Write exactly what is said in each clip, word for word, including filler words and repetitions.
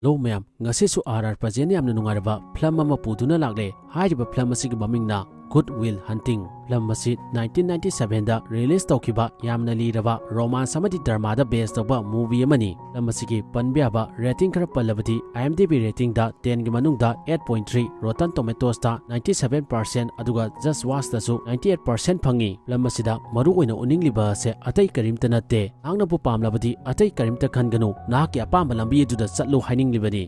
Hello ꯃꯌꯥꯝ, ꯉꯁꯤꯁꯨ R R present ꯌꯥꯝꯅ ꯅꯨꯡꯉꯥꯏꯔꯕ ꯐꯤꯂꯝ ꯑꯃ ꯄꯨꯗꯨꯅ ꯂꯥꯛꯂꯦ꯫ ꯍꯥꯏꯔꯤꯕ ꯐꯤꯂꯝ ꯑꯁꯤꯒꯤ ꯃꯃꯤꯡꯅ Good Will Hunting꯫ ꯐꯤꯂꯝ ꯑꯁꯤ nineteen ninety seven ꯗ ꯔꯤꯂꯤꯖ ꯇꯧꯈꯤꯕ ꯌꯥꯝꯅ ꯂꯤꯔꯕ ꯔꯣꯃꯥꯟꯁ ꯑꯃꯗꯤ ꯗ꯭ꯔꯃꯥꯗ ꯕꯦꯁ ꯇꯧꯕ ꯃꯨꯚꯤ ꯑꯃꯅꯤ꯫ ꯐꯤꯂꯝ ꯑꯁꯤꯒꯤ ꯄꯟꯕ ꯌꯥꯕ ꯔꯦꯇꯤꯡ ꯈꯔ ꯄꯜꯂꯕꯗꯤ, IMDb ꯔꯦꯇꯤꯡꯗ ten ꯒꯤ ꯃꯅꯨꯡꯗ eight point three, Rotten Tomatoes ꯇ ninety seven percent, ꯑꯗꯨꯒ Just Watch ꯇꯁꯨ ninety eight percent ꯐꯪꯉꯤ꯫ ꯐꯤꯂꯝ ꯑꯁꯤꯗ ꯃꯔꯨ ꯑꯣꯏꯅ ꯎꯠꯅꯤꯡꯂꯤꯕ ꯑꯁꯦ ꯑꯇꯩ ꯀꯔꯤꯝꯇ ꯅꯠꯇꯦ꯫ ꯅꯍꯥꯛꯅꯕꯨ ꯄꯥꯝꯂꯕꯗꯤ ꯑꯇꯩ ꯀꯔꯤꯝꯇ ꯈꯟꯒꯅꯨ, ꯅꯍꯥꯛꯀꯤ ꯑꯄꯥꯝꯕ ꯂꯝꯕꯤ ꯑꯗꯨꯗ ꯆꯠꯂꯨ ꯍꯥꯏꯅꯤꯡꯂꯤꯕꯅꯤ꯫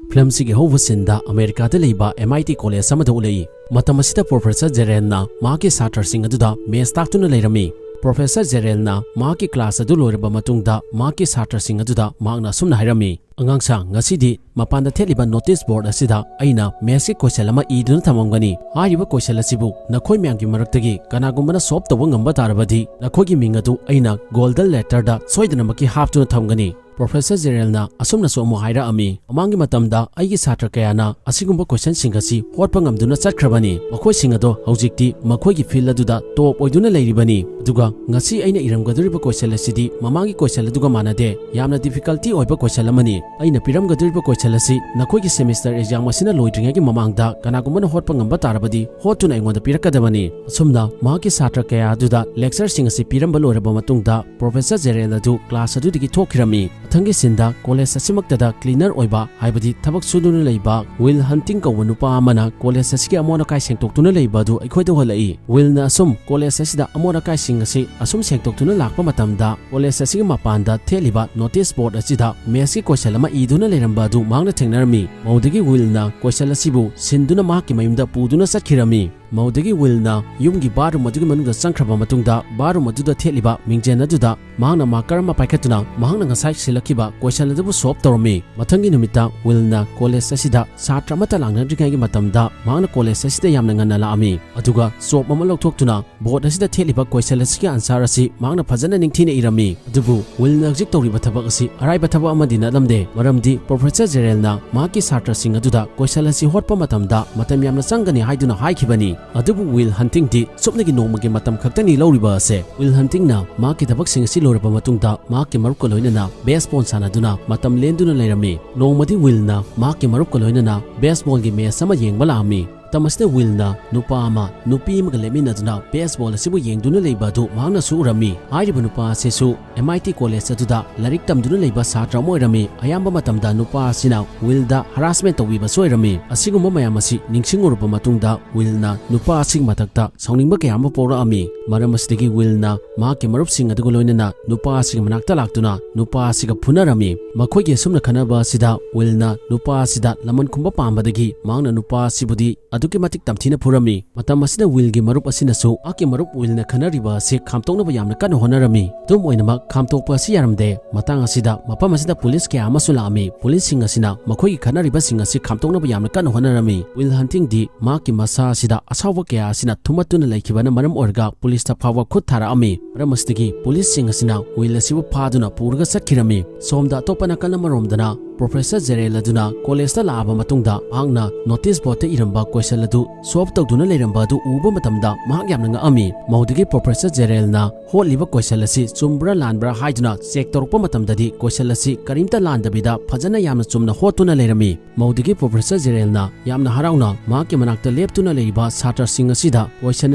ꯐꯤꯂꯝꯁꯤꯒꯤ ꯍꯧꯕ ꯁꯤꯟꯗ ꯑꯃꯦꯔꯤꯀꯥꯗ ꯂꯩꯕ MIT ꯀꯣꯂꯦꯖ ꯑꯃꯗ ꯎꯠꯂꯛꯏ꯫ ꯃꯇꯝ ꯑꯁꯤꯗ ꯄ꯭ꯔꯣꯐꯦꯁꯔ ꯖꯦꯔꯦꯜꯅ ꯃꯍꯥꯛꯀꯤ ꯁꯥꯇ꯭ꯔꯁꯤꯡ ꯑꯗꯨꯗ ꯃꯦꯊꯁ ꯇꯥꯛꯇꯨꯅ ꯂꯩꯔꯝꯃꯤ꯫ ꯄ꯭ꯔꯣꯐꯦꯁꯔ ꯖꯦꯔꯦꯜꯅ ꯃꯍꯥꯛꯀꯤ ꯀ꯭ꯂꯥꯁ ꯑꯗꯨ ꯂꯣꯏꯔꯕ ꯃꯇꯨꯡꯗ ꯃꯍꯥꯛꯀꯤ ꯁꯥꯇ꯭ꯔꯁꯤꯡ ꯑꯗꯨꯗ ꯃꯍꯥꯛꯅ ꯑꯁꯨꯝꯅ ꯍꯥꯏꯔꯝꯃꯤ, "ꯑꯉꯥꯡꯁꯥ, ꯉꯁꯤꯗꯤ ꯃꯄꯥꯟꯗ ꯊꯦꯠꯂꯤꯕ ꯅꯣꯇꯤꯁ ꯕꯣꯔꯗ ꯑꯁꯤꯗ ꯑꯩꯅ ꯃꯦꯊꯁꯀꯤ ꯀꯣꯏꯁꯟ ꯑꯃ ꯏꯗꯨꯅ ꯊꯝꯃꯝꯒꯅꯤ꯫ ꯍꯥꯏꯔꯤꯕ ꯀꯣꯏꯁꯟ ꯑꯁꯤꯕꯨ ꯅꯈꯣꯏ ꯃꯌꯥꯝꯒꯤ ꯃꯔꯛꯇꯒꯤ ꯀꯅꯥꯒꯨꯝꯕꯅ ꯁꯣꯜꯚ ꯇꯧꯕ ꯉꯝꯕ ꯇꯥꯔꯕꯗꯤ ꯅꯈꯣꯏꯒꯤ ꯃꯤꯡ ꯑꯗꯨ ꯑꯩꯅ ꯒꯣꯜꯗꯟ ꯂꯦꯇꯔꯗ ꯁꯣꯏꯗꯅꯃꯛꯀꯤ ꯍꯥꯞꯇꯨꯅ ꯊꯝꯒꯅꯤ"꯫ ꯄ꯭ꯔꯣꯐꯦꯁꯔ ꯖꯦꯔꯦꯜꯅ ꯑꯁꯨꯝꯅꯁꯨ ꯑꯃꯨꯛ ꯍꯥꯏꯔꯛꯑꯝꯃꯤ, "ꯃꯃꯥꯡꯒꯤ ꯃꯇꯝꯗ ꯑꯩꯒꯤ ꯁꯥꯇ꯭ꯔ ꯀꯌꯥꯅ ꯑꯁꯤꯒꯨꯝꯕ ꯀꯣꯏꯁꯟꯁꯤꯡ ꯑꯁꯤ ꯍꯣꯠꯄ ꯉꯝꯗꯨꯅ ꯆꯠꯈ꯭ꯔꯕꯅꯤ꯫ ꯃꯈꯣꯏꯁꯤꯡ ꯑꯗꯣ ꯍꯧꯖꯤꯛꯇꯤ ꯃꯈꯣꯏꯒꯤ ꯐꯤꯜꯗ ꯑꯗꯨꯗ ꯇꯣꯞ ꯑꯣꯏꯗꯨꯅ ꯂꯩꯔꯤꯕꯅꯤ꯫ ꯑꯗꯨꯒ ꯉꯁꯤ ꯑꯩꯅ ꯏꯔꯝꯒꯗꯧꯔꯤꯕ ꯀꯣꯏꯁꯟ ꯑꯁꯤꯗꯤ ꯃꯃꯥꯡꯒꯤ ꯀꯣꯏꯁꯟ ꯑꯗꯨꯒ ꯃꯥꯟꯅꯗꯦ, ꯌꯥꯝꯅ ꯗꯤꯐꯤꯀꯜꯇꯤ ꯑꯣꯏꯕ ꯀꯣꯏꯁꯟ ꯑꯃꯅꯤ꯫ ꯑꯩꯅ ꯄꯤꯔꯝꯒꯗꯧꯔꯤꯕ ꯀꯣꯏꯁꯟ ꯑꯁꯤ ꯅꯈꯣꯏꯒꯤ ꯁꯦꯃꯤꯁꯇꯔ ꯑꯦꯛꯖꯥꯝ ꯑꯁꯤꯅ ꯂꯣꯏꯗ꯭ꯔꯤꯉꯩꯒꯤ ꯃꯃꯥꯡꯗ ꯀꯅꯥꯒꯨꯝꯕꯅ ꯍꯣꯠꯄ ꯉꯝꯕ ꯇꯥꯔꯕꯗꯤ ꯍꯣꯠꯇꯨꯅ ꯑꯩꯉꯣꯟꯗ ꯄꯤꯔꯛꯀꯗꯕꯅꯤ"꯫ ꯑꯁꯨꯝꯅ ꯃꯍꯥꯛꯀꯤ ꯁꯥꯇ꯭ꯔ ꯀꯌꯥ ꯑꯗꯨꯗ ꯂꯦꯛꯆꯔꯁꯤꯡ ꯑꯁꯤ ꯄꯤꯔꯝꯕ ꯂꯣꯏꯔꯕ ꯃꯇꯨꯡꯗ, ꯄ꯭ꯔꯣꯐꯦꯁꯔ ꯖꯦꯔꯦꯜ ꯑꯗꯨ ꯀ꯭ꯂꯥꯁ ꯑꯗꯨꯗꯒꯤ ꯊꯣꯛꯈꯤꯔꯝꯃꯤ꯫ ꯃꯊꯪꯒꯤ ꯁꯤꯟꯗ ꯀꯣꯂꯦꯖ ꯑꯁꯤꯃꯛꯇꯗ ꯀ꯭ꯂꯤꯅꯔ ꯑꯣꯏꯕ, ꯍꯥꯏꯕꯗꯤ ꯊꯕꯛ ꯁꯨꯗꯨꯅ ꯂꯩꯕ ꯋꯤꯜ ꯍꯟꯇꯤꯡ ꯀꯧꯕ ꯅꯨꯄꯥ ꯑꯃꯅ ꯀꯣꯂꯦꯖ ꯑꯁꯤꯒꯤ ꯑꯃꯣꯠ ꯑꯀꯥꯏ ꯁꯦꯡꯗꯣꯛꯇꯨꯅ ꯂꯩꯕ ꯑꯗꯨ ꯑꯩꯈꯣꯏꯗ ꯎꯍꯜꯂꯛꯏ꯫ ꯋꯤꯜꯅ ꯑꯁꯨꯝ ꯀꯣꯂꯦꯖ ꯑꯁꯤꯗ ꯑꯃꯣꯠ ꯑꯀꯥꯏꯁꯤꯡ ꯑꯁꯤ ꯑꯁꯨꯝ ꯁꯦꯡꯗꯣꯛꯇꯨꯅ ꯂꯥꯛꯄ ꯃꯇꯝꯗ, ꯀꯣꯂꯦꯖ ꯑꯁꯤꯒꯤ ꯃꯄꯥꯟꯗ ꯊꯦꯠꯂꯤꯕ ꯅꯣꯇꯤꯁ ꯕꯣꯔꯗ ꯑꯁꯤꯗ ꯃꯦꯊꯁꯀꯤ ꯀꯣꯏꯁꯟ ꯑꯃ ꯏꯗꯨꯅ ꯂꯩꯔꯝꯕ ꯑꯗꯨ ꯃꯍꯥꯛꯅ ꯊꯦꯡꯅꯔꯝꯃꯤ꯫ ꯃꯗꯨꯗꯒꯤ ꯋꯤꯜꯅ ꯀꯣꯏꯁꯟ ꯑꯁꯤꯕꯨ ꯁꯤꯟꯗꯨꯅ ꯃꯍꯥꯛꯀꯤ ꯃꯌꯨꯝꯗ ꯄꯨꯗꯨꯅ ꯆꯠꯈꯤꯔꯝꯃꯤ꯫ ꯃꯗꯨꯗꯒꯤ ꯋꯤꯜꯅ ꯌꯨꯝꯒꯤ ꯕꯥꯠꯔꯨꯝ ꯑꯗꯨꯒꯤ ꯃꯅꯨꯡꯗ ꯆꯪꯈ꯭ꯔꯕ ꯃꯇꯨꯡꯗ, ꯕꯥꯠꯔꯨꯝ ꯑꯗꯨꯗ ꯊꯦꯠꯂꯤꯕ ꯃꯤꯡꯖꯦꯜ ꯑꯗꯨꯗ ꯃꯍꯥꯛꯅ ꯃꯥꯔꯀꯔ ꯑꯃ ꯄꯥꯏꯈꯠꯇꯨꯅ ꯃꯍꯥꯛꯅ ꯉꯁꯥꯏ ꯁꯤꯜꯂꯛꯈꯤꯕ ꯀꯣꯏꯁꯟ ꯑꯗꯨꯕꯨ ꯁꯣꯜꯚ ꯇꯧꯔꯝꯃꯤ꯫ ꯃꯊꯪꯒꯤ ꯅꯨꯃꯤꯠꯇ ꯋꯤꯜꯅ ꯀꯣꯂꯦꯖ ꯑꯁꯤꯗ ꯁꯥꯇ꯭ꯔ ꯑꯃꯠꯇ ꯂꯥꯛꯅꯗ꯭ꯔꯤꯉꯩꯒꯤ ꯃꯇꯝꯗ ꯃꯍꯥꯛꯅ ꯀꯣꯂꯦꯖ ꯑꯁꯤꯗ ꯌꯥꯝꯅ ꯉꯟꯅ ꯂꯥꯛꯑꯝꯃꯤ꯫ ꯑꯗꯨꯒ ꯆꯣꯞ ꯑꯃ ꯂꯧꯊꯣꯛꯇꯨꯅ ꯕꯣꯔꯗ ꯑꯁꯤꯗ ꯊꯦꯠꯂꯤꯕ ꯀꯣꯏꯁꯟ ꯑꯁꯤꯒꯤ ꯑꯟꯁꯥꯔ ꯑꯁꯤ ꯃꯍꯥꯛꯅ ꯐꯖꯅ ꯅꯤꯡꯊꯤꯅ ꯏꯔꯝꯃꯤ꯫ ꯑꯗꯨꯕꯨ ꯋꯤꯜꯅ ꯍꯧꯖꯤꯛ ꯇꯧꯔꯤꯕ ꯊꯕꯛ ꯑꯁꯤ ꯑꯔꯥꯏꯕ ꯊꯕꯛ ꯑꯃꯗꯤ ꯅꯠꯂꯝꯗꯦ, ꯃꯔꯝꯗꯤ ꯄ꯭ꯔꯣꯐꯦꯁꯔ ꯖꯦꯔꯦꯜꯅ ꯃꯍꯥꯛꯀꯤ ꯁꯥꯇ꯭ꯔꯁꯤꯡ ꯑꯗꯨꯗ ꯀꯣꯏꯁꯟ ꯑꯁꯤ ꯍꯣꯠꯄ ꯃꯇꯝꯗ ꯃꯇꯝ ꯌꯥꯝꯅ ꯆꯪꯒꯅꯤ ꯍꯥꯏꯗꯨꯅ ꯍꯥꯏꯈꯤꯕꯅꯤ꯫ ꯑꯗꯨꯕꯨ ꯋꯤꯜ ꯍꯟꯇꯤꯡꯗꯤ ꯁꯨꯞꯅꯒꯤ ꯅꯣꯡꯃꯒꯤ ꯃꯇꯝ ꯈꯛꯇꯅꯤ ꯂꯧꯔꯤꯕ ꯑꯁꯦ꯫ ꯋꯤꯜ ꯍꯟꯇꯤꯡꯅ ꯃꯍꯥꯛꯀꯤ ꯊꯕꯛꯁꯤꯡ ꯑꯁꯤ ꯂꯣꯏꯔꯕ ꯃꯇꯨꯡꯗ ꯃꯍꯥꯛꯀꯤ ꯃꯔꯨꯞꯀ ꯂꯣꯏꯅꯅ ꯕꯦꯁꯕꯣꯜ ꯁꯥꯟꯅꯗꯨꯅ ꯃꯇꯝ ꯂꯦꯟꯗꯨꯅ ꯂꯩꯔꯝꯃꯤ꯫ ꯅꯣꯡꯃꯗꯤ ꯋꯤꯜꯅ ꯃꯍꯥꯛꯀꯤ ꯃꯔꯨꯞꯀ ꯂꯣꯏꯅꯅ ꯕꯦꯁꯕꯣꯜꯒꯤ ꯃꯦꯆ ꯑꯃ ꯌꯦꯡꯕ ꯂꯥꯛꯑꯝꯃꯤ꯫ ꯃꯇꯝ ꯑꯁꯤꯗ ꯋꯤꯜꯅ ꯅꯨꯄꯥ ꯑꯃ ꯅꯨꯄꯤ ꯑꯃꯒ ꯂꯦꯞꯃꯤꯟꯅꯗꯨꯅ ꯕꯦꯁꯕꯣꯜ ꯑꯁꯤꯕꯨ ꯌꯦꯡꯗꯨꯅ ꯂꯩꯕ ꯑꯗꯨ ꯃꯍꯥꯛꯅꯁꯨ ꯎꯔꯝꯃꯤ꯫ ꯍꯥꯏꯔꯤꯕ ꯅꯨꯄꯥ ꯑꯁꯤꯁꯨ ꯑꯦꯝ ꯑꯥꯏ ꯇꯤ ꯀꯣꯂꯦꯖ ꯑꯗꯨꯗ ꯂꯥꯏꯔꯤꯛ ꯇꯝꯗꯨꯅ ꯂꯩꯕ ꯁꯥꯇ꯭ꯔ ꯑꯃ ꯑꯣꯏꯔꯝꯃꯤ꯫ ꯑꯌꯥꯝꯕ ꯃꯇꯝꯗ ꯅꯨꯄꯥ ꯑꯁꯤꯅ ꯋꯤꯜꯗ ꯍꯔꯥꯁꯃꯦꯟ ꯇꯧꯕꯤꯕꯁꯨ ꯑꯣꯏꯔꯝꯃꯤ꯫ ꯑꯁꯤꯒꯨꯝꯕ ꯃꯌꯥꯝ ꯑꯁꯤ ꯅꯤꯡꯁꯤꯡꯉꯨꯔꯕ ꯃꯇꯨꯡꯗ ꯋꯤꯜꯅ ꯅꯨꯄꯥ ꯑꯁꯤꯒꯤ ꯃꯊꯛꯇ ꯁꯥꯎꯅꯤꯡꯕ ꯀꯌꯥ ꯑꯃ ꯄꯣꯛꯂꯛꯑꯝꯃꯤ꯫ ꯃꯔꯝ ꯑꯁꯤꯗꯒꯤ ꯋꯤꯜꯅ ꯃꯍꯥꯛꯀꯤ ꯃꯔꯨꯞꯁꯤꯡ ꯑꯗꯨꯒ ꯂꯣꯏꯅꯅ ꯅꯨꯄꯥ ꯑꯁꯤꯒꯤ ꯃꯅꯥꯛꯇ ꯂꯥꯛꯇꯨꯅ ꯅꯨꯄꯥ ꯑꯁꯤꯒ ꯐꯨꯅꯔꯝꯃꯤ꯫ ꯃꯈꯣꯏꯒꯤ ꯑꯁꯨꯝꯅ ꯈꯟꯅꯕ ꯑꯁꯤꯗ ꯋꯤꯜꯅ ꯅꯨꯄꯥ ꯑꯁꯤꯗ ꯂꯃꯟ ꯈꯨꯝꯕ ꯄꯥꯝꯕꯗꯒꯤ ꯃꯍꯥꯛꯅ ꯅꯨꯄꯥ ꯑꯁꯤꯕꯨꯗꯤ ꯑꯗꯨꯛꯀꯤ ꯃꯇꯤꯛ ꯇꯝꯊꯤꯅ ꯐꯨꯔꯝꯃꯤ꯫ ꯃꯇꯝ ꯑꯁꯤꯗ ꯋꯤꯜꯒꯤ ꯃꯔꯨꯞ ꯑꯁꯤꯅꯁꯨ ꯃꯍꯥꯛꯀꯤ ꯃꯔꯨꯞ ꯋꯤꯜꯅ ꯈꯟꯅꯔꯤꯕ ꯑꯁꯤ ꯈꯥꯝꯇꯣꯛꯅꯕ ꯌꯥꯝꯅ ꯀꯟꯅ ꯍꯣꯠꯅꯔꯝꯃꯤ꯫ ꯑꯗꯨꯝ ꯑꯣꯏꯅꯃꯛ ꯈꯥꯝꯇꯣꯛꯄ ꯑꯁꯤ ꯌꯥꯔꯝꯗꯦ꯫ ꯃꯇꯥꯡ ꯑꯁꯤꯗ ꯃꯐꯝ ꯑꯁꯤꯗ ꯄꯨꯂꯤꯁ ꯀꯌꯥ ꯑꯃꯁꯨ ꯂꯥꯛꯑꯝꯃꯤ꯫ ꯄꯨꯂꯤꯁꯁꯤꯡ ꯑꯁꯤꯅ ꯃꯈꯣꯏꯒꯤ ꯈꯠꯅꯔꯤꯕꯁꯤꯡ ꯑꯁꯤ ꯈꯥꯝꯇꯣꯛꯅꯕ ꯌꯥꯝꯅ ꯀꯟꯅ ꯍꯣꯠꯅꯔꯝꯃꯤ꯫ ꯋꯤꯜ ꯍꯟꯇꯤꯡꯗꯤ ꯃꯍꯥꯛꯀꯤ ꯃꯁꯥ ꯑꯁꯤꯗ ꯑꯁꯥꯎꯕ ꯀꯌꯥ ꯑꯁꯤꯅ ꯊꯨꯝꯃꯠꯇꯨꯅ ꯂꯩꯈꯤꯕꯅ ꯃꯔꯝ ꯑꯣꯏꯔꯒ ꯄꯨꯂꯤꯁꯇ ꯐꯥꯎꯕ ꯈꯨꯠ ꯊꯥꯔꯛꯑꯝꯃꯤ꯫ ꯃꯔꯝ ꯑꯁꯤꯗꯒꯤ ꯄꯨꯂꯤꯁꯁꯤꯡ ꯑꯁꯤꯅ ꯋꯤꯜ ꯑꯁꯤꯕꯨ ꯐꯥꯗꯨꯅ ꯄꯨꯔꯒ ꯆꯠꯈꯤꯔꯝꯃꯤ꯫ ꯁꯣꯝꯗ ꯑꯇꯣꯞꯄ ꯅꯥꯀꯜ ꯑꯃꯔꯣꯝꯗꯅ ꯄ꯭ꯔꯣꯐꯦꯁꯔ ꯖꯦꯔꯦꯜ ꯑꯗꯨꯅ ꯀꯣꯂꯦꯖꯇ ꯂꯥꯛꯑꯕ ꯃꯇꯨꯡꯗ ꯃꯍꯥꯛꯅ ꯅꯣꯇꯤꯁ ꯕꯣꯔꯗꯇ ꯏꯔꯝꯕ ꯀꯣꯏꯁꯟ ꯑꯗꯨ ꯁꯣꯜꯕ ꯇꯧꯗꯨꯅ ꯂꯩꯔꯝꯕ ꯑꯗꯨ ꯎꯕ ꯃꯇꯝꯗ ꯃꯍꯥꯛ ꯌꯥꯝꯅ ꯉꯛꯑꯝꯃꯤ꯫ ꯃꯧꯗꯨꯒꯤ ꯄ꯭ꯔꯣꯐꯦꯁꯔ ꯖꯦꯔꯦꯜꯅ ꯍꯣꯠꯂꯤꯕ ꯀꯣꯏꯁꯟ ꯑꯁꯤ ꯆꯨꯝꯕ꯭ꯔꯥ ꯂꯥꯟꯕ꯭ꯔꯥ ꯍꯥꯏꯗꯨꯅ ꯆꯦꯛ ꯇꯧꯔꯛꯄ ꯃꯇꯝꯗꯗꯤ ꯀꯣꯏꯁꯟ ꯑꯁꯤ ꯀꯔꯤꯝꯇ ꯂꯥꯟꯗꯕꯤꯗ ꯐꯖꯅ ꯌꯥꯝꯅ ꯆꯨꯝꯅ ꯍꯣꯠꯇꯨꯅ ꯂꯩꯔꯝꯃꯤ꯫ ꯃꯧꯗꯨꯒꯤ ꯄ꯭ꯔꯣꯐꯦꯁꯔ ꯖꯦꯔꯦꯜꯅ ꯌꯥꯝꯅ ꯍꯔꯥꯎꯅ ꯃꯍꯥꯛꯀꯤ ꯃꯅꯥꯛꯇ ꯂꯦꯞꯇꯨꯅ ꯂꯩꯔꯤꯕ ꯁꯥꯇ꯭ꯔꯁꯤꯡ ꯑꯁꯤꯗ ꯀꯣꯏꯁꯟ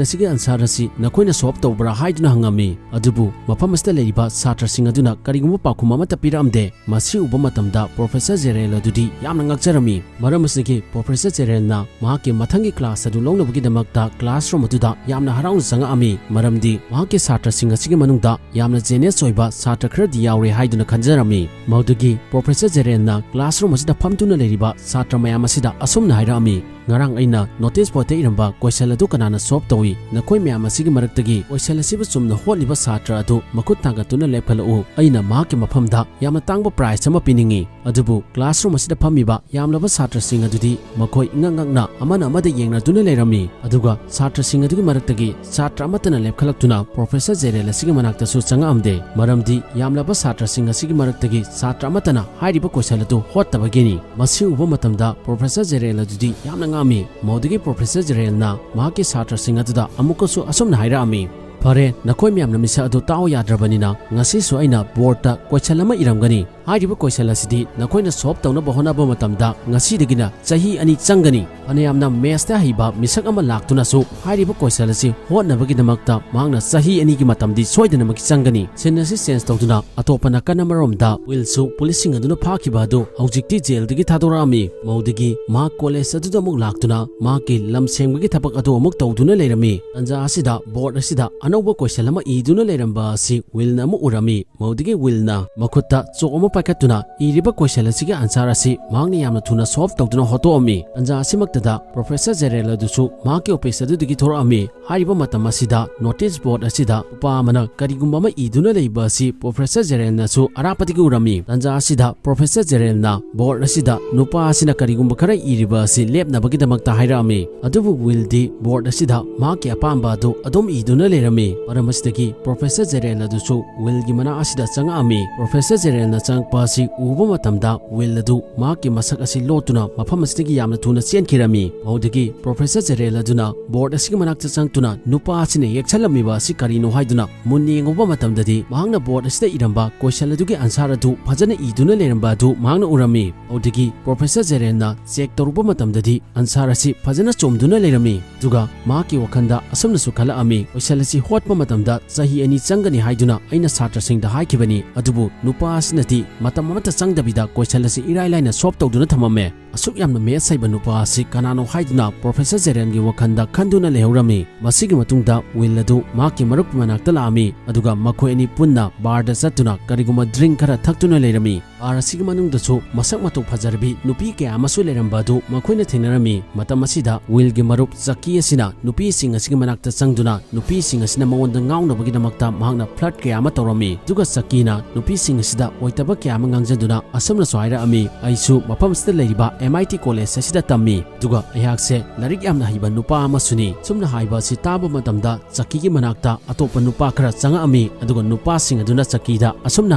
ꯑꯁꯤꯒꯤ ꯑꯟꯁꯔ ꯑꯁꯤ ꯅꯈꯣꯏꯅ ꯁꯣꯜꯕ ꯇꯧꯕ꯭ꯔꯥ ꯍꯥꯏꯗꯨꯅ ꯍꯪꯉꯝꯃꯤ꯫ ꯑꯗꯨꯕꯨ ꯃꯐꯝ ꯑꯁꯤꯗ ꯂꯩꯔꯤꯕ ꯁꯥꯇ꯭ꯔꯁꯤꯡ ꯑꯗꯨꯅ ꯀꯔꯤꯒꯨꯝꯕ ꯄꯥꯎꯈꯨꯝ ꯑꯃꯠꯇ ꯄꯤꯔꯛꯑꯝꯗꯦ꯫ ꯃꯁꯤ ꯎꯕ ꯃꯇꯝꯗ ꯄ꯭ꯔꯣꯐꯦꯁꯔ ꯖꯦꯔꯦꯜ ꯑꯗꯨꯗꯤ ꯌꯥꯝꯅ ꯉꯛꯆꯔꯝꯃꯤ꯫ ꯃꯔꯝ ꯑꯁꯤꯗꯒꯤ ꯄ꯭ꯔꯣꯐꯦꯁꯔ ꯖꯦꯔꯦꯜꯅ ꯃꯍꯥꯛꯀꯤ ꯃꯊꯪꯒꯤ ꯀ꯭ꯂꯥꯁ ꯑꯗꯨ ꯂꯧꯅꯕꯒꯤꯗꯃꯛꯇ ꯀ꯭ꯂꯥꯁꯔꯨꯝ ꯑꯗꯨꯗ ꯌꯥꯝꯅ ꯍꯔꯥꯎꯅ ꯆꯪꯉꯛꯑꯝꯃꯤ꯫ ꯃꯔꯝꯗꯤ ꯃꯍꯥꯛꯀꯤ ꯁꯥꯇ꯭ꯔꯁꯤꯡ ꯑꯁꯤꯒꯤ ꯃꯅꯨꯡꯗ ꯌꯥꯝꯅ ꯖꯦꯅꯤꯌꯁ ꯑꯣꯏꯕ ꯁꯥꯇ꯭ꯔ ꯈꯔꯗꯤ ꯌꯥꯎꯔꯦ ꯍꯥꯏꯗꯨꯅ ꯈꯟꯖꯔꯝꯃꯤ꯫ ꯃꯗꯨꯒꯤ ꯄ꯭ꯔꯣꯐꯦꯁꯔ ꯖꯦꯔꯦꯜꯅ ꯀ꯭ꯂꯥꯁꯔꯨꯝ ꯑꯁꯤꯗ ꯐꯝꯗꯨꯅ ꯂꯩꯔꯤꯕ ꯁꯥꯇ꯭ꯔ ꯃꯌꯥꯝ ꯑꯁꯤꯗ ꯑꯁꯨꯝꯅ ꯍꯥꯏꯔꯛꯑꯝꯃꯤ, "ꯉꯔꯥꯡ ꯑꯩꯅ ꯅꯣꯇꯤꯁ ꯕꯣꯔꯗꯇ ꯏꯔꯝꯕ ꯀꯣꯏꯁꯟ ꯑꯗꯨ ꯀꯅꯥꯅ ꯁꯣꯜꯕ ꯇꯧꯏ? ꯅꯈꯣꯏ ꯃꯌꯥꯝ ꯑꯁꯤꯒꯤ ꯃꯔꯛꯇꯒꯤ ꯀꯣꯏꯁꯟ ꯑꯁꯤꯕꯨ ꯆꯨꯝꯅ ꯍꯣꯠꯂꯤꯕ ꯁꯥꯇ꯭ꯔ ꯑꯗꯨ ꯃꯈꯨꯠ ꯊꯥꯡꯒꯠꯇꯨꯅ ꯂꯦꯞꯈꯠꯂꯛꯎ꯫ ꯑꯩꯅ ꯃꯍꯥꯛꯀꯤ ꯃꯐꯝꯗ ꯌꯥꯝꯅ ꯇꯥꯡꯕ ꯄ꯭ꯔꯥꯏꯖ ꯑꯃ ꯄꯤꯅꯤꯡꯏ꯫ ꯑꯗꯨꯕꯨ ꯀ꯭ꯂꯥꯁꯔꯨꯝ ꯑꯁꯤꯗ ꯐꯝꯃꯤꯕ ꯌꯥꯝꯂꯕ ꯁꯥꯇ꯭ꯔꯁꯤꯡ ꯑꯗꯨꯗꯤ ꯃꯈꯣꯏ ꯏꯉꯛ ꯉꯛꯅ ꯑꯃꯅ ꯑꯃꯗ ꯌꯦꯡꯅꯗꯨꯅ ꯂꯩꯔꯝꯃꯤ꯫ ꯑꯗꯨꯒ ꯁꯥꯇ꯭ꯔꯁꯤꯡ ꯑꯗꯨꯒꯤ ꯃꯔꯛꯇꯒꯤ ꯁꯥꯇ꯭ꯔ ꯑꯃꯠꯇꯅ ꯂꯦꯞꯈꯠꯂꯛꯇꯨꯅ ꯄ꯭ꯔꯣꯐꯦꯁꯔ ꯖꯦꯔꯦꯜ ꯑꯁꯤꯒꯤ ꯃꯅꯥꯛꯇꯁꯨ ꯆꯪꯉꯛꯑꯝꯗꯦ꯫ ꯃꯔꯝꯗꯤ ꯌꯥꯝꯂꯕ ꯁꯥꯇ꯭ꯔꯁꯤꯡ ꯑꯁꯤꯒꯤ ꯃꯔꯛꯇꯒꯤ ꯁꯥꯇ꯭ꯔ ꯑꯃꯠꯇꯅ ꯍꯥꯏꯔꯤꯕ ꯀꯣꯏꯁꯟ ꯑꯗꯨ ꯍꯣꯠꯇꯕꯒꯤꯅꯤ꯫ ꯃꯁꯤ ꯎꯕ ꯃꯇꯝꯗ ꯄ꯭ꯔꯣꯐꯦꯁꯔ ꯖꯦꯔꯦꯜ ꯑꯗꯨꯗꯤ ꯌꯥꯝꯅ ꯍꯥꯏꯔꯛꯑꯝꯃꯤ꯫ ꯃꯗꯨꯗꯒꯤ ꯄ꯭ꯔꯣꯐꯦꯁꯔ ꯖꯦꯔꯦꯜꯅ ꯃꯍꯥꯛꯀꯤ ꯁꯥꯇ꯭ꯔꯁꯤꯡ ꯑꯗꯨꯗ ꯑꯃꯨꯛꯀꯁꯨ ꯑꯁꯨꯝꯅ ꯍꯥꯏꯔꯛꯑꯝꯃꯤ, "ꯐꯔꯦ, ꯅꯈꯣꯏ ꯃꯌꯥꯝꯅ ꯃꯤꯁꯛ ꯑꯗꯨ ꯇꯥꯛꯑꯣ ꯌꯥꯗ꯭ꯔꯕꯅꯤꯅ, ꯉꯁꯤꯁꯨ ꯑꯩꯅ ꯕꯣꯔꯗꯇ ꯀꯣꯏꯁꯟ ꯑꯃ ꯏꯔꯝꯒꯅꯤ꯫ ꯍꯥꯏꯔꯤꯕ ꯀꯣꯏꯁꯟ ꯑꯁꯤꯗꯤ ꯅꯈꯣꯏꯅ ꯁꯣꯜꯕ ꯇꯧꯅꯕ ꯍꯣꯠꯅꯕ ꯃꯇꯝꯗ ꯉꯁꯤꯗꯒꯤꯅ ꯆꯍꯤ ꯑꯅꯤ ꯆꯪꯒꯅꯤ꯫ ꯐꯅꯌꯥꯝꯅ ꯃꯦꯠꯁꯇ ꯍꯩꯕ ꯃꯤꯁꯛ ꯑꯃ ꯂꯥꯛꯇꯨꯅꯁꯨ ꯍꯥꯏꯔꯤꯕ ꯀꯣꯏꯁꯟ ꯑꯁꯤ ꯍꯣꯠꯅꯕꯒꯤꯗꯃꯛꯇ ꯃꯍꯥꯛꯅ ꯆꯍꯤ ꯑꯅꯤꯒꯤ ꯃꯇꯝꯗꯤ ꯁꯣꯏꯗꯅꯃꯛꯀꯤ ꯆꯪꯒꯅꯤ꯫" ꯁꯤꯟ ꯑꯁꯤ ꯆꯦꯟꯖ ꯇꯧꯗꯨꯅ ꯑꯇꯣꯞꯄ ꯅꯥꯀꯟ ꯑꯃꯔꯣꯝꯗ ꯋꯤꯜꯁꯨ ꯄꯨꯂꯤꯁꯁꯤꯡ ꯑꯗꯨꯅ ꯐꯥꯈꯤꯕ ꯑꯗꯨ ꯍꯧꯖꯤꯛꯇꯤ ꯖꯦꯜꯗꯒꯤ ꯊꯥꯗꯣꯔꯛꯑꯝꯃꯤ꯫ ꯃꯗꯨꯗꯒꯤ ꯃꯍꯥꯛ ꯀꯣꯂꯦꯖ ꯑꯗꯨꯗ ꯑꯃꯨꯛ ꯂꯥꯛꯇꯨꯅ ꯃꯍꯥꯛꯀꯤ ꯂꯝ ꯁꯦꯡꯕꯒꯤ ꯊꯕꯛ ꯑꯗꯨ ꯑꯃꯨꯛ ꯇꯧꯗꯨꯅ ꯂꯩꯔꯝꯃꯤ꯫ ꯇꯟꯖꯥ ꯑꯁꯤꯗ ꯕꯣꯔꯗ ꯑꯁꯤꯗ ꯑꯅꯧꯕ ꯀꯣꯏꯁꯟ ꯑꯃ ꯏꯗꯨꯅ ꯂꯩꯔꯝꯕ ꯑꯁꯤ ꯋꯤꯜꯅ ꯑꯃꯨꯛ ꯎꯔꯝꯃꯤ꯫ ꯃꯗꯨꯗꯒꯤ ꯋꯤꯜꯅ ꯃꯈꯨꯠꯇ ꯆꯣꯛ ꯑꯃ ꯄꯥꯏꯈꯠꯇꯨꯅ ꯏꯔꯤꯕ ꯀꯣꯏꯁꯟ ꯑꯁꯤꯒꯤ ꯑꯟꯁꯥꯔ ꯑꯁꯤ ꯃꯍꯥꯛꯅ ꯌꯥꯝꯅ ꯊꯨꯅ ꯁꯣꯜꯕ ꯇꯧꯗꯨꯅ ꯍꯣꯠꯇꯣꯛꯑꯝꯃꯤ꯫ ꯇꯟꯖꯥ ꯑꯁꯤꯃꯛꯇꯗ ꯄ꯭ꯔꯣꯐꯦꯁꯔ ꯖꯦꯔꯦꯜ ꯑꯗꯨꯁꯨ ꯃꯍꯥꯛꯀꯤ ꯑꯣꯐꯤꯁ ꯑꯗꯨꯗꯒꯤ ꯊꯣꯔꯛꯑꯝꯃꯤ꯫ ꯍꯥꯏꯔꯤꯕ ꯃꯇꯝ ꯑꯁꯤꯗ ꯅꯣꯇꯤꯁ ꯕꯣꯔꯗ ꯑꯁꯤꯗ ꯅꯨꯄꯥ ꯑꯃꯅ ꯀꯔꯤꯒꯨꯝꯕ ꯑꯃ ꯏꯗꯨꯅ ꯂꯩꯕ ꯑꯁꯤ ꯄ꯭ꯔꯣꯐꯦꯁꯔ ꯖꯦꯔꯦꯜꯅꯁꯨ ꯑꯔꯥꯞꯄꯗꯒꯤ ꯎꯔꯝꯃꯤ꯫ ꯇꯟꯖꯥ ꯑꯁꯤꯗ ꯄ꯭ꯔꯣꯐꯦꯁꯔ ꯖꯦꯔꯦꯜꯅ ꯕꯣꯔꯗ ꯑꯁꯤꯗ ꯅꯨꯄꯥ ꯑꯁꯤꯅ ꯀꯔꯤꯒꯨꯝꯕ ꯈꯔ ꯏꯔꯤꯕ ꯑꯁꯤ ꯂꯦꯞꯅꯕꯒꯤꯗꯃꯛꯇ ꯍꯥꯏꯔꯛꯑꯝꯃꯤ꯫ ꯑꯗꯨꯕꯨ ꯋꯤꯜꯗꯤ ꯕꯣꯔꯗ ꯑꯁꯤꯗ ꯃꯍꯥꯛꯀꯤ ꯑꯄꯥꯝꯕ ꯑꯗꯨ ꯑꯗꯨꯝ ꯏꯗꯨꯅ ꯂꯩꯔꯝꯃꯤ꯫ ꯃꯔꯝ ꯑꯁꯤꯗꯒꯤ ꯄ꯭ꯔꯣꯐꯦꯁꯔ ꯖꯦꯔꯦꯜ ꯑꯗꯨꯁꯨ ꯋꯤꯜꯒꯤ ꯃꯅꯥꯛ ꯑꯁꯤꯗ ꯆꯪꯉꯛꯑꯝꯃꯤ꯫ ꯄ꯭ꯔꯣꯐꯦꯁꯔ ꯖꯦꯔꯦꯜꯅ ꯆꯪꯉꯛꯄ ꯑꯁꯤ ꯎꯕ ꯃꯇꯝꯗ ꯋꯤꯜ ꯑꯗꯨ ꯃꯍꯥꯛꯀꯤ ꯃꯁꯛ ꯑꯁꯤ ꯂꯣꯠꯇꯨꯅ ꯃꯐꯝ ꯑꯁꯤꯗꯒꯤ ꯌꯥꯝꯅ ꯊꯨꯅ ꯆꯦꯟꯈꯤꯔꯝꯃꯤ꯫ ꯃꯗꯨꯗꯒꯤ ꯄ꯭ꯔꯣꯐꯦꯁꯔ ꯖꯦꯔꯦꯜ ꯑꯗꯨꯅ ꯕꯣꯔꯗ ꯑꯁꯤꯒꯤ ꯃꯅꯥꯛꯇ ꯆꯪꯂꯛꯇꯨꯅ ꯅꯨꯄꯥ ꯑꯁꯤꯅ ꯌꯦꯛꯁꯜꯂꯝꯃꯤꯕ ꯑꯁꯤ ꯀꯔꯤꯅꯣ ꯍꯥꯏꯗꯨꯅ ꯃꯨꯟꯅ ꯌꯦꯡꯉꯨꯕ ꯃꯇꯝꯗꯗꯤ ꯃꯍꯥꯛꯅ ꯕꯣꯔꯗ ꯑꯁꯤꯗ ꯏꯔꯝꯕ ꯀꯣꯏꯁꯟ ꯑꯗꯨꯒꯤ ꯑꯟꯁꯥꯔ ꯑꯗꯨ ꯐꯖꯅ ꯏꯗꯨꯅ ꯂꯩꯔꯝꯕ ꯑꯗꯨ ꯃꯍꯥꯛꯅ ꯎꯔꯝꯃꯤ꯫ ꯃꯗꯨꯗꯒꯤ ꯄ꯭ꯔꯣꯐꯦꯁꯔ ꯖꯦꯔꯦꯜꯅ ꯆꯦꯛ ꯇꯧꯔꯨꯕ ꯃꯇꯝꯗꯗꯤ ꯑꯟꯁꯥꯔ ꯑꯁꯤ ꯐꯖꯅ ꯆꯨꯝꯗꯨꯅ ꯂꯩꯔꯝꯃꯤ꯫ ꯑꯗꯨꯒ ꯃꯍꯥꯛꯀꯤ ꯋꯥꯈꯜꯗ ꯑꯁꯨꯝꯅꯁꯨ ꯈꯜꯂꯛꯑꯝꯃꯤ, "ꯀꯣꯏꯁꯟ ꯑꯁꯤ ꯍꯣꯠꯄ ꯃꯇꯝꯗ ꯆꯍꯤ ꯑꯅꯤ ꯆꯪꯒꯅꯤ ꯍꯥꯏꯗꯨꯅ ꯑꯩꯅ ꯁꯥꯇ꯭ꯔꯁꯤꯡꯗ ꯍꯥꯏꯈꯤꯕꯅꯤ, ꯑꯗꯨꯕꯨ ꯅꯨꯄꯥ ꯑꯁꯤꯅꯗꯤ ꯃꯇꯝ ꯑꯃꯠꯇ ꯆꯪꯗꯕꯤꯗ ꯀꯣꯏꯁꯟ ꯑꯁꯤ ꯏꯔꯥꯏ ꯂꯥꯏꯅ ꯁꯣꯜꯕ ꯇꯧꯗꯨꯅ ꯊꯝꯃꯝꯃꯦ꯫ ꯑꯁꯨꯛ ꯌꯥꯝꯅ ꯃꯦꯠꯁ ꯍꯩꯕ ꯅꯨꯄꯥ ꯑꯁꯤ ꯀꯅꯥꯅꯣ?" ꯍꯥꯏꯗꯨꯅ ꯄ꯭ꯔꯣꯐꯦꯁꯔ ꯖꯦꯔꯦꯜꯒꯤ ꯋꯥꯈꯜꯗ ꯈꯟꯗꯨꯅ ꯂꯩꯍꯧꯔꯝꯃꯤ꯫ ꯃꯁꯤꯒꯤ ꯃꯇꯨꯡꯗ ꯋꯤꯜ ꯑꯗꯨ ꯃꯍꯥꯛꯀꯤ ꯃꯔꯨꯞꯀꯤ ꯃꯅꯥꯛꯇ ꯂꯥꯛꯑꯝꯃꯤ, ꯑꯗꯨꯒ ꯃꯈꯣꯏ ꯑꯅꯤ ꯄꯨꯟꯅ ꯕꯥꯔꯗ ꯆꯠꯇꯨꯅ ꯀꯔꯤꯒꯨꯝꯕ ꯗ꯭ꯔꯤꯡ ꯈꯔ ꯊꯛꯇꯨꯅ ꯂꯩꯔꯝꯃꯤ꯫ ꯕꯥꯔ ꯑꯁꯤꯒꯤ ꯃꯅꯨꯡꯗꯁꯨ ꯃꯁꯛ ꯃꯇꯧ ꯐꯖꯔꯕꯤ ꯅꯨꯄꯤ ꯀꯌꯥ ꯑꯃꯁꯨ ꯂꯩꯔꯝꯕ ꯑꯗꯨ ꯃꯈꯣꯏꯅ ꯊꯦꯡꯅꯔꯝꯃꯤ꯫ ꯃꯇꯝ ꯑꯁꯤꯗ ꯋꯤꯜꯒꯤ ꯃꯔꯨꯞ ꯆꯛꯀꯤ ꯑꯁꯤꯅ ꯅꯨꯄꯤꯁꯤꯡ ꯑꯁꯤꯒꯤ ꯃꯅꯥꯛꯇ ꯆꯪꯗꯨꯅ ꯅꯨꯄꯤꯁꯤꯡ ꯑꯁꯤꯅ ꯃꯉꯣꯟꯗ ꯉꯥꯎꯅꯕꯒꯤꯗꯃꯛꯇ ꯃꯍꯥꯛꯅ ꯐ꯭ꯂꯔꯠ ꯀꯌꯥ ꯑꯃ ꯇꯧꯔꯝꯃꯤ꯫ ꯑꯗꯨꯒ ꯆꯛꯀꯤꯅ ꯅꯨꯄꯤꯁꯤꯡ ꯑꯁꯤꯗ ꯑꯣꯏꯇꯕ ꯀꯌꯥ ꯑꯃ ꯉꯥꯡꯖꯗꯨꯅ ꯑꯁꯨꯝꯅꯁꯨ ꯍꯥꯏꯔꯛꯑꯝꯃꯤ, "ꯑꯩꯁꯨ ꯃꯐꯝ ꯑꯁꯤꯗ ꯂꯩꯔꯤꯕ M I T college ꯑꯁꯤꯗ ꯇꯝꯃꯤ, ꯑꯗꯨꯒ ꯑꯩꯍꯥꯛꯁꯦ ꯂꯥꯏꯔꯤꯛ ꯌꯥꯝꯅ ꯍꯩꯕ ꯅꯨꯄꯥ ꯑꯃꯁꯨꯅꯤ꯫" ꯁꯨꯝꯅ ꯍꯥꯏꯕ ꯑꯁꯤ ꯇꯥꯕ ꯃꯇꯝꯗ ꯆꯀꯤꯒꯤ ꯃꯅꯥꯛꯇ ꯑꯇꯣꯞꯄ ꯅꯨꯄꯥ ꯈꯔ ꯆꯪꯉꯛꯑꯝꯃꯤ, ꯑꯗꯨꯒ ꯅꯨꯄꯥꯁꯤꯡ ꯑꯗꯨꯅ ꯆꯀꯤꯗ ꯑꯁꯨꯝꯅ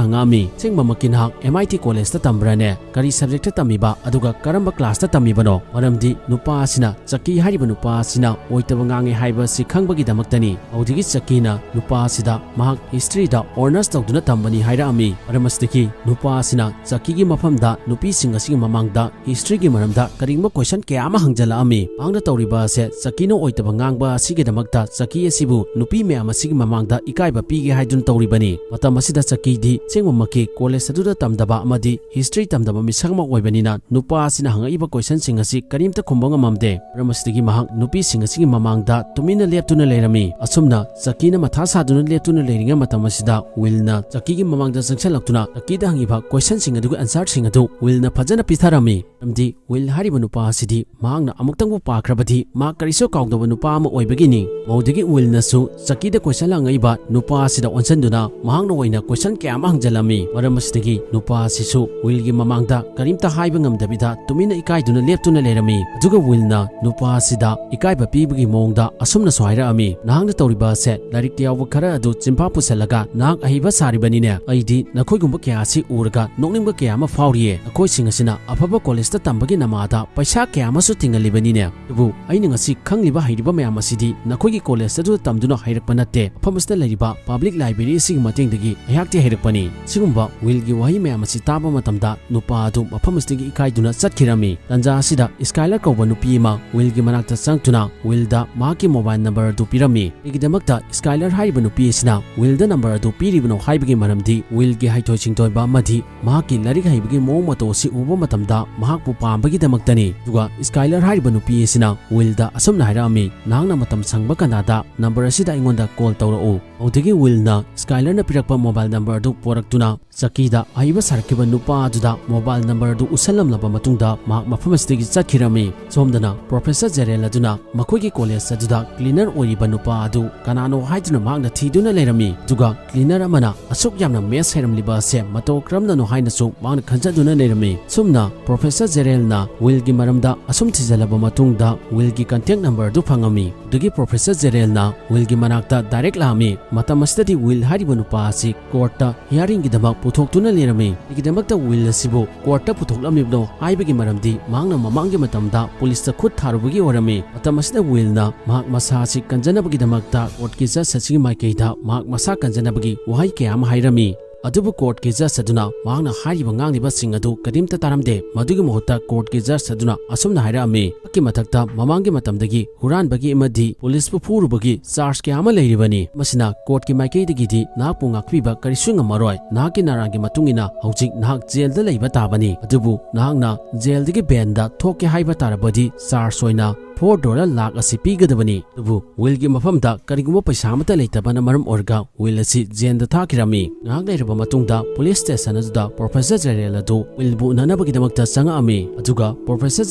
ꯍꯪꯉꯛꯑꯝꯃꯤ, "ꯑꯁꯦꯡꯕꯃꯛꯀꯤ ꯅꯍꯥꯛ M I T college ꯇ ꯇꯝꯕ꯭ꯔꯥꯅꯦ? ꯀꯔꯤ subject ꯇ ꯇꯝꯃꯤꯕ, ꯑꯗꯨꯒ ꯀꯔꯝꯕ class ꯇ ꯇꯝꯃꯤꯕꯅꯣ? ꯃꯔꯝꯗꯤ ꯅꯨꯄꯥ ꯑꯁꯤꯅ, ꯆꯀꯤ ꯍꯥꯏꯔꯤꯕ ꯅꯨꯄꯥ ꯑꯁꯤꯅ ꯑꯣꯏꯇꯕ ꯉꯥꯡꯉꯦ ꯍꯥꯏꯕ ꯑꯁꯤ ꯈꯪꯕꯒꯤꯗꯃꯛꯇꯅꯤ꯫" ꯍꯧꯖꯤꯛꯀꯤ ꯆꯀꯤꯅ ꯅꯨꯄꯥ ꯑꯁꯤꯗ ꯃꯍꯥꯛ history ꯗ honours ꯇꯧꯗꯨꯅ ꯇꯝꯕꯅꯤ ꯍꯥꯏꯔꯛꯑꯝꯃꯤ꯫ ꯃꯔꯝ ꯑꯁꯤꯗꯒꯤ ꯅꯨꯄꯥ ꯑꯁꯤꯅ ꯆꯀꯤꯒꯤ ꯃꯐꯝꯗ ꯅꯨꯄꯤꯁꯤꯡ ꯑꯁꯤꯒꯤ ꯃꯃꯥꯡꯗ history ꯒꯤ ꯃꯔꯝꯗ ꯀꯔꯤꯒꯨꯝꯕ question ꯀꯌꯥ ꯑꯃ ꯍꯪꯖꯜꯂꯛꯑꯝꯃꯤ꯫ ꯃꯍꯥꯛꯅ ꯇꯧꯔꯤꯕ ꯑꯁꯦ ꯆꯀꯤꯅ ꯑꯣꯏꯗꯕ ꯉꯥꯡꯕ ꯑꯁꯤꯒꯤꯗꯃꯛꯇ ꯆꯀꯤ ꯑꯁꯤꯕꯨ ꯅꯨꯄꯤ ꯃꯌꯥꯝ ꯑꯁꯤꯒꯤ ꯃꯃꯥꯡꯗ ꯏꯀꯥꯏꯕ ꯄꯤꯒꯦ ꯍꯥꯏꯗꯨꯅ ꯇꯧꯔꯤꯕꯅꯤ꯫ ꯃꯇꯝ ꯑꯁꯤꯗ ꯆꯀꯤꯗꯤ ꯑꯁꯦꯡꯕꯃꯛꯀꯤ college ꯑꯗꯨꯗ ꯇꯝꯗꯕ ꯑꯃꯗꯤ history ꯇꯝꯗꯕ ꯃꯤꯁꯛ ꯑꯃ ꯑꯣꯏꯕꯅꯤꯅ ꯅꯨꯄꯥ ꯑꯁꯤꯅ ꯍꯪꯉꯛꯏꯕ question ꯁꯤꯡ ꯑꯁꯤ ꯀꯔꯤꯝꯇ ꯈꯨꯝꯕ ꯉꯝꯃꯝꯗꯦ꯫ ꯃꯔꯝ ꯑꯁꯤꯗꯒꯤ ꯃꯍꯥꯛ ꯅꯨꯄꯤꯁꯤꯡ ꯑꯁꯤꯒꯤ ꯃꯃꯥꯡꯗ ꯇꯨꯃꯤꯟꯅ ꯂꯦꯞꯇꯨꯅ ꯂꯩꯔꯝꯃꯤ꯫ ꯑꯁꯨꯝꯅ ꯆꯀꯤꯅ ꯃꯊꯥ ꯁꯥꯗꯨꯅ ꯂꯦꯞꯇꯨꯅ ꯂꯩꯔꯤꯉꯩ ꯃꯇꯝ ꯑꯁꯤꯗ ꯋꯤꯜꯅ ꯆꯀꯤꯒꯤ ꯃꯃꯥꯡꯗ ꯆꯪꯁꯤꯜꯂꯛꯇꯨꯅ ꯆꯀꯤꯗ ꯍꯪꯉꯤꯕ question ꯁꯤꯡ ꯑꯗꯨꯒꯤ answer ꯁꯤꯡ ꯑꯗꯨ ꯋꯤꯜꯅ ꯐꯖꯅ ꯄꯤꯊꯔꯝꯃꯤ꯫ ꯃꯔꯝꯗꯤ ꯋꯤꯜ ꯍꯥꯏꯔꯤꯕ ꯅꯨꯄꯥ ꯑꯁꯤꯗꯤ ꯃꯍꯥꯛꯅ ꯑꯃꯨꯛꯇꯪꯕꯨ ꯄꯥꯈ꯭ꯔꯕꯗꯤ ꯃꯍꯥꯛ ꯀꯔꯤꯁꯨ ꯀꯥꯎꯗꯕ ꯅꯨꯄꯥ ꯑꯃ ꯑꯣꯏꯕꯒꯤꯅꯤ꯫ ꯃꯧꯗꯒꯤ ꯋꯤꯜꯅꯁꯨ ꯆꯀꯤꯗ question ꯍꯪꯉꯛꯏꯕ ꯅꯨꯄꯥ ꯑꯁꯤꯗ ꯑꯣꯟꯁꯤꯟꯗꯨꯅ ꯃꯍꯥꯛꯅ ꯑꯣꯏꯅ question ꯀꯌꯥ ꯑꯃ ꯍꯪꯖꯜꯂꯝꯃꯤ꯫ ꯃꯔꯝ ꯑꯁꯤꯗꯒꯤ ꯅꯨꯄꯥ ꯑꯁꯤꯁꯨ ꯋꯤꯜꯒꯤ ꯃꯃꯥꯡꯗ ꯀꯔꯤꯝꯇ ꯍꯥꯏꯕ ꯉꯝꯗꯕꯤꯗ ꯇꯨꯃꯤꯟꯅ ꯏꯀꯥꯏꯗꯨꯅ ꯂꯦꯞꯇꯨꯅ ꯂꯩꯔꯝꯃꯤ꯫ ꯑꯗꯨꯒ ꯋꯤꯜꯅ ꯅꯨꯄꯥ ꯑꯁꯤꯗ ꯏꯀꯥꯏꯕ ꯄꯤꯕꯒꯤ ꯃꯑꯣꯡꯗ ꯑꯁꯨꯝꯅꯁꯨ ꯍꯥꯏꯔꯛꯑꯝꯃꯤ, "ꯅꯍꯥꯛꯅ ꯇꯧꯔꯤꯕ ꯑꯁꯦ ꯂꯥꯏꯔꯤꯛꯇ ꯌꯥꯎꯕ ꯈꯔ ꯑꯗꯨ ꯆꯤꯟꯐꯥ ꯄꯨꯁꯜꯂꯒ ꯅꯍꯥꯛ ꯑꯍꯩꯕ ꯁꯥꯔꯤꯕꯅꯤꯅꯦ꯫ ꯑꯩꯗꯤ ꯅꯈꯣꯏꯒꯨꯝꯕ ꯀꯌꯥ ꯑꯁꯤ ꯎꯔꯒ ꯅꯣꯛꯅꯤꯡꯕ ꯀꯌꯥ ꯑꯃ ꯐꯥꯎꯔꯤꯌꯦ꯫ ꯅꯈꯣꯏꯁꯤꯡ ꯑꯁꯤꯅ ꯑꯐꯕ college ꯇ ꯇꯝꯕꯒꯤ ꯅꯃꯥꯗ ꯄꯩꯁꯥ ꯀꯌꯥ ꯑꯃꯁꯨ ꯇꯤꯡꯍꯜꯂꯤꯕꯅꯤꯅꯦ꯫ ꯑꯗꯨꯕꯨ ꯑꯩꯅ ꯉꯁꯤ ꯈꯪꯂꯤꯕ ꯍꯩꯔꯤꯕ ꯃꯌꯥꯝ ꯑꯁꯤꯗꯤ ꯅꯈꯣꯏꯒꯤ college ꯑꯗꯨꯗ ꯇꯝꯗꯨꯅ ꯍꯩꯔꯛꯄ ꯅꯠꯇꯦ꯫ ꯃꯐꯝ ꯑꯁꯤꯗ ꯂꯩꯔꯤꯕ public library ꯑꯁꯤꯒꯤ ꯃꯇꯦꯡꯗꯒꯤ ꯑꯩꯍꯥꯛꯇꯤ ꯍꯩꯔꯛꯄꯅꯤ꯫" ꯁꯤꯒꯨꯝꯕ ꯋꯤꯜꯒꯤ ꯋꯥꯍꯩ ꯃꯌꯥꯝ ꯑꯁꯤ ꯇꯥꯕ ꯃꯇꯝꯗ ꯅꯨꯄꯥ ꯑꯗꯨ ꯃꯐꯝ ꯑꯁꯤꯗꯒꯤ ꯏꯀꯥꯏꯗꯨꯅ ꯆꯠꯈꯤꯔꯝꯃꯤ꯫ ꯇꯟꯖꯥ ꯑꯁꯤꯗ ꯁ꯭ꯀꯥꯏꯂꯔ ꯀꯧꯕ ꯅꯨꯄꯤ ꯑꯃ ꯋꯤꯜꯒꯤ ꯃꯅꯥꯛꯇ ꯆꯪꯗꯨꯅ ꯋꯤꯜꯗ ꯃꯍꯥꯛꯀꯤ mobile number ꯑꯗꯨ ꯄꯤꯔꯝꯃꯤ꯫ ꯀꯔꯤꯒꯤꯗꯃꯛꯇ ꯁ꯭ꯀꯥꯏꯂꯔ ꯍꯥꯏꯔꯤꯕ ꯅꯨꯄꯤ ꯑꯁꯤꯅ ꯋꯤꯜꯗ number ꯑꯗꯨ ꯄꯤꯔꯤꯕꯅꯣ ꯍꯥꯏꯕꯒꯤ ꯃꯔꯝꯗꯤ ꯋꯤꯜꯒꯤ ꯍꯩꯊꯣꯏ ꯁꯤꯡꯊꯣꯏꯕ ꯑꯃꯗꯤ ꯃꯍꯥꯛꯀꯤ ꯂꯥꯏꯔꯤꯛ ꯍꯩꯕꯒꯤ ꯃꯑꯣꯡ ꯃꯇꯧ ꯑꯁꯤ ꯎꯕ ꯃꯇꯝꯗ ꯃꯍꯥꯛꯄꯨ ꯄꯥꯝꯕꯒꯤꯗꯃꯛꯇꯅꯤ꯫ ꯑꯗꯨꯒ ꯁ꯭ꯀꯥꯏꯂꯔ ꯍꯥꯏꯔꯤꯕ ꯅꯨꯄꯤ ꯑꯁꯤꯅ ꯋꯤꯜꯗ ꯑꯁꯨꯝꯅ ꯍꯥꯏꯔꯛꯑꯝꯃꯤ, "ꯅꯍꯥꯛꯅ ꯃꯇꯝ ꯁꯪꯕ ꯀꯅꯥꯗ number ꯑꯁꯤꯗ ꯑꯩꯉꯣꯟꯗ call ꯇꯧꯔꯛꯎ꯫" ꯃꯗꯨꯗꯒꯤ ꯋꯤꯜꯅ ꯁ꯭ꯀꯥꯏꯂꯔꯅ ꯄꯤꯔꯛꯄ mobile number ꯑꯗꯨ ꯄꯣꯔꯛꯇꯨꯅ ꯆꯀꯤꯗ ꯑꯍꯩꯕ ꯁꯥꯔꯛꯈꯤꯕ ꯅꯨꯄꯥ ꯑꯗꯨꯗ ꯃꯣꯕꯥꯏꯜ ꯅꯝꯕꯔ ꯑꯗꯨ ꯎꯠꯁꯜꯂꯝꯂꯕ ꯃꯇꯨꯡꯗ ꯃꯍꯥꯛ ꯃꯐꯝ ꯑꯁꯤꯗꯒꯤ ꯆꯠꯈꯤꯔꯝꯃꯤ꯫ ꯁꯣꯝꯗꯅ ꯄ꯭ꯔꯣꯐꯦꯁꯔ ꯖꯦꯔꯦꯜ ꯑꯗꯨꯅ ꯃꯈꯣꯏꯒꯤ ꯀꯣꯂꯦꯖ ꯑꯗꯨꯗ ꯀ꯭ꯂꯤꯅꯔ ꯑꯣꯏꯔꯤꯕ ꯅꯨꯄꯥ ꯑꯗꯨ ꯀꯅꯥꯅꯣ ꯍꯥꯏꯗꯨꯅ ꯃꯍꯥꯛꯅ ꯊꯤꯗꯨꯅ ꯂꯩꯔꯝꯃꯤ꯫ ꯑꯗꯨꯒ ꯀ꯭ꯂꯤꯅꯔ ꯑꯃꯅ ꯑꯁꯨꯛ ꯌꯥꯝꯅ ꯃꯦꯠꯁ ꯍꯩꯔꯝꯂꯤꯕ ꯑꯁꯦ ꯃꯇꯧ ꯀꯔꯝꯅꯅꯣ ꯍꯥꯏꯅꯁꯨ ꯃꯍꯥꯛꯅ ꯈꯟꯖꯗꯨꯅ ꯂꯩꯔꯝꯃꯤ꯫ ꯁꯨꯝꯅ ꯄ꯭ꯔꯣꯐꯦꯁꯔ ꯖꯦꯔꯦꯜꯅ ꯋꯤꯜꯒꯤ ꯃꯔꯝꯗ ꯑꯁꯨꯝ ꯊꯤꯖꯤꯜꯂꯕ ꯃꯇꯨꯡꯗ ꯋꯤꯜꯒꯤ ꯀꯟꯇꯦꯛ ꯅꯝꯕꯔ ꯑꯗꯨ ꯐꯪꯉꯝꯃꯤ꯫ ꯑꯗꯨꯒꯤ ꯄ꯭ꯔꯣꯐꯦꯁꯔ ꯖꯦꯔꯦꯜꯅ ꯋꯤꯜꯒꯤ ꯃꯅꯥꯛꯇ ꯗꯥꯏꯔꯦꯛ ꯂꯥꯛꯑꯝꯃꯤ꯫ ꯃꯇꯝ ꯑꯁꯤꯗꯗꯤ ꯋꯤꯜ ꯍꯥꯏꯔꯤꯕ ꯅꯨꯄꯥ ꯑꯁꯤ ꯀꯣꯔꯠꯇ ꯍꯤꯌꯥꯔꯤꯡꯒꯤꯗꯃꯛ ꯄꯨꯊꯣꯛꯇꯨꯅ ꯂꯩꯔꯝꯃꯤ꯫ ꯀꯔꯤꯒꯤꯗꯃꯛꯇ ꯋꯤꯜ ꯑꯁꯤꯕꯨ ꯀꯣꯔꯠꯇ ꯄꯨꯊꯣꯛꯂꯝꯂꯤꯕꯅꯣ ꯍꯥꯏꯕꯒꯤ ꯃꯔꯝꯗꯤ ꯃꯍꯥꯛꯅ ꯃꯃꯥꯡꯒꯤ ꯃꯇꯝꯗ ꯄꯨꯂꯤꯁꯇ ꯈꯨꯠ ꯊꯥꯔꯨꯕꯒꯤ ꯑꯣꯏꯔꯝꯃꯤ꯫ ꯃꯇꯝ ꯑꯁꯤꯗ ꯋꯤꯜꯅ ꯃꯍꯥꯛ ꯃꯁꯥ ꯑꯁꯤ ꯀꯟꯖꯅꯕꯒꯤꯗꯃꯛꯇ ꯀꯣꯔꯠꯀꯤ ꯖꯖ ꯑꯁꯤꯒꯤ ꯃꯥꯏꯀꯩꯗ ꯃꯍꯥꯛ ꯃꯁꯥ ꯀꯟꯖꯅꯕꯒꯤ ꯋꯥꯍꯩ ꯀꯌꯥ ꯑꯃ ꯍꯥꯏꯔꯝꯃꯤ꯫ ꯑꯗꯨꯕꯨ ꯀꯣꯔꯠꯀꯤ ꯖꯖ ꯑꯗꯨꯅ ꯃꯍꯥꯛꯅ ꯍꯥꯏꯔꯤꯕ ꯉꯥꯡꯂꯤꯕꯁꯤꯡ ꯑꯗꯨ ꯀꯔꯤꯝꯇ ꯇꯥꯔꯝꯗꯦ꯫ ꯃꯗꯨꯒꯤ ꯃꯍꯨꯠꯇ ꯀꯣꯔꯠꯀꯤ ꯖꯖ ꯑꯗꯨꯅ ꯑꯁꯨꯝꯅ ꯍꯥꯏꯔꯛꯑꯝꯃꯤ, "ꯅꯍꯥꯛꯀꯤ ꯃꯊꯛꯇ ꯃꯃꯥꯡꯒꯤ ꯃꯇꯝꯗꯒꯤ ꯍꯨꯔꯥꯟꯕꯒꯤ ꯑꯃꯗꯤ ꯄꯨꯂꯤꯁꯄꯨ ꯐꯨꯔꯨꯕꯒꯤ ꯆꯥꯔꯖ ꯀꯌꯥ ꯑꯃ ꯂꯩꯔꯤꯕꯅꯤ꯫ ꯃꯁꯤꯅ ꯀꯣꯔꯠꯀꯤ ꯃꯥꯏꯀꯩꯗꯒꯤꯗꯤ ꯅꯍꯥꯛꯄꯨ ꯉꯥꯛꯄꯤꯕ ꯀꯔꯤꯁꯨ ꯉꯝꯃꯔꯣꯏ꯫ ꯅꯍꯥꯛꯀꯤ ꯅꯔꯥꯟꯒꯤ ꯃꯇꯨꯡ ꯏꯟꯅ ꯍꯧꯖꯤꯛ ꯅꯍꯥꯛ ꯖꯦꯜꯗ ꯂꯩꯕ ꯇꯥꯕꯅꯤ꯫ ꯑꯗꯨꯕꯨ ꯅꯍꯥꯛꯅ ꯖꯦꯜꯗꯒꯤ ꯕꯦꯟꯗ ꯊꯣꯛꯀꯦ ꯍꯥꯏꯕ ꯇꯥꯔꯕꯗꯤ ꯆꯥꯔꯖ ꯑꯣꯏꯅ ꯐꯣꯔ ꯗꯣꯂꯔ ꯂꯥꯛ ꯑꯁꯤ ꯄꯤꯒꯗꯕꯅꯤ꯫ ꯑꯗꯨꯕꯨ ꯋꯤꯜꯒꯤ ꯃꯐꯝꯗ ꯀꯔꯤꯒꯨꯝꯕ ꯄꯩꯁꯥ ꯑꯃꯠꯇ ꯂꯩꯇꯕꯅ ꯃꯔꯝ ꯑꯣꯏꯔꯒ ꯋꯤꯜ ꯑꯁꯤ ꯖꯦꯜꯗ ꯊꯥꯈꯤꯔꯝꯃꯤ꯫ ꯉꯥꯏꯍꯥꯛ ꯂꯩꯔꯕ ꯃꯇꯨꯡꯗ ꯄꯨꯂꯤꯁ ꯁ꯭ꯇꯦꯁꯟ ꯑꯗꯨꯗ ꯄ꯭ꯔꯣꯐꯦꯁꯔ ꯖꯦꯔꯦꯜ ꯑꯗꯨ ꯋꯤꯜꯕꯨ ꯎꯅꯅꯕꯒꯤꯗꯃꯛꯇ ꯆꯪꯉꯛꯑꯝꯃꯤ꯫ ꯑꯗꯨꯒ ꯄ꯭ꯔꯣꯐꯦꯁꯔ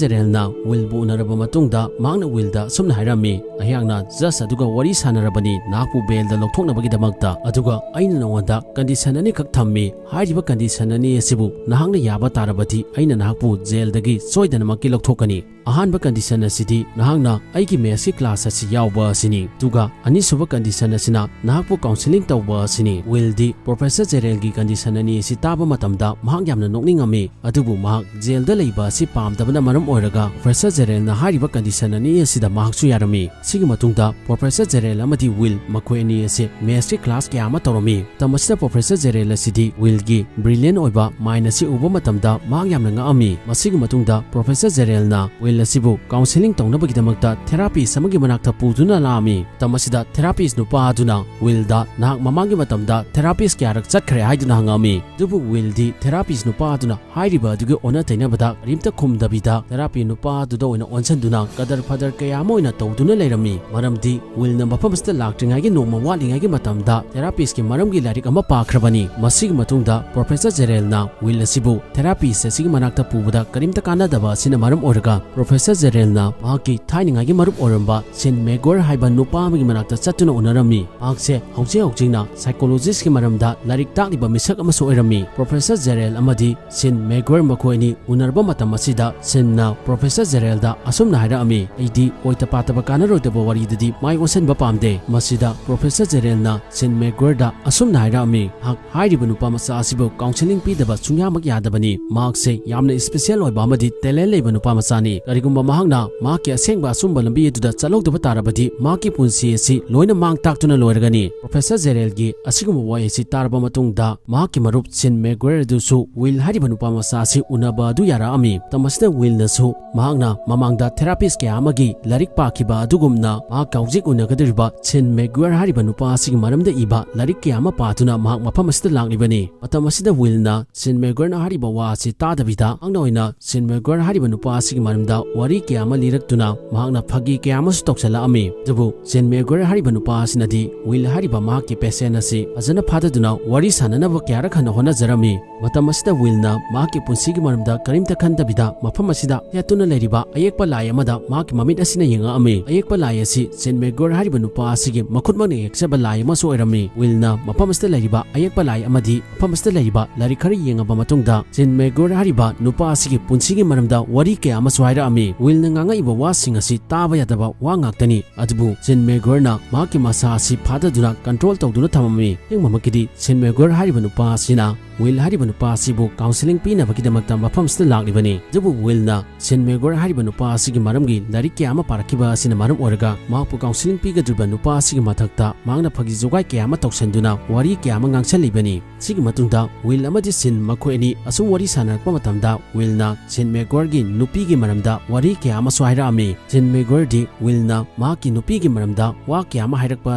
ꯖꯦꯔꯦꯜꯅ ꯋꯤꯜꯕꯨ ꯎꯅꯔꯕ ꯃꯇꯨꯡꯗ ꯃꯍꯥꯛꯅ ꯋꯤꯜꯗ ꯑꯁꯨꯝꯅ ꯍꯥꯏꯔꯝꯃꯤ, "ꯑꯩꯍꯥꯛꯅ ꯖꯖ ꯑꯗꯨꯒ ꯋꯥꯔꯤ ꯁꯥꯟꯅꯔꯕꯅꯤ ꯅꯍꯥꯛꯄꯨ ꯕꯦꯜꯗ ꯂꯧꯊꯣꯛꯅꯕꯒꯤꯗꯃꯛꯇ꯫ ꯑꯗꯨꯒ ꯑꯩꯅ ꯅꯉꯣꯟꯗ ꯀꯟꯗꯤꯁꯟ ꯑꯅꯤꯈꯛ ꯊꯝꯃꯤ꯫ ꯍꯥꯏꯔꯤꯕ ꯀꯟꯗꯤꯁꯟ ꯑꯅꯤ ꯑꯁꯤꯕꯨ ꯅꯍꯥꯛꯅ ꯌꯥꯕ ꯇꯥꯔꯕꯗꯤ ꯑꯩꯅ ꯅꯍꯥꯛꯄꯨ ꯖꯦꯜꯗꯒꯤ ꯁꯣꯏꯗꯅꯃꯛꯀꯤ ꯂꯧꯊꯣꯛꯀꯅꯤ꯫ ꯑꯍꯥꯟꯕ ꯀꯟꯗꯤꯁꯟ ꯑꯁꯤꯗꯤ ꯅꯍꯥꯛꯅ ꯑꯩꯒꯤ ꯃꯦꯠꯁꯀꯤ ꯀ꯭ꯂꯥꯁ ꯑꯁꯤ ꯌꯥꯎꯕ ꯑꯁꯤꯅꯤ꯫ ꯑꯗꯨꯒ ꯑꯅꯤꯁꯨꯕ ꯀꯟꯗꯤꯁꯟ ꯑꯁꯤꯅ ꯅꯍꯥꯛꯄꯨ ꯀꯥꯎꯟꯁꯤꯂꯤꯡ ꯇꯧꯕ ꯑꯁꯤꯅꯤ꯫" ꯋꯤꯜꯗꯤ ꯄ꯭ꯔꯣꯐꯦꯁꯔ ꯖꯦꯔꯦꯜꯒꯤ ꯀꯟꯗꯤꯁꯟ ꯑꯅꯤ ꯑꯁꯤ ꯇꯥꯕ ꯃꯇꯝꯗ ꯃꯍꯥꯛ ꯌꯥꯝꯅ ꯅꯣꯛꯅꯤꯡꯉꯝꯃꯤ꯫ ꯑꯗꯨꯕꯨ ꯃꯍꯥꯛ ꯖꯦꯜꯗ ꯂꯩꯕ ꯑꯁꯤ ꯄꯥꯝꯗꯕꯅ ꯃꯔꯝ ꯑꯣꯏꯔꯒ ꯄ꯭ꯔꯣꯐꯦꯁꯔ ꯖꯦꯔꯦꯜꯅ ꯍꯥꯏꯔꯤꯕ ꯀꯟꯗꯤꯁꯟ ꯑꯅꯤ ꯑꯁꯤꯗ ꯃꯍꯥꯛꯁꯨ ꯌꯥꯔꯝꯃꯤ꯫ ꯁꯤꯒꯤ ꯃꯇꯨꯡꯗ ꯄ꯭ꯔꯣꯐꯦꯁꯔ ꯖꯦꯔꯦꯜ ꯑꯃꯗꯤ ꯋꯤꯜ ꯃꯈꯣꯏ ꯑꯅꯤ ꯑꯁꯤ ꯃꯦꯠꯁꯀꯤ ꯀ꯭ꯂꯥꯁ ꯀꯌꯥ ꯑꯃ ꯇꯧꯔꯝꯃꯤ꯫ ꯃꯇꯝ ꯑꯁꯤꯗ ꯄ꯭ꯔꯣꯐꯦꯁꯔ ꯖꯦꯔꯦꯜ ꯑꯁꯤꯗꯤ ꯋꯤꯜꯒꯤ ꯕ꯭ꯔꯤꯂꯤꯌꯟ ꯑꯣꯏꯕ ꯃꯥꯏꯟ ꯑꯁꯤ ꯎꯕ ꯃꯇꯝꯗ ꯃꯍꯥꯛ ꯌꯥꯝꯅ ꯉꯛꯑꯝꯃꯤ꯫ ꯃꯁꯤꯒꯤ ꯃꯇꯨꯡꯗ ꯄ꯭ꯔꯣꯐꯦꯁꯔ ꯖꯦꯔꯦꯜꯅ ꯋꯤꯜ ꯑꯁꯤꯕꯨ ꯀꯥꯎꯟꯁꯦꯂꯤꯡ ꯇꯧꯅꯕꯒꯤꯗꯃꯛꯇ ꯊꯦꯔꯥꯄꯤꯁ ꯑꯃꯒꯤ ꯃꯅꯥꯛꯇ ꯄꯨꯗꯨꯅ ꯂꯥꯛꯑꯝꯃꯤ꯫ ꯃꯇꯝ ꯑꯁꯤꯗ ꯊꯦꯔꯥꯄꯤꯁ ꯅꯨꯄꯥ ꯑꯗꯨꯅ ꯋꯤꯜꯗ ꯅꯍꯥꯛ ꯃꯃꯥꯡꯒꯤ ꯃꯇꯝꯗ ꯊꯦꯔꯥꯄꯤꯁ ꯀꯌꯥꯔꯛ ꯆꯠꯈ꯭ꯔꯦ ꯍꯥꯏꯗꯨꯅ ꯍꯪꯉꯛꯑꯝꯃꯤ꯫ ꯑꯗꯨꯕꯨ ꯋꯤꯜꯗꯤ ꯊꯦꯔꯥꯄꯤꯁ ꯅꯨꯄꯥ ꯑꯗꯨꯅ ꯍꯥꯏꯔꯤꯕ ꯑꯗꯨꯒꯤ ꯑꯣꯟꯅ ꯇꯩꯅꯕꯗ ꯀꯔꯤꯝꯇ ꯈꯨꯝꯗꯕꯤꯗ ꯊꯦꯔꯥꯄꯤ ꯅꯨꯄꯥ ꯑꯗꯨꯗ ꯑꯣꯏꯅ ꯑꯣꯟꯁꯤꯟꯗꯨꯅ ꯀꯗꯔ ꯐꯗꯔ ꯀꯌꯥ ꯑꯃ ꯑꯣꯏꯅ ꯇꯧꯗꯨꯅ ꯂꯩꯔꯝꯃꯤ꯫ ꯃꯔꯝꯗꯤ ꯋꯤꯜꯅ ꯃꯐꯝ ꯑꯁꯤꯗ ꯂꯥꯛꯇ꯭ꯔꯤꯉꯩꯒꯤ ꯅꯣꯡꯃ ꯋꯥꯠꯂꯤꯉꯩꯒꯤ ꯃꯇꯝꯗ ꯊꯦꯔꯥꯄꯤꯁꯀꯤ ꯃꯔꯝꯒꯤ ꯂꯥꯏꯔꯤꯛ ꯑꯃ ꯄꯥꯈ꯭ꯔꯕꯅꯤ꯫ ꯃꯁꯤꯒꯤ ꯃꯇꯨꯡꯗ ꯄ꯭ꯔꯣꯐꯦꯁꯔ ꯖꯦꯔꯦꯜꯅ ꯋꯤꯜ ꯑꯁꯤꯕꯨ ꯊꯦꯔꯥꯄꯤꯁ ꯑꯁꯤꯒꯤ ꯃꯅꯥꯛꯇ ꯄꯨꯕꯗ ꯀꯔꯤꯝꯇ ꯀꯥꯟꯅꯗꯕ ꯑꯁꯤꯅ ꯃꯔꯝ ꯑꯣꯏꯔꯒ ꯄ꯭ꯔꯣꯐꯦꯁꯔ ꯖꯦꯔꯦꯜꯅ ꯃꯍꯥꯛꯀꯤ ꯊꯥꯏꯅꯉꯥꯏꯒꯤ ꯃꯔꯨꯞ ꯑꯣꯏꯔꯝꯕ ꯁꯦꯟ ꯃꯦꯒ꯭ꯋꯔ ꯍꯥꯏꯕ ꯅꯨꯄꯥ ꯑꯃꯒꯤ ꯃꯅꯥꯛꯇ ꯆꯠꯇꯨꯅ ꯎꯅꯔꯝꯃꯤ꯫ ꯃꯍꯥꯛꯁꯦ ꯍꯧꯖꯤꯛ ꯍꯧꯖꯤꯛꯅ ꯁꯥꯏꯀꯣꯂꯣꯖꯤꯁꯀꯤ ꯃꯔꯝꯗ ꯂꯥꯏꯔꯤꯛ ꯇꯥꯛꯂꯤꯕ ꯃꯤꯁꯛ ꯑꯃꯁꯨ ꯑꯣꯏꯔꯝꯃꯤ꯫ ꯄ꯭ꯔꯣꯐꯦꯁꯔ ꯖꯦꯔꯦꯜ ꯑꯃꯗꯤ ꯁꯦꯟ ꯃꯦꯒ꯭ꯋꯔ ꯃꯈꯣꯏ ꯑꯅꯤ ꯎꯅꯔꯕ ꯃꯇꯝ ꯑꯁꯤꯗ ꯁꯦꯟꯅ ꯄ꯭ꯔꯣꯐꯦꯁꯔ ꯖꯦꯔꯦꯜꯗ ꯑꯁꯨꯝꯅ ꯍꯥꯏꯔꯛꯑꯝꯃꯤ, "ꯑꯩꯗꯤ ꯑꯣꯏꯇ ꯄꯥꯇꯕ ꯀꯥꯟꯅꯔꯣꯏꯗꯕ ꯋꯥꯔꯤꯗꯗꯤ ꯃꯥꯏ ꯑꯣꯟꯁꯤꯟꯕ ꯄꯥꯝꯗꯦ꯫" ꯃꯁꯤꯗ ꯄ꯭ꯔꯣꯐꯦꯁꯔ ꯖꯦꯔꯦꯜꯅ ꯁꯦꯟ ꯃꯦꯒ꯭ꯋꯔꯗ ꯑꯁꯨꯝꯅ ꯍꯥꯏꯔꯛꯑꯝꯃꯤ, "ꯃꯍꯥꯛ ꯍꯥꯏꯔꯤꯕ ꯅꯨꯄꯥ ꯃꯆꯥ ꯑꯁꯤꯕꯨ ꯀꯥꯎꯟꯁꯦꯂꯤꯡ ꯄꯤꯗꯕ ꯁꯨꯡꯌꯥꯃꯛ ꯌꯥꯗꯕꯅꯤ꯫ ꯃꯍꯥꯛꯁꯦ ꯌꯥꯝꯅ ꯏꯁꯄꯤꯁꯦꯜ ꯑꯣꯏꯕ ꯑꯃꯗꯤ ꯇꯦꯂꯦꯟ ꯂꯩꯕ ꯅꯨꯄꯥ ꯃꯆꯥꯅꯤ꯫ ꯀꯔꯤꯒꯨꯝꯕ ꯃꯍꯥꯛꯅ ꯃꯍꯥꯛꯀꯤ ꯑꯁꯦꯡꯕ ꯑꯆꯨꯝꯕ ꯂꯝꯕꯤ ꯑꯗꯨꯗ ꯆꯠꯍꯧꯗꯕ ꯇꯥꯔꯕꯗꯤ ꯃꯍꯥꯛꯀꯤ ꯄꯨꯟꯁꯤ ꯑꯁꯤ ꯂꯣꯏꯅ ꯃꯥꯡ ꯇꯥꯛꯇꯨꯅ ꯂꯣꯏꯔꯒꯅꯤ꯫" ꯄ꯭ꯔꯣꯐꯦꯁꯔ ꯖꯦꯔꯦꯜꯒꯤ ꯑꯁꯤꯒꯨꯝꯕ ꯋꯥꯍꯩ ꯑꯁꯤ ꯇꯥꯔꯕ ꯃꯇꯨꯡꯗ ꯃꯍꯥꯛꯀꯤ ꯃꯔꯨꯞ ꯁꯦꯟ ꯃꯦꯒ꯭ꯋꯔ ꯑꯗꯨꯁꯨ ꯋꯤꯜ ꯍꯥꯏꯔꯤꯕ ꯅꯨꯄꯥ ꯃꯆꯥ ꯑꯁꯤ ꯎꯅꯕ ꯑꯗꯨ ꯌꯥꯔꯛꯑꯝꯃꯤ꯫ ꯃꯇꯝ ꯑꯁꯤꯗ ꯋꯤꯜꯅꯁꯨ ꯃꯍꯥꯛꯅ ꯃꯃꯥꯡꯗ ꯊꯦꯔꯥꯄꯤꯁ ꯀꯌꯥ ꯑꯃꯒꯤ ꯂꯥꯏꯔꯤꯛ ꯄꯥꯈꯤꯕ ꯑꯗꯨꯒꯨꯝꯅ ꯃꯍꯥꯛꯀ ꯍꯧꯖꯤꯛ ꯎꯅꯒꯗꯧꯔꯤꯕ ꯁꯦꯟ ꯃꯦꯒ꯭ꯋꯔ ꯍꯥꯏꯔꯤꯕ ꯅꯨꯄꯥ ꯑꯁꯤꯒꯤ ꯃꯔꯝꯗ ꯏꯕ ꯂꯥꯏꯔꯤꯛ ꯀꯌꯥ ꯑꯃ ꯄꯥꯗꯨꯅ ꯃꯍꯥꯛ ꯃꯐꯝ ꯑꯁꯤꯗ ꯂꯥꯛꯂꯤꯕꯅꯤ꯫ ꯃꯇꯝ ꯑꯁꯤꯗ ꯋꯤꯜꯅ ꯁꯦꯟ ꯃꯦꯒ꯭ꯋꯔꯅ ꯍꯥꯏꯔꯤꯕ ꯋꯥ ꯑꯁꯤ ꯇꯥꯗꯕꯤꯗ ꯃꯍꯥꯛꯅ ꯑꯣꯏꯅ ꯁꯦꯟ ꯃꯦꯒ꯭ꯋꯔ ꯍꯥꯏꯔꯤꯕ ꯅꯨꯄꯥ ꯑꯁꯤꯒꯤ ꯃꯔꯝꯗ ꯋꯥꯔꯤ ꯀꯌꯥ ꯑꯃ ꯂꯤꯔꯛꯇꯨꯅ ꯃꯍꯥꯛꯅ ꯐꯥꯒꯤ ꯀꯌꯥ ꯑꯃꯁꯨ ꯇꯧꯁꯜꯂꯛꯑꯝꯃꯤ꯫ ꯑꯗꯨꯕꯨ ꯁꯦꯟ ꯃꯦꯒ꯭ꯋꯔ ꯍꯥꯏꯔꯤꯕ ꯅꯨꯄꯥ ꯑꯁꯤꯅꯗꯤ ꯋꯤꯜ ꯍꯥꯏꯔꯤꯕ ꯃꯍꯥꯛꯀꯤ ꯄꯦꯁꯦꯟ ꯑꯁꯤ ꯐꯖꯅ ꯐꯥꯗꯗꯨꯅ ꯋꯥꯔꯤ ꯁꯥꯟꯅꯅꯕ ꯀꯌꯥꯔꯛ ꯍꯟꯅ ꯍꯣꯠꯅꯖꯔꯝꯃꯤ꯫ ꯃꯇꯝ ꯑꯁꯤꯗ ꯋꯤꯜꯅ ꯃꯍꯥꯛꯀꯤ ꯄꯨꯟꯁꯤꯒꯤ ꯃꯔꯝꯗ ꯀꯔꯤꯝꯇ ꯈꯟꯗꯕꯤꯗ ꯃꯐꯝ ꯑꯁꯤꯗ ꯊꯦꯠꯇꯨꯅ ꯂꯩꯔꯤꯕ ꯑꯌꯦꯛꯄ ꯂꯥꯏ ꯑꯃꯗ ꯃꯍꯥꯛꯀꯤ ꯃꯃꯤꯠ ꯑꯁꯤꯅ ꯌꯦꯡꯉꯛꯑꯝꯃꯤ꯫ ꯑꯌꯦꯛꯄ ꯂꯥꯏ ꯑꯁꯤ ꯁꯦꯟ ꯃꯦꯒ꯭ꯋꯔ ꯍꯥꯏꯔꯤꯕ ꯅꯨꯄꯥ ꯑꯁꯤꯒꯤ ꯃꯈꯨꯠꯃꯛꯅ ꯌꯦꯛꯆꯕ ꯂꯥꯏ ꯑꯃꯁꯨ ꯑꯣꯏꯔꯝꯃꯤ꯫ ꯋꯤꯜꯅ ꯃꯐꯝ ꯑꯁꯤꯗ ꯂꯩꯔꯤꯕ ꯑꯌꯦꯛꯄ ꯂꯥꯏ ꯑꯃꯗꯤ ꯃꯐꯝ ꯑꯁꯤꯗ ꯂꯩꯔꯤꯕ ꯂꯥꯏꯔꯤꯛ ꯈꯔ ꯌꯦꯡꯉꯕ ꯃꯇꯨꯡꯗ ꯁꯦꯟ ꯃꯦꯒ꯭ꯋꯔ ꯍꯥꯏꯔꯤꯕ ꯅꯨꯄꯥ ꯑꯁꯤꯒꯤ ꯄꯨꯟꯁꯤꯒꯤ ꯃꯔꯝꯗ ꯋꯥꯔꯤ ꯀꯌꯥ ꯑꯃꯁꯨ ꯍꯥꯏꯔꯛꯑꯝꯃꯤ꯫ ꯋꯤꯜꯅ ꯉꯥꯡꯉꯛꯏꯕ ꯋꯥꯁꯤꯡ ꯑꯁꯤ ꯇꯥꯕ ꯌꯥꯗꯕ ꯋꯥ ꯉꯥꯛꯇꯅꯤ꯫ ꯑꯗꯨꯕꯨ ꯁꯦꯟ ꯃꯦꯒ꯭ꯋꯔꯅ ꯃꯍꯥꯛꯀꯤ ꯃꯁꯥ ꯑꯁꯤ ꯐꯥꯗꯗꯨꯅ ꯀꯟꯇ꯭ꯔꯣꯜ ꯇꯧꯗꯨꯅ ꯊꯝꯃꯝꯃꯤ꯫ ꯑꯁꯦꯡꯕꯃꯛꯀꯤꯗꯤ ꯁꯦꯟ ꯃꯦꯒ꯭ꯋꯔ ꯍꯥꯏꯔꯤꯕ ꯅꯨꯄꯥ ꯑꯁꯤꯅ ꯋꯤꯜ ꯍꯥꯏꯔꯤꯕ ꯅꯨꯄꯥ ꯑꯁꯤꯕꯨ counselling ꯄꯤꯅꯕꯒꯤꯗꯃꯛꯇ ꯃꯐꯝ ꯑꯁꯤꯗ ꯂꯥꯛꯂꯤꯕꯅꯤ꯫ ꯑꯗꯨꯕꯨ ꯋꯤꯜꯅ ꯁꯦꯟ ꯃꯦꯒ꯭ꯋꯥꯌꯔ ꯍꯥꯏꯔꯤꯕ ꯅꯨꯄꯥ ꯑꯁꯤꯒꯤ ꯃꯔꯝꯒꯤ ꯂꯥꯏꯔꯤꯛ ꯀꯌꯥ ꯑꯃ ꯄꯥꯔꯛꯈꯤꯕ ꯑꯁꯤꯅ ꯃꯔꯝ ꯑꯣꯏꯔꯒ ꯃꯍꯥꯛꯄꯨ counselling ꯄꯤꯒꯗꯧꯔꯤꯕ ꯅꯨꯄꯥ ꯑꯁꯤꯒꯤ ꯃꯊꯛꯇ ꯃꯍꯥꯛꯅ ꯐꯥꯒꯤ ꯖꯨꯒꯥꯏ ꯀꯌꯥ ꯑꯃ ꯇꯧꯁꯟꯗꯨꯅ ꯋꯥꯔꯤ ꯀꯌꯥ ꯑꯃ ꯉꯥꯡꯁꯜꯂꯤꯕꯅꯤ꯫ ꯁꯤꯒꯤ ꯃꯇꯨꯡꯗ ꯋꯤꯜ ꯑꯃꯗꯤ ꯁꯤꯟ ꯃꯈꯣꯏ ꯑꯅꯤ ꯑꯁꯨꯝ ꯋꯥꯔꯤ ꯁꯥꯟꯅꯔꯛꯄ ꯃꯇꯝꯗ ꯋꯤꯜꯅ ꯁꯦꯟ ꯃꯦꯒ꯭ꯋꯥꯌꯔꯒꯤ ꯅꯨꯄꯤꯒꯤ ꯃꯔꯝꯗ ꯋꯥꯔꯤ ꯀꯌꯥ ꯑꯃꯁꯨ ꯍꯥꯏꯔꯛꯑꯝꯃꯤ꯫ ꯁꯦꯟ ꯃꯦꯒ꯭ꯋꯥꯌꯔꯗꯤ ꯋꯤꯜꯅ ꯃꯍꯥꯛꯀꯤ ꯅꯨꯄꯤꯒꯤ ꯃꯔꯝꯗ ꯋꯥ ꯀꯌꯥ ꯑꯃ ꯍꯥꯏꯔꯛꯄ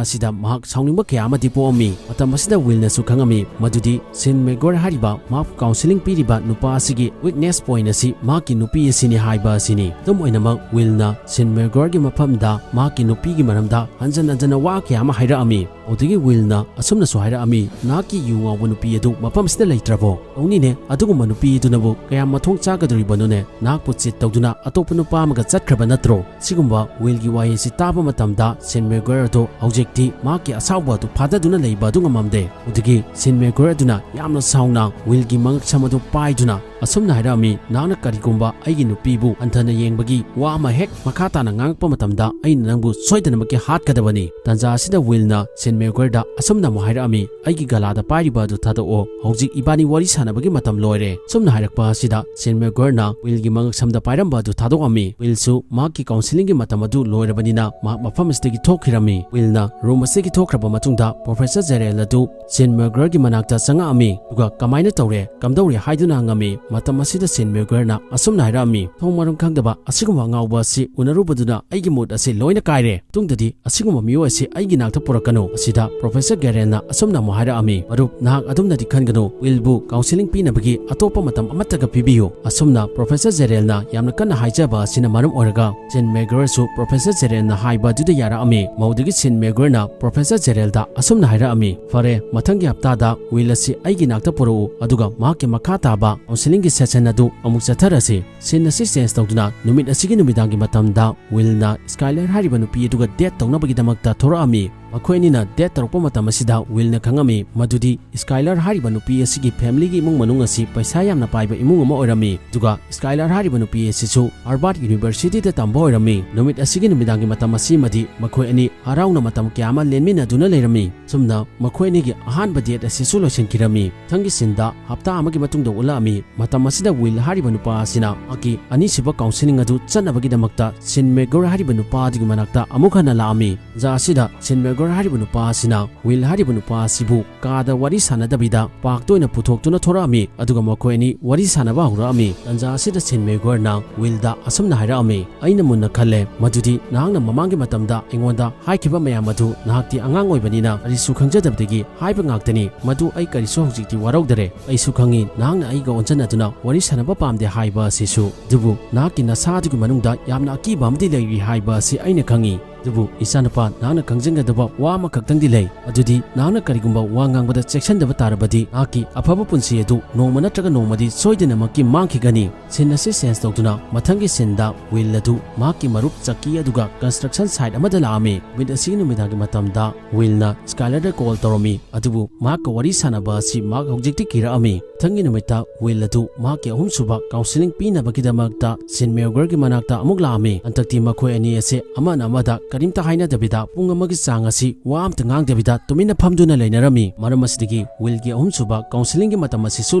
ꯑꯁꯤꯗ ꯃꯍꯥꯛ ꯁꯥꯎꯅꯤꯡꯕ ꯀꯌꯥ ꯑꯃꯗꯤ ꯄꯣꯛꯑꯝꯃꯤ꯫ ꯃꯇꯝ ꯑꯁꯤꯗ ꯋꯤꯜꯅꯁꯨ ꯈꯪꯉꯝꯃꯤ ꯃꯗꯨꯗꯤ ꯁꯦꯟ ꯃꯦꯒ꯭ꯋꯥꯌꯔ ꯍꯥꯏꯔꯤꯕ ꯃꯍꯥꯛꯄꯨ counselling ꯄꯤꯔꯤꯕ ꯅꯨꯄꯥ ꯑꯁꯤꯒꯤ weakness point ꯑꯁꯤ ꯃꯍꯥꯛꯀꯤ ꯅꯨꯄꯤ ꯑꯁꯤꯅꯤ ꯍꯥꯏꯕ ꯑꯁꯤꯅꯤ꯫ ꯑꯗꯨꯝ ꯑꯣꯏꯅꯃꯛ ꯋꯤꯜꯅ ꯁꯦꯟ ꯃꯦꯒ꯭ꯋꯥꯌꯔꯒꯤ ꯃꯐꯝꯗ ꯃꯍꯥꯛꯀꯤ ꯅꯨꯄꯤꯒꯤ ꯃꯔꯝꯗ ꯍꯟꯖꯟ ꯍꯟꯖꯟꯅ ꯋꯥ ꯀꯌꯥ ꯑꯃ ꯍꯥꯏꯔꯛꯑꯝꯃꯤ꯫ ꯑꯗꯨꯗꯒꯤ ꯋꯤꯜꯅ ꯑꯁꯨꯝꯅꯁꯨ ꯍꯥꯏꯔꯛꯑꯝꯃꯤ, "ꯅꯍꯥꯛꯀꯤ ꯌꯨ ꯉꯥꯎꯕ ꯅꯨꯄꯤ ꯑꯗꯨ ꯃꯐꯝ ꯑꯁꯤꯗ ꯂꯩꯇ꯭ꯔꯕꯣ? ꯇꯧꯅꯤꯅꯦ, ꯑꯗꯨꯒꯨꯝꯕ ꯅꯨꯄꯤ ꯑꯗꯨꯅꯕꯨ ꯀꯌꯥꯝ ꯃꯊꯣꯡ ꯆꯥꯒꯗꯧꯔꯤꯕꯅꯣꯅꯦ? ꯅꯍꯥꯛꯄꯨ cheat ꯇꯧꯗꯨꯅ ꯑꯇꯣꯞꯄ ꯅꯨꯄꯥ ꯑꯃꯒ ꯆꯠꯈ꯭ꯔꯕ ꯅꯠꯇ꯭ꯔꯣ?" ꯁꯤꯒꯨꯝꯕ ꯋꯤꯜꯒꯤ ꯋꯥꯍꯩ ꯑꯁꯤ ꯇꯥꯕ ꯃꯇꯝꯗ ꯁꯦꯟ ꯃꯦꯒ꯭ꯋꯥꯌꯔ ꯑꯗꯨ ꯍꯧꯖꯤꯛꯇꯤ ꯃꯍꯥꯛꯀꯤ ꯑꯁꯥꯎꯕ ꯑꯗꯨ ꯐꯥꯗꯗꯨꯅ ꯂꯩꯕ ꯑꯗꯨ ꯉꯝꯃꯝꯗꯦ꯫ ꯑꯗꯨꯗꯒꯤ ꯁꯦꯟ ꯃꯦꯒ꯭ꯋꯥꯌꯔ ꯑꯗꯨꯅ ꯌꯥꯝꯅ ꯁꯥꯎꯅ ꯋꯤꯜꯒꯤ ꯃꯉꯛꯁꯝ ꯑꯗꯨ ꯄꯥꯏꯗꯨꯅ ꯑꯁꯨꯝꯅ ꯍꯥꯏꯔꯛꯑꯝꯃꯤ, "ꯅꯍꯥꯛꯅ ꯀꯔꯤꯒꯨꯝꯕ ꯑꯩꯒꯤ ꯅꯨꯄꯤꯕꯨ ꯍꯟꯊꯅ ꯌꯦꯡꯕꯒꯤ ꯋꯥ ꯑꯃ ꯍꯦꯛ ꯃꯈꯥ ꯇꯥꯅ ꯉꯥꯡꯉꯛꯄ ꯃꯇꯝꯗ ꯑꯩꯅ ꯅꯪꯕꯨ ꯁꯣꯏꯗꯅꯃꯛꯀꯤ ꯍꯥꯠꯀꯗꯕꯅꯤ꯫" ꯇꯥꯟꯖꯥ ꯑꯁꯤꯗ ꯋꯤꯜꯅ ꯁꯦꯟ ꯃꯦꯒ꯭ꯋꯥꯌꯔꯗ ꯑꯁꯨꯝꯅ ꯑꯃꯨꯛ ꯍꯥꯏꯔꯛꯑꯝꯃꯤ, "ꯑꯩꯒꯤ ꯒꯂꯥꯗ ꯄꯥꯏꯔꯤꯕ ꯑꯗꯨ ꯊꯥꯗꯣꯛꯑꯣ, ꯍꯧꯖꯤꯛ ꯏꯕꯥꯅꯤ ꯋꯥꯔꯤ ꯁꯥꯟꯅꯕꯒꯤ ꯃꯇꯝ ꯂꯣꯏꯔꯦ꯫" ꯁꯨꯝꯅ ꯍꯥꯏꯔꯛꯄ ꯑꯁꯤꯗ ꯁꯦꯟ ꯃꯦꯒ꯭ꯋꯥꯌꯔꯅ ꯋꯤꯜꯒꯤ ꯃꯉꯛꯁꯝꯗ ꯄꯥꯏꯔꯝꯕ ꯑꯗꯨ ꯊꯥꯗꯣꯛꯑꯝꯃꯤ꯫ ꯋꯤꯜꯁꯨ ꯃꯍꯥꯛꯀꯤ counselling ꯒꯤ ꯃꯇꯝ ꯑꯗꯨ ꯂꯣꯏꯔꯕꯅꯤꯅ ꯃꯍꯥꯛ ꯃꯐꯝ ꯑꯁꯤꯗꯒꯤ ꯊꯣꯛꯈꯤꯔꯝꯃꯤ꯫ ꯋꯤꯜꯅ ꯔꯨꯝ ꯑꯁꯤꯗꯒꯤ ꯊꯣꯛꯈ꯭ꯔꯕ ꯃꯇꯨꯡꯗ ꯄ꯭ꯔꯣꯐꯦꯁꯔ ꯖꯦꯔꯦꯜ ꯑꯗꯨ ꯁꯦꯟ ꯃꯦꯒ꯭ꯋꯥꯌꯔꯒꯤ ꯃꯅꯥꯛꯇ ꯆꯪꯉꯛꯑꯝꯃꯤ꯫ ꯑꯗꯨꯒ "ꯀꯃꯥꯏꯅ ꯇꯧꯔꯦ? ꯀꯝꯗꯧꯔꯦ?" ꯍꯥꯏꯗꯨꯅ ꯍꯪꯉꯝꯃꯤ꯫ ꯃꯇꯝ ꯑꯁꯤꯗ ꯁꯦꯟ ꯃꯦꯒ꯭ꯋꯥꯌꯔꯅ ꯑꯁꯨꯝꯅ ꯍꯥꯏꯔꯛꯑꯝꯃꯤ, "ꯃꯊꯣꯡ ꯃꯔꯝ ꯈꯪꯗꯕ ꯑꯁꯤꯒꯨꯝꯕ ꯑꯉꯥꯎꯕ ꯑꯁꯤ ꯎꯅꯔꯨꯕꯗꯨꯅ ꯑꯩꯒꯤ mood ꯑꯁꯤ ꯂꯣꯏꯅ ꯀꯥꯏꯔꯦ꯫ ꯃꯇꯨꯡꯗꯗꯤ ꯑꯁꯤꯒꯨꯝꯕ ꯃꯤꯑꯣꯏ ꯑꯁꯤ ꯑꯩꯒꯤ ꯅꯥꯛꯇ ꯄꯨꯔꯛꯀꯅꯨ꯫" ꯑꯁꯤꯗ ꯄ꯭ꯔꯣꯐꯦꯁꯔ ꯖꯦꯔꯦꯜꯅ ꯑꯁꯨꯝꯅ ꯑꯃꯨꯛ ꯍꯥꯏꯔꯛꯑꯝꯃꯤ, "ꯃꯔꯨꯞ, ꯅꯍꯥꯛ ꯑꯗꯨꯝꯅꯗꯤ ꯈꯟꯒꯅꯨ, ꯋꯤꯜꯕꯨ counselling ꯄꯤꯅꯕꯒꯤ ꯑꯇꯣꯞꯄ ꯃꯇꯝ ꯑꯃꯠꯇꯒ ꯄꯤꯕꯤꯌꯨ꯫" ꯑꯁꯨꯝꯅ ꯄ꯭ꯔꯣꯐꯦꯁꯔ ꯖꯦꯔꯦꯜꯅ ꯌꯥꯝꯅ ꯀꯟꯅ ꯍꯥꯏꯖꯕ ꯑꯁꯤꯅ ꯃꯔꯝ ꯑꯣꯏꯔꯒ ꯁꯦꯟ ꯃꯦꯒ꯭ꯋꯥꯌꯔꯁꯨ ꯄ꯭ꯔꯣꯐꯦꯁꯔ ꯖꯦꯔꯦꯜꯅ ꯍꯥꯏꯕ ꯑꯗꯨꯗ ꯌꯥꯔꯛꯑꯝꯃꯤ꯫ ꯃꯧꯗꯒꯤ ꯁꯦꯟ ꯃꯦꯒ꯭ꯋꯥꯌꯔꯅ ꯄ꯭ꯔꯣꯐꯦꯁꯔ ꯖꯦꯔꯦꯜꯗ ꯑꯁꯨꯝꯅ ꯍꯥꯏꯔꯛꯑꯝꯃꯤ, "ꯐꯔꯦ, ꯃꯊꯪꯒꯤ ꯍꯞꯇꯥꯗ ꯋꯤꯜ ꯑꯁꯤ ꯑꯩꯒꯤ ꯅꯥꯛꯇ ꯄꯨꯔꯛꯎ, ꯑꯗꯨꯒ ꯃꯍꯥꯛꯀꯤ ꯃꯈꯥ ꯇꯥꯕ counselling ꯒꯤ session ꯑꯗꯨ ꯑꯃꯨꯛ ꯆꯠꯊꯔꯁꯤ꯫" Scene ꯑꯁꯤ change ꯇꯧꯗꯨꯅ ꯅꯨꯃꯤꯠ ꯑꯁꯤꯒꯤ ꯅꯨꯃꯤꯗꯥꯡꯒꯤ ꯃꯇꯝꯗ ꯋꯤꯜꯅ ꯁ꯭ꯀꯥꯏꯂꯔ ꯍꯥꯏꯔꯤꯕ ꯅꯨꯄꯤ ꯑꯗꯨꯒ date ꯇꯧꯅꯕꯒꯤꯗꯃꯛꯇ ꯊꯣꯔꯛꯑꯝꯃꯤ꯫ ꯃꯈꯣꯏ ꯑꯅꯤꯅ date ꯇꯧꯔꯛꯄ ꯃꯇꯝ ꯑꯁꯤꯗ ꯋꯤꯜꯅ ꯈꯪꯉꯝꯃꯤ ꯃꯗꯨꯗꯤ ꯁ꯭ꯀꯥꯏꯂꯔ ꯍꯥꯏꯔꯤꯕ ꯅꯨꯄꯤ ꯑꯁꯤꯒꯤ familyꯒꯤ ꯏꯃꯨꯡ ꯃꯅꯨꯡ ꯑꯁꯤ ꯄꯩꯁꯥ ꯌꯥꯝꯅ ꯄꯥꯏꯕ ꯏꯃꯨꯡ ꯑꯃ ꯑꯣꯏꯔꯝꯃꯤ꯫ ꯑꯗꯨꯒ ꯁ꯭ꯀꯥꯏꯂꯔ ꯍꯥꯏꯔꯤꯕ ꯅꯨꯄꯤ ꯑꯁꯤꯁꯨ Harvard Universityꯗ ꯇꯝꯕ ꯑꯣꯏꯔꯝꯃꯤ꯫ ꯅꯨꯃꯤꯠ ꯑꯁꯤꯒꯤ ꯅꯨꯃꯤꯗꯥꯡꯒꯤ ꯃꯇꯝ ꯑꯁꯤꯃꯗꯤ ꯃꯈꯣꯏ ꯑꯅꯤ ꯍꯔꯥꯎꯅ ꯃꯇꯝ ꯀꯌꯥ ꯑꯃ ꯂꯦꯟꯃꯤꯟꯅꯗꯨꯅ ꯂꯩꯔꯝꯃꯤ꯫ ꯁꯨꯝꯅ ꯃꯈꯣꯏ ꯑꯅꯤꯒꯤ ꯑꯍꯥꯟꯕ date ꯑꯁꯤꯁꯨ ꯂꯣꯏꯁꯤꯟꯈꯤꯔꯝꯃꯤ꯫ ꯃꯊꯪꯒꯤ sceneꯗ ꯍꯞꯇꯥ ꯑꯃꯒꯤ ꯃꯇꯨꯡꯗ ꯎꯠꯂꯛꯑꯝꯃꯤ꯫ ꯃꯇꯝ ꯑꯁꯤꯗ ꯋꯤꯜ ꯍꯥꯏꯔꯤꯕ ꯅꯨꯄꯥ ꯑꯁꯤꯅ ꯃꯍꯥꯛꯀꯤ ꯑꯅꯤꯁꯨꯕ counselling ꯑꯗꯨ ꯆꯠꯅꯕꯒꯤꯗꯃꯛꯇ ꯁꯤꯟ ꯃꯦꯒꯣꯔ ꯍꯥꯏꯔꯤꯕ ꯅꯨꯄꯥ ꯑꯗꯨꯒꯤ ꯃꯅꯥꯛꯇ ꯑꯃꯨꯛ ꯍꯟꯅ ꯂꯥꯛꯑꯝꯃꯤ꯫ ꯇꯥꯟꯖꯥ ꯑꯁꯤꯗ ꯁꯤꯟ ꯃꯦꯒꯣꯔ ꯍꯥꯏꯔꯤꯕ ꯅꯨꯄꯥ ꯑꯁꯤꯅ ꯋꯤꯜ ꯍꯥꯏꯔꯤꯕ ꯅꯨꯄꯥ ꯑꯁꯤꯕꯨ ꯀꯥꯗ ꯋꯥꯔꯤ ꯁꯥꯟꯅꯗꯕꯤꯗ parkꯇ ꯑꯣꯏꯅ ꯄꯨꯊꯣꯛꯇꯨꯅ ꯊꯣꯔꯛꯑꯝꯃꯤ꯫ ꯑꯗꯨꯒ ꯃꯈꯣꯏ ꯑꯅꯤ ꯋꯥꯔꯤ ꯁꯥꯟꯅꯕ ꯍꯧꯔꯛꯑꯝꯃꯤ꯫ ꯇꯥꯟꯖꯥ ꯑꯁꯤꯗ ꯁꯤꯟ ꯃꯦꯒꯣꯔꯅ ꯋꯤꯜꯗ ꯑꯁꯨꯝꯅ ꯍꯥꯏꯔꯛꯑꯝꯃꯤ, "ꯑꯩꯅ ꯃꯨꯟꯅ ꯈꯜꯂꯦ ꯃꯗꯨꯗꯤ ꯅꯍꯥꯛꯅ ꯃꯃꯥꯡꯒꯤ ꯃꯇꯝꯗ ꯑꯩꯉꯣꯟꯗ ꯍꯥꯏꯈꯤꯕ ꯃꯌꯥꯝ ꯑꯗꯨ ꯅꯍꯥꯛꯇꯤ ꯑꯉꯥꯡ ꯑꯣꯏꯕꯅꯤꯅ ꯀꯔꯤꯁꯨ ꯈꯪꯖꯗꯕꯗꯒꯤ ꯍꯥꯏꯕ ꯉꯥꯛꯇꯅꯤ꯫ ꯃꯗꯨ ꯑꯩ ꯀꯔꯤꯁꯨ ꯍꯧꯖꯤꯛꯇꯤ ꯋꯥꯔꯧꯗꯔꯦ꯫ ꯑꯩꯁꯨ ꯈꯪꯏ ꯅꯍꯥꯛꯅ ꯑꯩꯒ ꯑꯣꯟꯖꯟꯅꯗꯨꯅ ꯋꯥꯔꯤ ꯁꯥꯟꯅꯕ ꯄꯥꯝꯗꯦ ꯍꯥꯏꯕ ꯑꯁꯤꯁꯨ꯫ ꯑꯗꯨꯕꯨ ꯅꯍꯥꯛꯀꯤ ꯅꯁꯥ ꯑꯗꯨꯒꯤ ꯃꯅꯨꯡꯗ ꯌꯥꯝꯅ ꯑꯀꯤꯕ ꯑꯃꯗꯤ ꯂꯩꯔꯤ ꯍꯥꯏꯕ ꯑꯁꯤ ꯑꯩꯅ ꯈꯪꯏ꯫ ꯑꯗꯨꯕꯨ ꯏꯆꯥꯅꯨꯄꯥ, ꯅꯍꯥꯛꯅ ꯈꯪꯖꯤꯟꯒꯗꯕ ꯋꯥ ꯑꯃꯈꯛꯇꯪꯗꯤ ꯂꯩ꯫ ꯑꯗꯨꯗꯤ ꯅꯍꯥꯛꯅ ꯀꯔꯤꯒꯨꯝꯕ ꯋꯥ ꯉꯥꯡꯕꯗ ꯆꯦꯛꯁꯤꯟꯗꯕ ꯇꯥꯔꯕꯗꯤ ꯅꯍꯥꯛꯀꯤ ꯑꯐꯕ ꯄꯨꯟꯁꯤ ꯑꯗꯨ ꯅꯣꯡꯃ ꯅꯠꯇ꯭ꯔꯒ ꯅꯣꯡꯃꯗꯤ ꯁꯣꯏꯗꯅꯃꯛꯀꯤ ꯃꯥꯡꯈꯤꯒꯅꯤ꯫" Scene ꯑꯁꯤ change ꯇꯧꯗꯨꯅ ꯃꯊꯪꯒꯤ sceneꯗ ꯋꯤꯜ ꯑꯗꯨ ꯃꯍꯥꯛꯀꯤ ꯃꯔꯨꯞ ꯆꯛꯀꯤ ꯑꯗꯨꯒ construction site ꯑꯃꯗ ꯂꯥꯛꯑꯝꯃꯤ꯫ ꯅꯨꯃꯤꯠ ꯑꯁꯤꯒꯤ ꯅꯨꯃꯤꯗꯥꯡꯒꯤ ꯃꯇꯝꯗ ꯋꯤꯜꯅ ꯁ꯭ꯀꯥꯏꯂꯔꯗ call ꯇꯧꯔꯝꯃꯤ, ꯑꯗꯨꯕꯨ ꯃꯍꯥꯛꯀ ꯋꯥꯔꯤ ꯁꯥꯟꯅꯕ ꯑꯁꯤ ꯃꯍꯥꯛ ꯍꯧꯖꯤꯛꯇꯤ ꯀꯤꯔꯛꯑꯝꯃꯤ꯫ ꯃꯊꯪꯒꯤ ꯅꯨꯃꯤꯠꯇ ꯋꯤꯜ ꯑꯗꯨ ꯃꯍꯥꯛꯀꯤ ꯑꯍꯨꯝꯁꯨꯕ counselling ꯄꯤꯅꯕꯒꯤꯗꯃꯛꯇ ꯁꯤꯟ ꯃꯦꯒꯣꯔꯒꯤ ꯃꯅꯥꯛꯇ ꯑꯃꯨꯛ ꯂꯥꯛꯑꯝꯃꯤ꯫ ꯍꯟꯗꯛꯇꯤ ꯃꯈꯣꯏ ꯑꯅꯤ ꯑꯁꯤ ꯑꯃꯅ ꯑꯃꯗ ꯀꯔꯤꯝꯇ ꯍꯥꯏꯅꯗꯕꯤꯗ ꯄꯨꯡ ꯑꯃꯒꯤ ꯆꯥꯡ ꯑꯁꯤ ꯋꯥ ꯑꯝꯇ ꯉꯥꯡꯗꯕꯤꯗ ꯇꯨꯃꯤꯟꯅ ꯐꯝꯗꯨꯅ ꯂꯩꯅꯔꯝꯃꯤ꯫ ꯃꯔꯝ ꯑꯁꯤꯗꯒꯤ ꯋꯤꯜꯒꯤ ꯑꯍꯨꯝꯁꯨꯕ counselling ꯒꯤ ꯃꯇꯝ ꯑꯁꯤꯁꯨ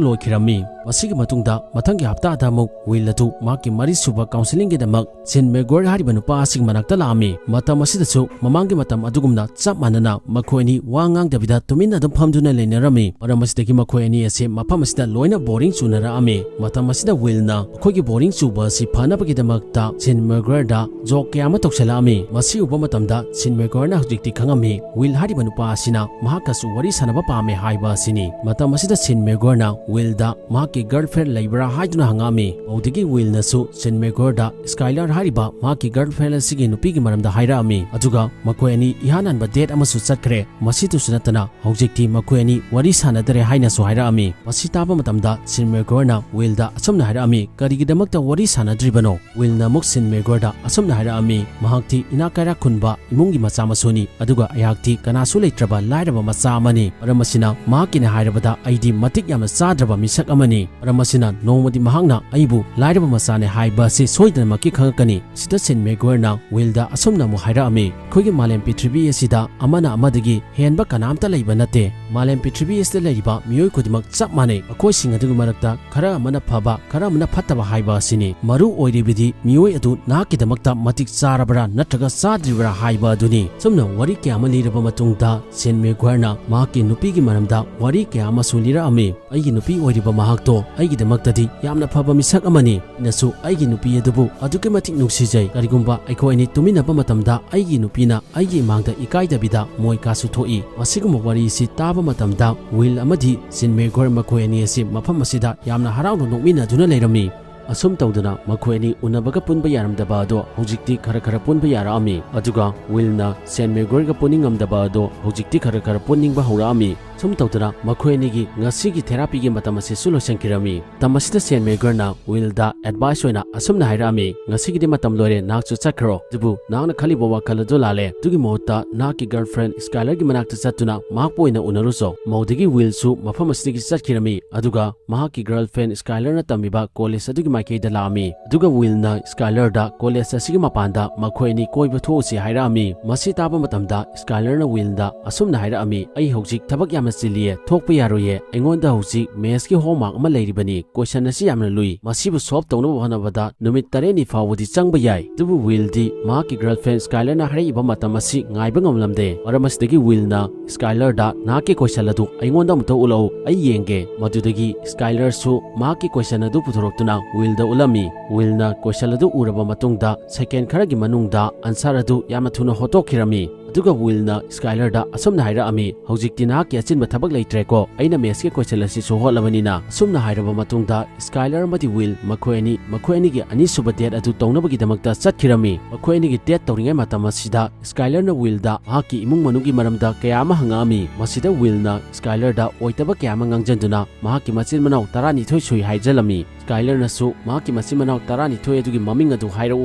ꯂꯣꯏꯈꯤꯔꯝꯃꯤ꯫ ꯃꯁꯤꯒꯤ ꯃꯇꯨꯡꯗ ꯃꯊꯪꯒꯤ ꯍꯞꯇꯥꯗ ꯑꯃꯨꯛ ꯋꯤꯜ ꯑꯗꯨ ꯃꯍꯥꯛꯀꯤ ꯃꯔꯤꯁꯨꯕ counselling ꯒꯤꯗꯃꯛ ꯁꯤꯟ ꯃꯦꯒꯣꯔ ꯍꯥꯏꯔꯤꯕ ꯅꯨꯄꯥ ꯑꯁꯤꯒꯤ ꯃꯅꯥꯛꯇ ꯂꯥꯛꯑꯝꯃꯤ꯫ ꯃꯇꯝ ꯑꯁꯤꯗꯁꯨ ꯃꯃꯥꯡꯒꯤ ꯃꯇꯝ ꯑꯗꯨꯒꯨꯝꯅ ꯆꯞ ꯃꯥꯟꯅꯅ ꯃꯈꯣꯏ ꯑꯅꯤ ꯋꯥ ꯉꯥꯡꯗꯕꯤꯗ ꯇꯨꯃꯤꯟꯅ ꯑꯗꯨꯝ ꯐꯝꯗꯨꯅ ꯂꯩꯅꯔꯝꯃꯤ꯫ ꯃꯔꯝ ꯑꯁꯤꯗꯒꯤ ꯃꯈꯣꯏ ꯑꯅꯤ ꯑꯁꯤ ꯃꯐꯝ ꯑꯁꯤꯗ ꯂꯣꯏꯅ boring ꯆꯨꯅꯔꯛꯑꯝꯃꯤ꯫ ꯃꯇꯝ ꯑꯁꯤꯗ ꯋꯤꯜꯅ ꯃꯈꯣꯏꯒꯤ boring ꯆꯨꯕ ꯑꯁꯤ ꯐꯅꯕꯒꯤꯗꯃꯛꯇ ꯁꯤꯟ ꯃꯦꯒꯣꯔꯗ joke ꯀꯌꯥ ꯑꯃ ꯇꯧꯁꯜꯂꯛꯑꯝꯃꯤ꯫ ꯃꯁꯤ ꯎꯕ ꯃꯇꯝꯗ ꯁꯤꯟ ꯃꯦꯒꯣꯔꯅ ꯍꯧꯖꯤꯛꯇꯤ ꯈꯪꯉꯝꯃꯤ ꯋꯤꯜ ꯍꯥꯏꯔꯤꯕ ꯅꯨꯄꯥ ꯑꯁꯤꯅ ꯃꯍꯥꯛꯀꯁꯨ ꯋꯥꯔꯤ ꯁꯥꯟꯅꯕ ꯄꯥꯝꯃꯦ ꯍꯥꯏꯕ ꯑꯁꯤꯅꯤ꯫ ꯃꯇꯝ ꯑꯁꯤꯗ ꯁꯤꯟ ꯃꯦꯒꯣꯔꯅ ꯋꯤꯜꯗ ꯃꯍꯥꯛꯀꯤ girlfriend ꯂꯩꯕ꯭ꯔꯥ ꯍꯥꯏꯗꯨꯅ ꯍꯪꯉꯛꯑꯝꯃꯤ꯫ ꯃꯧꯗꯒꯤ ꯋꯤꯜꯅꯁꯨ ꯁꯤꯟ ꯃꯦꯒꯣꯔꯗ ꯁ꯭ꯀꯥꯏꯂꯔ ꯍꯥꯏꯔꯤꯕ ꯃꯍꯥꯛꯀꯤ girlfriend ꯑꯁꯤꯒꯤ ꯅꯨꯄꯤꯒꯤ ꯃꯔꯝꯗ ꯍꯥꯏꯔꯛꯑꯝꯃꯤ꯫ ꯑꯗꯨꯒ ꯃꯈꯣꯏ ꯑꯅꯤ ꯏꯍꯥꯟ ꯍꯥꯟꯕ date ꯑꯃꯁꯨ ꯆꯠꯈ꯭ꯔꯦ꯫ ꯃꯁꯤꯇꯁꯨ ꯅꯠꯇꯅ ꯍꯧꯖꯤꯛꯇꯤ ꯃꯈꯣꯏ ꯑꯅꯤ ꯋꯥꯔꯤ ꯁꯥꯟꯅꯗꯔꯦ ꯍꯥꯏꯅꯁꯨ ꯍꯥꯏꯔꯛꯑꯝꯃꯤ꯫ ꯃꯁꯤ ꯇꯥꯕ ꯃꯇꯝꯗ ꯁꯤꯟ ꯃꯦꯒꯣꯔꯅ ꯋꯤꯜꯗ ꯑꯁꯨꯝꯅ ꯍꯥꯏꯔꯛꯑꯝꯃꯤ, "ꯀꯔꯤꯒꯤꯗꯃꯛꯇ ꯋꯥꯔꯤ ꯁꯥꯟꯅꯗ꯭ꯔꯤꯕꯅꯣ?" ꯋꯤꯜꯅ ꯑꯃꯨꯛ ꯁꯤꯟ ꯃꯦꯒꯣꯔꯗ ꯑꯁꯨꯝꯅ ꯍꯥꯏꯔꯛꯑꯝꯃꯤ, "ꯃꯍꯥꯛꯇꯤ ꯏꯅꯥꯛ ꯏꯅꯥꯛ ꯈꯨꯟꯕ ꯏꯃꯨꯡꯒꯤ ꯃꯆꯥ ꯃꯁꯨꯅꯤ, ꯑꯗꯨꯒ ꯑꯩꯍꯥꯛꯇꯤ ꯀꯅꯥꯁꯨ ꯂꯩꯇ꯭ꯔꯕ ꯂꯥꯏꯔꯕ ꯃꯆꯥ ꯑꯃꯅꯤ꯫ ꯃꯔꯝ ꯑꯁꯤꯅ ꯃꯍꯥꯛꯀꯤꯅꯦ ꯍꯥꯏꯔꯕꯗ ꯑꯩꯗꯤ ꯃꯇꯤꯛ ꯌꯥꯝꯅ ꯆꯥꯗ꯭ꯔꯕ ꯃꯤꯁꯛ ꯑꯃꯅꯤ꯫ ꯃꯔꯝ ꯑꯁꯤꯅ ꯅꯣꯡꯃꯗꯤ ꯃꯍꯥꯛꯅ ꯑꯩꯕꯨ ꯂꯥꯏꯔꯕ ꯃꯆꯥꯅꯦ ꯍꯥꯏꯕ ꯑꯁꯤ ꯁꯣꯏꯗꯅꯃꯛꯀꯤ ꯈꯪꯉꯛꯀꯅꯤ꯫ ꯁꯤꯗ ꯁꯦꯟ ꯃꯦꯒ꯭ꯋꯔꯅ ꯋꯤꯜꯗ ꯑꯁꯨꯝꯅ ꯑꯃꯨꯛ ꯍꯥꯏꯔꯛꯑꯝꯃꯤ, "ꯑꯩꯈꯣꯏꯒꯤ ꯃꯥꯂꯦꯝ ꯄ꯭ꯔꯤꯊꯤꯕꯤ ꯑꯁꯤꯗ ꯑꯃꯅ ꯑꯃꯗꯒꯤ ꯍꯦꯟꯕ ꯀꯅꯥꯝꯇ ꯂꯩꯕ ꯅꯠꯇꯦ꯫ ꯃꯥꯂꯦꯝ ꯄ꯭ꯔꯤꯊꯤꯕꯤ ꯑꯁꯤꯗ ꯂꯩꯔꯤꯕ ꯃꯤꯑꯣꯏ ꯈꯨꯗꯤꯡꯃꯛ ꯆꯞ ꯃꯥꯟꯅꯩ꯫ ꯃꯈꯣꯏꯁꯤꯡ ꯑꯗꯨꯒꯤ ꯃꯔꯛꯇ ꯈꯔ ꯑꯃꯅ ꯐꯕ, ꯈꯔ ꯑꯃꯅ ꯐꯠꯇꯕ ꯍꯥꯏꯕ ꯑꯁꯤꯅꯤ꯫ ꯃꯔꯨ ꯑꯣꯏꯔꯤꯕꯗꯤ ꯃꯤꯑꯣꯏ ꯑꯗꯨ ꯅꯍꯥꯛꯀꯤꯗꯃꯛꯇ ꯃꯇꯤꯛ ꯆꯥꯔꯕ꯭ꯔꯥ ꯅꯠꯇ꯭ꯔꯒ ꯆꯥꯗ꯭ꯔꯤꯕ꯭ꯔꯥ ꯍꯥꯏꯕ ꯑꯗꯨꯅꯤ꯫" ꯁꯨꯝꯅ ꯋꯥꯔꯤ ꯀꯌꯥ ꯑꯃ ꯂꯤꯔꯕ ꯃꯇꯨꯡꯗ ꯁꯦꯟ ꯃꯦꯒ꯭ꯋꯔꯅ ꯃꯍꯥꯛꯀꯤ ꯅꯨꯄꯤꯒꯤ ꯃꯔꯝꯗ ꯋꯥꯔꯤ ꯀꯌꯥ ꯑꯃꯁꯨ ꯂꯤꯔꯛꯑꯝꯃꯤ꯫ "ꯑꯩꯒꯤ ꯅꯨꯄꯤ ꯑꯣꯏꯔꯤꯕ ꯃꯍꯥꯛꯇꯣ ꯑꯩꯒꯤꯗꯃꯛꯇꯗꯤ ꯌꯥꯝꯅ ꯐꯕ ꯃꯤꯁꯛ ꯑꯃꯅꯤ꯫ ꯑꯩꯅꯁꯨ ꯑꯩꯒꯤ ꯅꯨꯄꯤ ꯑꯗꯨꯕꯨ ꯑꯗꯨꯛꯀꯤ ꯃꯇꯤꯛ ꯅꯨꯡꯁꯤꯖꯩ꯫ ꯀꯔꯤꯒꯨꯝꯕ ꯑꯩꯈꯣꯏ ꯑꯅꯤ ꯇꯨꯃꯤꯟꯅꯕ ꯃꯇꯝꯗ ꯑꯩꯒꯤ ꯅꯨꯄꯤꯅ ꯑꯩꯒꯤ ꯏꯃꯥꯡꯗ ꯏꯀꯥꯏꯗꯕꯤꯗ ꯃꯣꯏ ꯀꯥꯁꯨ ꯊꯣꯛꯏ꯫" ꯃꯁꯤꯒꯨꯝꯕ ꯋꯥꯔꯤꯁꯤ ꯇꯥꯕ ꯃꯇꯝꯗ ꯋꯤꯜ ꯑꯃꯗꯤ ꯁꯦꯟ ꯃꯦꯒ꯭ꯋꯔ ꯃꯈꯣꯏ ꯑꯅꯤ ꯑꯁꯤ ꯃꯐꯝ ꯑꯁꯤꯗ ꯌꯥꯝꯅ ꯍꯔꯥꯎꯅ ꯅꯣꯛꯃꯤꯟꯅꯗꯨꯅ ꯂꯩꯔꯝꯃꯤ꯫ ꯑꯁꯨꯝ ꯇꯧꯗꯅ ꯃꯈꯣꯏ ꯑꯅꯤ ꯎꯅꯕꯒ ꯄꯨꯟꯕ ꯌꯥꯔꯝꯗꯕ ꯑꯗꯣ ꯍꯧꯖꯤꯛꯇꯤ ꯈꯔ ꯈꯔ ꯄꯨꯟꯕ ꯌꯥꯔꯛꯑꯝꯃꯤ꯫ ꯑꯗꯨꯒ ꯋꯤꯜꯅ ꯁꯦꯟ ꯃꯦꯒ꯭ꯋꯔꯒ ꯄꯨꯟꯅꯤꯡꯉꯝꯗꯕ ꯑꯗꯣ ꯍꯧꯖꯤꯛꯇꯤ ꯈꯔ ꯈꯔ ꯄꯨꯟꯅꯤꯡꯕ ꯍꯧꯔꯛꯑꯝꯃꯤ꯫ ꯁꯨꯝ ꯇꯧꯗꯅ ꯃꯈꯣꯏ ꯑꯅꯤꯒꯤ ꯉꯁꯤꯒꯤ ꯊꯦꯔꯥꯄꯤꯒꯤ ꯃꯇꯝ ꯑꯁꯤꯁꯨ ꯂꯣꯏꯁꯤꯟꯈꯤꯔꯝꯃꯤ꯫ ꯃꯇꯝ ꯑꯁꯤꯗ ꯁꯦꯟ ꯃꯦꯒ꯭ꯋꯔꯅ ꯋꯤꯜꯗ ꯑꯦꯗꯚꯥꯏꯁ ꯑꯣꯏꯅ ꯑꯁꯨꯝꯅ ꯍꯥꯏꯔꯛꯑꯝꯃꯤ, "ꯉꯁꯤꯒꯤꯗꯤ ꯃꯇꯝ ꯂꯣꯏꯔꯦ, ꯅꯍꯥꯛꯁꯨ ꯆꯠꯈ꯭ꯔꯣ꯫ ꯑꯗꯨꯕꯨ ꯅꯍꯥꯛꯅ ꯈꯜꯂꯤꯕ ꯋꯥꯈꯜ ꯑꯗꯨ ꯂꯥꯜꯂꯦ꯫ ꯑꯗꯨꯒꯤ ꯃꯍꯨꯠꯇ ꯅꯍꯥꯛꯀꯤ ꯒꯔꯜꯐ꯭ꯔꯦꯟ ꯁ꯭ꯀꯥꯏꯂꯔꯒꯤ ꯃꯅꯥꯛꯇ ꯆꯠꯇꯨꯅ ꯃꯍꯥꯛꯄꯨ ꯑꯣꯏꯅ ꯎꯅꯔꯨꯆꯣ꯫" ꯃꯧꯗꯒꯤ ꯋꯤꯜꯁꯨ ꯃꯐꯝ ꯑꯁꯤꯗꯒꯤ ꯆꯠꯈꯤꯔꯝꯃꯤ꯫ ꯑꯗꯨꯒ ꯃꯍꯥꯛꯀꯤ ꯒꯔꯜꯐ꯭ꯔꯦꯟ ꯁ꯭ꯀꯥꯏꯂꯔꯅ ꯇꯝꯃꯤꯕ ꯀꯣꯂꯦꯖ ꯑꯗꯨꯒꯤ ꯃꯥꯏꯀꯩꯗ ꯂꯥꯛꯑꯝꯃꯤ꯫ ꯑꯗꯨꯒ ꯋꯤꯜꯅ ꯁ꯭ꯀꯥꯏꯂꯔꯗ ꯀꯣꯂꯦꯖ ꯑꯁꯤꯒꯤ ꯃꯄꯥꯟꯗ ꯃꯈꯣꯏ ꯑꯅꯤ ꯀꯣꯏꯕ ꯊꯣꯛꯎꯁꯤ ꯍꯥꯏꯔꯛꯑꯝꯃꯤ꯫ ꯃꯁꯤ ꯇꯥꯕ ꯃꯇꯝꯗ ꯁ꯭ꯀꯥꯏꯂꯔꯅ ꯋꯤꯜꯗ ꯑꯁꯨꯝꯅ ꯍꯥꯏꯔꯛꯑꯝꯃꯤ, "ꯑꯩ ꯍꯧꯖꯤꯛ ꯊꯕꯛ ꯌꯥꯝꯅ ꯆꯤꯜꯂꯤꯌꯦ, ꯊꯣꯛꯄ ꯌꯥꯔꯣꯏꯌꯦ꯫ ꯑꯩꯉꯣꯟꯗ ꯍꯧꯖꯤꯛ ꯃꯦꯊꯁꯀꯤ ꯍꯣꯝꯋꯥꯔꯛ ꯑꯃ ꯂꯩꯔꯤꯕꯅꯤ꯫ ꯀꯣꯏꯁꯟ ꯑꯁꯤ ꯌꯥꯝꯅ ꯂꯨꯏ꯫ ꯃꯁꯤꯕꯨ ꯁꯣꯜꯕ ꯇꯧꯅꯕ ꯍꯣꯠꯅꯕꯗ ꯅꯨꯃꯤꯠ ꯇꯔꯦꯠꯅꯤ ꯐꯥꯎꯕꯗꯤ ꯆꯪꯕ ꯌꯥꯏ꯫" ꯑꯗꯨꯕꯨ ꯋꯤꯜꯗꯤ ꯃꯍꯥꯛꯀꯤ ꯒꯔꯜꯐ꯭ꯔꯦꯟ ꯁ꯭ꯀꯥꯏꯂꯔꯅ ꯍꯥꯏꯔꯛꯏꯕ ꯃꯇꯝ ꯑꯁꯤ ꯉꯥꯏꯕ ꯉꯝꯂꯝꯗꯦ꯫ ꯃꯔꯝ ꯑꯁꯤꯗꯒꯤ ꯋꯤꯜꯅ ꯁ꯭ꯀꯥꯏꯂꯔꯗ, "ꯅꯍꯥꯛꯀꯤ ꯀꯣꯏꯁꯟ ꯑꯗꯨ ꯑꯩꯉꯣꯟꯗ ꯑꯃꯨꯛꯇ ꯎꯠꯂꯛꯎ, ꯑꯩ ꯌꯦꯡꯒꯦ꯫" ꯃꯗꯨꯗꯒꯤ ꯁ꯭ꯀꯥꯏꯂꯔꯁꯨ ꯃꯍꯥꯛꯀꯤ ꯀꯣꯏꯁꯟ ꯑꯗꯨ ꯄꯨꯊꯣꯔꯛꯇꯨꯅ ꯋꯤꯜꯗ ꯎꯠꯂꯝꯃꯤ꯫ ꯋꯤꯜꯅ ꯀꯣꯏꯁꯟ ꯑꯗꯨ ꯎꯔꯕ ꯃꯇꯨꯡꯗ ꯁꯦꯀꯦꯟ ꯈꯔꯒꯤ ꯃꯅꯨꯡꯗ ꯑꯟꯁꯔ ꯑꯗꯨ ꯌꯥꯝꯅ ꯊꯨꯅ ꯍꯣꯠꯇꯣꯛꯈꯤꯔꯝꯃꯤ꯫ ꯑꯗꯨꯒ ꯋꯤꯜꯅ ꯁ꯭ꯀꯥꯏꯂꯔꯗ ꯑꯁꯨꯝꯅ ꯍꯥꯏꯔꯛꯑꯝꯃꯤ, "ꯍꯧꯖꯤꯛꯇꯤ ꯅꯍꯥꯛꯀꯤ ꯑꯆꯤꯟꯕ ꯊꯕꯛ ꯂꯩꯇ꯭ꯔꯦꯀꯣ, ꯑꯩꯅ ꯃꯦꯊꯁꯀꯤ ꯀꯣꯏꯁꯟ ꯑꯁꯤꯁꯨ ꯍꯣꯠꯂꯕꯅꯤꯅ꯫" ꯑꯁꯨꯝꯅ ꯍꯥꯏꯔꯕ ꯃꯇꯨꯡꯗ ꯁ꯭ꯀꯥꯏꯂꯔ ꯑꯃꯗꯤ ꯋꯤꯜ ꯃꯈꯣꯏ ꯑꯅꯤ ꯃꯈꯣꯏ ꯑꯅꯤꯒꯤ ꯑꯅꯤꯁꯨꯕ ꯗꯦꯠ ꯑꯗꯨ ꯇꯧꯅꯕꯒꯤꯗꯃꯛꯇ ꯆꯠꯈꯤꯔꯝꯃꯤ꯫ ꯃꯈꯣꯏ ꯑꯅꯤꯒꯤ ꯗꯦꯠ ꯇꯧꯔꯤꯉꯩ ꯃꯇꯝ ꯑꯁꯤꯗ ꯁ꯭ꯀꯥꯏꯂꯔꯅ ꯋꯤꯜꯗ ꯃꯍꯥꯛꯀꯤ ꯏꯃꯨꯡ ꯃꯅꯨꯡꯒꯤ ꯃꯔꯝꯗ ꯀꯌꯥ ꯑꯃ ꯍꯪꯉꯛꯑꯝꯃꯤ꯫ ꯃꯁꯤꯗ ꯋꯤꯜꯅ ꯁ꯭ꯀꯥꯏꯂꯔꯗ ꯑꯣꯏꯗꯕ ꯀꯌꯥ ꯑꯃ ꯉꯥꯡꯖꯟꯗꯨꯅ ꯃꯍꯥꯛꯀꯤ ꯃꯆꯤꯟ ꯃꯅꯥꯎ ꯇꯔꯥꯅꯤꯊꯣꯏ ꯁꯨꯏ ꯍꯥꯏꯖꯜꯂꯝꯃꯤ꯫ ꯁ꯭ꯀꯥꯏꯂꯔꯅꯁꯨ ꯃꯍꯥꯛꯀꯤ ꯃꯆꯤꯟ ꯃꯅꯥꯎ ꯇꯔꯥꯅꯤꯊꯣꯏ ꯑꯗꯨꯒꯤ ꯃꯃꯤꯡ ꯑꯗꯨ ꯍꯥꯏꯔꯛꯎ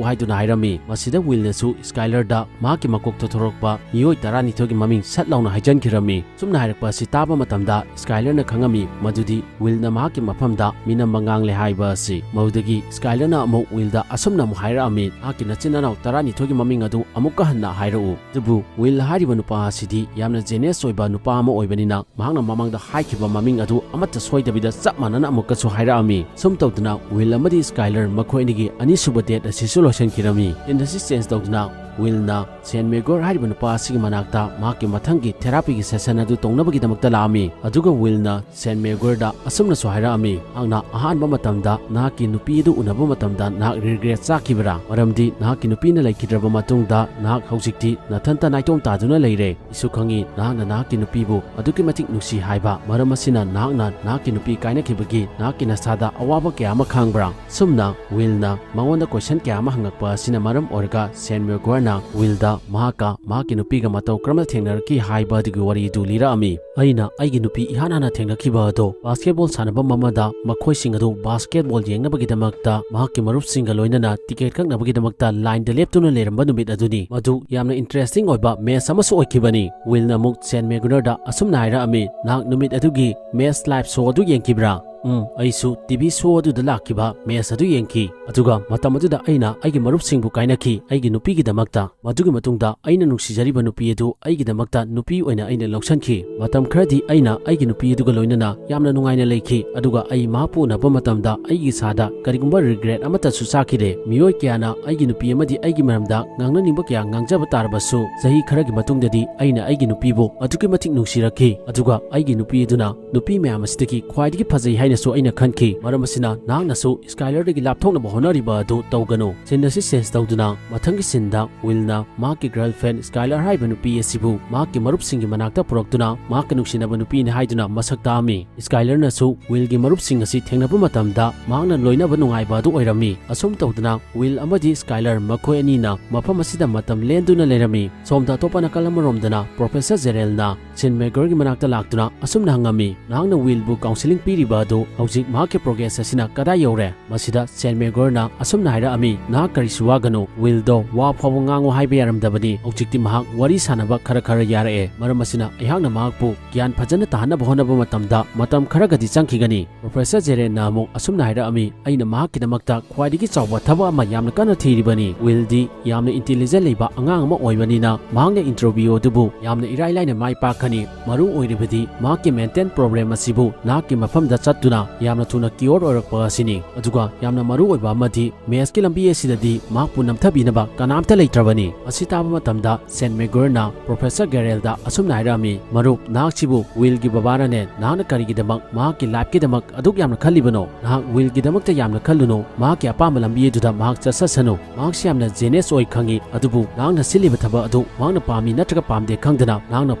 ꯍꯥꯏꯗꯨꯅ ꯍꯥꯏꯔꯝꯃꯤ꯫ ꯃꯁꯤꯗ ꯋꯤꯜꯅꯁꯨ ꯁ꯭ꯀꯥꯏꯂꯔꯗ ꯃꯍꯥꯛꯀꯤ ꯃꯀꯣꯛꯇ ꯊꯣꯔꯛꯄ ꯃꯤꯑꯣꯏ ꯇꯔꯥꯅꯤꯊꯣꯏꯒꯤ ꯃꯃꯤꯡ ꯁꯠ ꯂꯥꯎꯅ ꯍꯥꯏꯖꯟꯈꯤꯔꯝꯃꯤ꯫ ꯁꯨꯝꯅ ꯍꯥꯏꯔꯛꯄ ꯑꯁꯤ ꯇꯥꯕ ꯃꯇꯝꯗ ꯁ꯭ꯀꯥꯏꯂꯔꯅ ꯈꯪꯉꯝꯃꯤ ꯃꯗꯨꯗꯤ ꯋꯤꯜꯅ ꯃꯍꯥꯛꯀꯤ ꯃꯐꯝꯗ ꯃꯤꯅꯝꯕ ꯉꯥꯡꯂꯦ ꯍꯥꯏꯕ ꯑꯁꯤ꯫ ꯃꯗꯨꯗꯒꯤ ꯁ꯭ꯀꯥꯏꯂꯔꯅ ꯑꯃꯨꯛ ꯋꯤꯜꯗ ꯑꯁꯨꯝꯅ ꯑꯃꯨꯛ ꯍꯥꯏꯔꯛꯑꯝꯃꯤ, "ꯅꯍꯥꯛꯀꯤ ꯅꯆꯤꯟ ꯅꯅꯥꯎ ꯇꯔꯥꯅꯤꯊꯣꯏꯒꯤ ꯃꯃꯤꯡ ꯑꯗꯨ ꯑꯃꯨꯛꯀ ꯍꯟꯅ ꯍꯥꯏꯔꯛꯎ"꯫ ꯑꯗꯨꯕꯨ ꯋꯤꯜ ꯍꯥꯏꯔꯤꯕ ꯅꯨꯄꯥ ꯑꯁꯤꯗꯤ ꯌꯥꯝꯅ ꯖꯦꯅꯤꯌꯁ ꯑꯣꯏꯕ ꯅꯨꯄꯥ ꯑꯃ ꯑꯣꯏꯕꯅꯤꯅ ꯃꯍꯥꯛꯅ ꯃꯃꯥꯡꯗ ꯍꯥꯏꯈꯤꯕ ꯃꯃꯤꯡ ꯑꯗꯨ ꯑꯃꯠꯇ ꯁꯣꯏꯗꯕꯤꯗ ꯆꯞ ꯃꯥꯟꯅꯅ ꯑꯃꯨꯛꯀꯁꯨ ꯍꯥꯏꯔꯛꯑꯝꯃꯤ꯫ ꯁꯨꯝ ꯇꯧꯗꯅ ꯋꯤꯜ ꯑꯃꯗꯤ ꯁ꯭ꯀꯥꯏꯂꯔ ꯃꯈꯣꯏ ꯑꯅꯤꯒꯤ ꯑꯅꯤꯁꯨꯕ ꯗꯦꯠ ꯑꯁꯤꯁꯨ ꯂꯣꯏꯁꯤꯟꯈꯤꯔꯝꯃꯤ꯫ ꯁꯤꯟ ꯑꯁꯤ ꯆꯦꯟꯖ ꯇꯧꯗꯨꯅ ꯋꯤꯜꯅ ꯁꯦꯟ ꯃꯦꯒꯣꯔ ꯍꯥꯏꯔꯤꯕ ꯅꯨꯄꯥ ꯑꯁꯤꯒꯤ ꯃꯅꯥꯛꯇ ꯃꯍꯥꯛꯀꯤ ꯃꯊꯪꯒꯤ ꯊꯦꯔꯥꯄꯤꯒꯤ ꯁꯦꯁꯟ ꯑꯗꯨ ꯇꯧꯅꯕꯒꯤꯗꯃꯛꯇ ꯂꯥꯛꯑꯝꯃꯤ꯫ ꯑꯗꯨꯒ ꯋꯤꯜꯅ ꯁꯦꯟ ꯃꯦꯒꯣꯔꯗ ꯑꯁꯨꯝꯅꯁꯨ ꯍꯥꯏꯔꯛꯑꯝꯃꯤ, "ꯅꯍꯥꯛꯅ ꯑꯍꯥꯟꯕ ꯃꯇꯝꯗ ꯅꯍꯥꯛꯀꯤ ꯅꯨꯄꯤ ꯑꯗꯨ ꯎꯅꯕ ꯃꯇꯝꯗ ꯅꯍꯥꯛ ꯔꯤꯒ꯭ꯔꯦꯠ ꯆꯥꯈꯤꯕ꯭ꯔꯥ? ꯃꯔꯝꯗꯤ ꯅꯍꯥꯛꯀꯤ ꯅꯨꯄꯤꯅ ꯂꯩꯈꯤꯗ꯭ꯔꯕ ꯃꯇꯨꯡꯗ ꯅꯍꯥꯛ ꯍꯧꯖꯤꯛꯇꯤ ꯅꯊꯟꯇ ꯅꯥꯏꯇꯣꯝ ꯇꯥꯗꯨꯅ ꯂꯩꯔꯦ꯫ ꯑꯩꯁꯨ ꯈꯪꯏ ꯅꯍꯥꯛꯅ ꯅꯍꯥꯛꯀꯤ ꯅꯨꯄꯤꯕꯨ ꯑꯗꯨꯛꯀꯤ ꯃꯇꯤꯛ ꯅꯨꯡꯁꯤ ꯍꯥꯏꯕ꯫ ꯃꯔꯝ ꯑꯁꯤꯅ ꯅꯍꯥꯛꯅ ꯅꯍꯥꯛꯀꯤ ꯅꯨꯄꯤ ꯀꯥꯏꯅꯈꯤꯕꯒꯤ ꯅꯍꯥꯛꯀꯤ ꯅꯁꯥꯗ ꯑꯋꯥꯕ ꯀꯌꯥ ꯑꯃ ꯈꯥꯡꯕ꯭ꯔꯥ?" ꯁꯨꯝꯅ ꯋꯤꯜꯅ ꯃꯉꯣꯟꯗ ꯀꯣꯏꯁꯟ ꯀꯌꯥ ꯑꯃ ꯍꯪꯉꯛꯄ ꯑꯁꯤꯅ ꯃꯔꯝ ꯑꯣꯏꯔꯒ ꯁꯦꯟ ꯃꯦꯒꯣꯔꯅ ꯋꯤꯜꯗ ꯃꯍꯥꯛꯀ ꯃꯍꯥꯛꯀꯤ ꯅꯨꯄꯤꯒ ꯃꯇꯧ ꯀꯔꯝꯅ ꯊꯦꯡꯅꯔꯛꯈꯤ ꯍꯥꯏꯕ ꯑꯗꯨꯒꯤ ꯋꯥꯔꯤ ꯑꯗꯨ ꯂꯤꯔꯛꯑꯝꯃꯤ꯫ "ꯑꯩꯅ ꯑꯩꯒꯤ ꯅꯨꯄꯤ ꯏꯍꯥꯟ ꯍꯥꯟꯅ ꯊꯦꯡꯅꯈꯤꯕ ꯑꯗꯣ ꯕꯥꯁꯀꯦꯠꯕꯣꯜ ꯁꯥꯟꯅꯐꯝ ꯑꯃꯗ ꯃꯈꯣꯏꯁꯤꯡ ꯑꯗꯨ ꯕꯥꯁꯀꯦꯠꯕꯣꯜ ꯌꯦꯡꯅꯕꯒꯤꯗꯃꯛꯇ ꯃꯍꯥꯛꯀꯤ ꯃꯔꯨꯞꯁꯤꯡꯒ ꯂꯣꯏꯅꯅ ꯇꯤꯀꯦꯠ ꯀꯛꯅꯕꯒꯤꯗꯃꯛꯇ ꯂꯥꯏꯟꯗ ꯂꯦꯞꯇꯨꯅ ꯂꯩꯔꯝꯕ ꯅꯨꯃꯤꯠ ꯑꯗꯨꯅꯤ꯫ ꯃꯗꯨ ꯌꯥꯝꯅ ꯏꯟꯇꯔꯦꯁꯇꯤꯡ ꯑꯣꯏꯕ ꯃꯦꯆ ꯑꯃꯁꯨ ꯑꯣꯏꯈꯤꯕꯅꯤ"꯫ ꯋꯤꯜꯅ ꯑꯃꯨꯛ ꯁꯦꯟ ꯃꯦꯒꯣꯔꯗ ꯑꯁꯨꯝꯅ ꯍꯥꯏꯔꯛꯑꯝꯃꯤ, "ꯅꯍꯥꯛ ꯅꯨꯃꯤꯠ ꯑꯗꯨꯒꯤ ꯃꯦꯆ ꯂꯥꯏꯚ ꯁꯣ ꯑꯗꯨ ꯌꯦꯡꯈꯤꯕ꯭ꯔꯥ?" "ꯎꯝ, ꯑꯩꯁꯨ ꯇꯤ ꯚꯤ ꯁꯣ ꯑꯗꯨꯗ ꯂꯥꯛꯈꯤꯕ ꯃꯦꯆ ꯑꯗꯨ ꯌꯦꯡꯈꯤ꯫ ꯑꯗꯨꯒ ꯃꯇꯝ ꯑꯗꯨꯗ ꯑꯩꯅ ꯑꯩꯒꯤ ꯃꯔꯨꯞꯁꯤꯡꯕꯨ ꯀꯥꯏꯅꯈꯤ ꯑꯩꯒꯤ ꯅꯨꯄꯤꯒꯤꯗꯃꯛꯇ꯫ ꯃꯗꯨꯒꯤ ꯃꯇꯨꯡꯗ ꯑꯩꯅ ꯅꯨꯡꯁꯤꯖꯔꯤꯕ ꯅꯨꯄꯤ ꯑꯗꯨ ꯑꯩꯒꯤꯗꯃꯛꯇ ꯅꯨꯄꯤ ꯑꯣꯏꯅ ꯑꯩꯅ ꯂꯧꯁꯤꯟꯈꯤ꯫ ꯃꯇꯝ ꯈꯔꯗꯤ ꯑꯩꯅ ꯑꯩꯒꯤ ꯅꯨꯄꯤ ꯑꯗꯨꯒ ꯂꯣꯏꯅꯅ ꯌꯥꯝꯅ ꯅꯨꯡꯉꯥꯏꯅ ꯂꯩꯈꯤ, ꯑꯗꯨꯒ ꯑꯩ ꯃꯍꯥꯛꯄꯨ ꯎꯅꯕ ꯃꯇꯝꯗ ꯑꯩꯒꯤ ꯏꯁꯥꯗ ꯀꯔꯤꯒꯨꯝꯕ ꯔꯤꯒ꯭ꯔꯦꯠ ꯑꯃꯠꯇꯁꯨ ꯆꯥꯈꯤꯗꯦ꯫ ꯃꯤꯑꯣꯏ ꯀꯌꯥꯅ ꯑꯩꯒꯤ ꯅꯨꯄꯤ ꯑꯃꯗꯤ ꯑꯩꯒꯤ ꯃꯔꯝꯗ ꯉꯥꯡꯅꯅꯤꯡꯕ ꯀꯌꯥ ꯉꯥꯡꯖꯕ ꯇꯥꯔꯕꯁꯨ, ꯆꯍꯤ ꯈꯔꯒꯤ ꯃꯇꯨꯡꯗꯗꯤ ꯑꯩꯅ ꯑꯩꯒꯤ ꯅꯨꯄꯤꯕꯨ ꯑꯗꯨꯛꯀꯤ ꯃꯇꯤꯛ ꯅꯨꯡꯁꯤꯔꯛꯈꯤ, ꯑꯗꯨꯒ ꯑꯩꯒꯤ ꯅꯨꯄꯤ ꯑꯗꯨꯅ ꯅꯨꯄꯤ ꯃꯌꯥꯝ ꯑꯁꯤꯗꯒꯤ ꯈ꯭ꯋꯥꯏꯗꯒꯤ ꯐꯖꯩ ꯍꯥꯏꯅꯁꯨ ꯑꯩꯅ ꯈꯟꯈꯤ꯫ ꯃꯔꯝ ꯑꯁꯤꯅ ꯅꯍꯥꯛꯅꯁꯨ ꯁ꯭ꯀꯥꯏꯂꯔꯗꯒꯤ ꯂꯥꯞꯊꯣꯛꯅꯕ ꯍꯣꯠꯅꯔꯤꯕ ꯑꯗꯨ ꯇꯧꯒꯅꯨ"꯫ ꯁꯤꯟ ꯑꯁꯤ ꯆꯦꯟꯖ ꯇꯧꯗꯨꯅ ꯃꯊꯪꯒꯤ ꯁꯤꯟꯗ ꯋꯤꯜꯅ ꯃꯍꯥꯛꯀꯤ ꯒꯔꯜꯐ꯭ꯔꯦꯟ ꯁ꯭ꯀꯥꯏꯂꯔ ꯍꯥꯏꯔꯤꯕ ꯅꯨꯄꯤ ꯑꯁꯤꯕꯨ ꯃꯍꯥꯛꯀꯤ ꯃꯔꯨꯞꯁꯤꯡꯒꯤ ꯃꯅꯥꯛꯇ ꯄꯨꯔꯛꯇꯨꯅ ꯃꯍꯥꯛꯀ ꯅꯨꯡꯁꯤꯅꯕ ꯅꯨꯄꯤꯅꯤ ꯍꯥꯏꯗꯨꯅ ꯃꯁꯛ ꯇꯥꯛꯑꯝꯃꯤ꯫ ꯁ꯭ꯀꯥꯏꯂꯔꯅꯁꯨ ꯋꯤꯜꯒꯤ ꯃꯔꯨꯞꯁꯤꯡ ꯑꯁꯤ ꯊꯦꯡꯅꯕ ꯃꯇꯝꯗ ꯃꯍꯥꯛꯅ ꯂꯣꯏꯅꯕ ꯅꯨꯡꯉꯥꯏꯕ ꯑꯗꯨ ꯑꯣꯏꯔꯝꯃꯤ꯫ ꯑꯁꯨꯝ ꯇꯧꯗꯅ ꯋꯤꯜ ꯑꯃꯗꯤ ꯁ꯭ꯀꯥꯏꯂꯔ ꯃꯈꯣꯏ ꯑꯅꯤꯅ ꯃꯐꯝ ꯑꯁꯤꯗ ꯃꯇꯝ ꯂꯦꯟꯗꯨꯅ ꯂꯩꯔꯝꯃꯤ꯫ ꯁꯣꯝꯗ ꯑꯇꯣꯞꯄ ꯅꯥꯀꯜ ꯑꯃꯔꯣꯝꯗꯅ ꯄ꯭ꯔꯣꯐꯦꯁꯔ ꯖꯦꯔꯦꯜꯅ ꯁꯦꯟ ꯃꯦꯒꯔꯒꯤ ꯃꯅꯥꯛꯇ ꯂꯥꯛꯇꯨꯅ ꯑꯁꯨꯝꯅ ꯍꯪꯉꯝꯃꯤ, "ꯅꯍꯥꯛꯅ ꯋꯤꯜꯕꯨ ꯀꯥꯎꯟꯁꯤꯂꯤꯡ ꯄꯤꯔꯤꯕ ꯑꯗꯨ ꯍꯧꯖꯤꯛ ꯃꯍꯥꯛꯀꯤ ꯄ꯭ꯔꯣꯒ꯭ꯔꯦꯁ ꯑꯁꯤꯅ ꯀꯗꯥꯏ ꯌꯧꯔꯦ?" ꯃꯁꯤꯗ ꯁꯦꯟ ꯃꯦꯒꯔꯅ ꯑꯁꯨꯝꯅ ꯍꯥꯏꯔꯛꯑꯝꯃꯤ, "ꯅꯍꯥꯛ ꯀꯔꯤꯁꯨ ꯋꯥꯒꯅꯨ, ꯋꯤꯜꯗꯣ ꯋꯥ ꯐꯥꯎꯕ ꯉꯥꯡꯉꯨ ꯍꯥꯏꯕ ꯌꯥꯔꯝꯗꯕꯅꯤ꯫ ꯍꯧꯖꯤꯛꯇꯤ ꯃꯍꯥꯛ ꯋꯥꯔꯤ ꯁꯥꯟꯅꯕ ꯈꯔ ꯈꯔ ꯌꯥꯔꯛꯑꯦ꯫ ꯃꯔꯝ ꯑꯁꯤꯅ ꯑꯩꯍꯥꯛꯅ ꯃꯍꯥꯛꯄꯨ ꯒ꯭ꯌꯥꯟ ꯐꯖꯅ ꯇꯥꯍꯟꯅꯕ ꯍꯣꯠꯅꯕ ꯃꯇꯝꯗ ꯃꯇꯝ ꯈꯔꯒꯗꯤ ꯆꯪꯈꯤꯒꯅꯤ꯫" ꯄ꯭ꯔꯣꯐꯦꯁꯔ ꯖꯦꯔꯦꯟꯅ ꯑꯃꯨꯛ ꯑꯁꯨꯝꯅ ꯍꯥꯏꯔꯛꯑꯝꯃꯤ, "ꯑꯩꯅ ꯃꯍꯥꯛꯀꯤꯗꯃꯛꯇ ꯈ꯭ꯋꯥꯏꯗꯒꯤ ꯆꯥꯎꯕ ꯊꯕꯛ ꯑꯃ ꯌꯥꯝꯅ ꯀꯟꯅ ꯊꯤꯔꯤꯕꯅꯤ꯫ ꯋꯤꯜꯗꯤ ꯌꯥꯝꯅ ꯏꯟꯇꯦꯂꯤꯖꯦꯟ ꯂꯩꯕ ꯑꯉꯥꯡ ꯑꯃ ꯑꯣꯏꯕꯅꯤꯅ ꯃꯍꯥꯛꯅ ꯏꯟꯇꯔꯚꯤꯌꯨ ꯑꯗꯨꯕꯨ ꯌꯥꯝꯅ ꯏꯔꯥꯏ ꯂꯥꯏꯅ ꯃꯥꯏ ꯄꯥꯛꯀꯅꯤ꯫ ꯃꯔꯨ ꯑꯣꯏꯔꯤꯕꯗꯤ ꯃꯍꯥꯛꯀꯤ ꯃꯦꯟꯇꯦꯜ ꯄ꯭ꯔꯣꯕ꯭ꯂꯦꯝ ꯑꯁꯤꯕꯨ ꯅꯍꯥꯛꯀꯤ ꯃꯐꯝꯗ ꯆꯠꯇꯨꯅ ꯌꯥꯝꯅ ꯊꯨꯅ ꯀ꯭ꯌꯣꯔ ꯑꯣꯏꯔꯛꯄ ꯑꯁꯤꯅꯤ꯫ ꯑꯗꯨꯒ ꯌꯥꯝꯅ ꯃꯔꯨ ꯑꯣꯏꯕ ꯑꯃꯗꯤ ꯃꯦꯊꯁꯀꯤ ꯂꯝꯕꯤ ꯑꯁꯤꯗꯗꯤ ꯃꯍꯥꯛꯄꯨ ꯅꯝꯊꯕꯤꯅꯕ ꯀꯅꯥꯝꯇ ꯂꯩꯇ꯭ꯔꯕꯅꯤ꯫" ꯃꯁꯤ ꯇꯥꯕ ꯃꯇꯝꯗ ꯁꯦꯟ ꯃꯦꯒꯔꯅ ꯄ꯭ꯔꯣꯐꯦꯁꯔ ꯒꯦꯔꯦꯜꯗ ꯑꯁꯨꯝꯅ ꯍꯥꯏꯔꯛꯑꯝꯃꯤ, "ꯃꯔꯨꯞ, ꯅꯍꯥꯛꯁꯤꯕꯨ ꯋꯤꯜꯒꯤ ꯕꯕꯥꯅꯅꯦ, ꯅꯍꯥꯛꯅ ꯀꯔꯤꯒꯤꯗꯃꯛ ꯃꯍꯥꯛꯀꯤ ꯂꯥꯏꯐꯀꯤꯗꯃꯛ ꯑꯗꯨꯛ ꯌꯥꯝꯅ ꯈꯜꯂꯤꯕꯅꯣ? ꯅꯍꯥꯛ ꯋꯤꯜꯒꯤꯗꯃꯛꯇ ꯌꯥꯝꯅ ꯈꯜꯂꯨꯅꯨ꯫ ꯃꯍꯥꯛꯀꯤ ꯑꯄꯥꯝꯕ ꯂꯝꯕꯤ ꯑꯗꯨꯗ ꯃꯍꯥꯛ ꯆꯠꯆꯁꯅꯨ꯫ ꯃꯍꯥꯛꯁꯤ ꯌꯥꯝꯅ ꯖꯦꯅꯤꯌꯁ ꯑꯣꯏ ꯈꯪꯏ, ꯑꯗꯨꯕꯨ ꯅꯍꯥꯛꯅ ꯁꯤꯜꯂꯤꯕ ꯊꯕꯛ ꯑꯗꯨ ꯃꯍꯥꯛꯅ ꯄꯥꯝꯃꯤ ꯅꯠꯇ꯭ꯔꯒ ꯄꯥꯝꯗꯦ ꯈꯪꯗꯅ ꯅꯍꯥꯛꯅ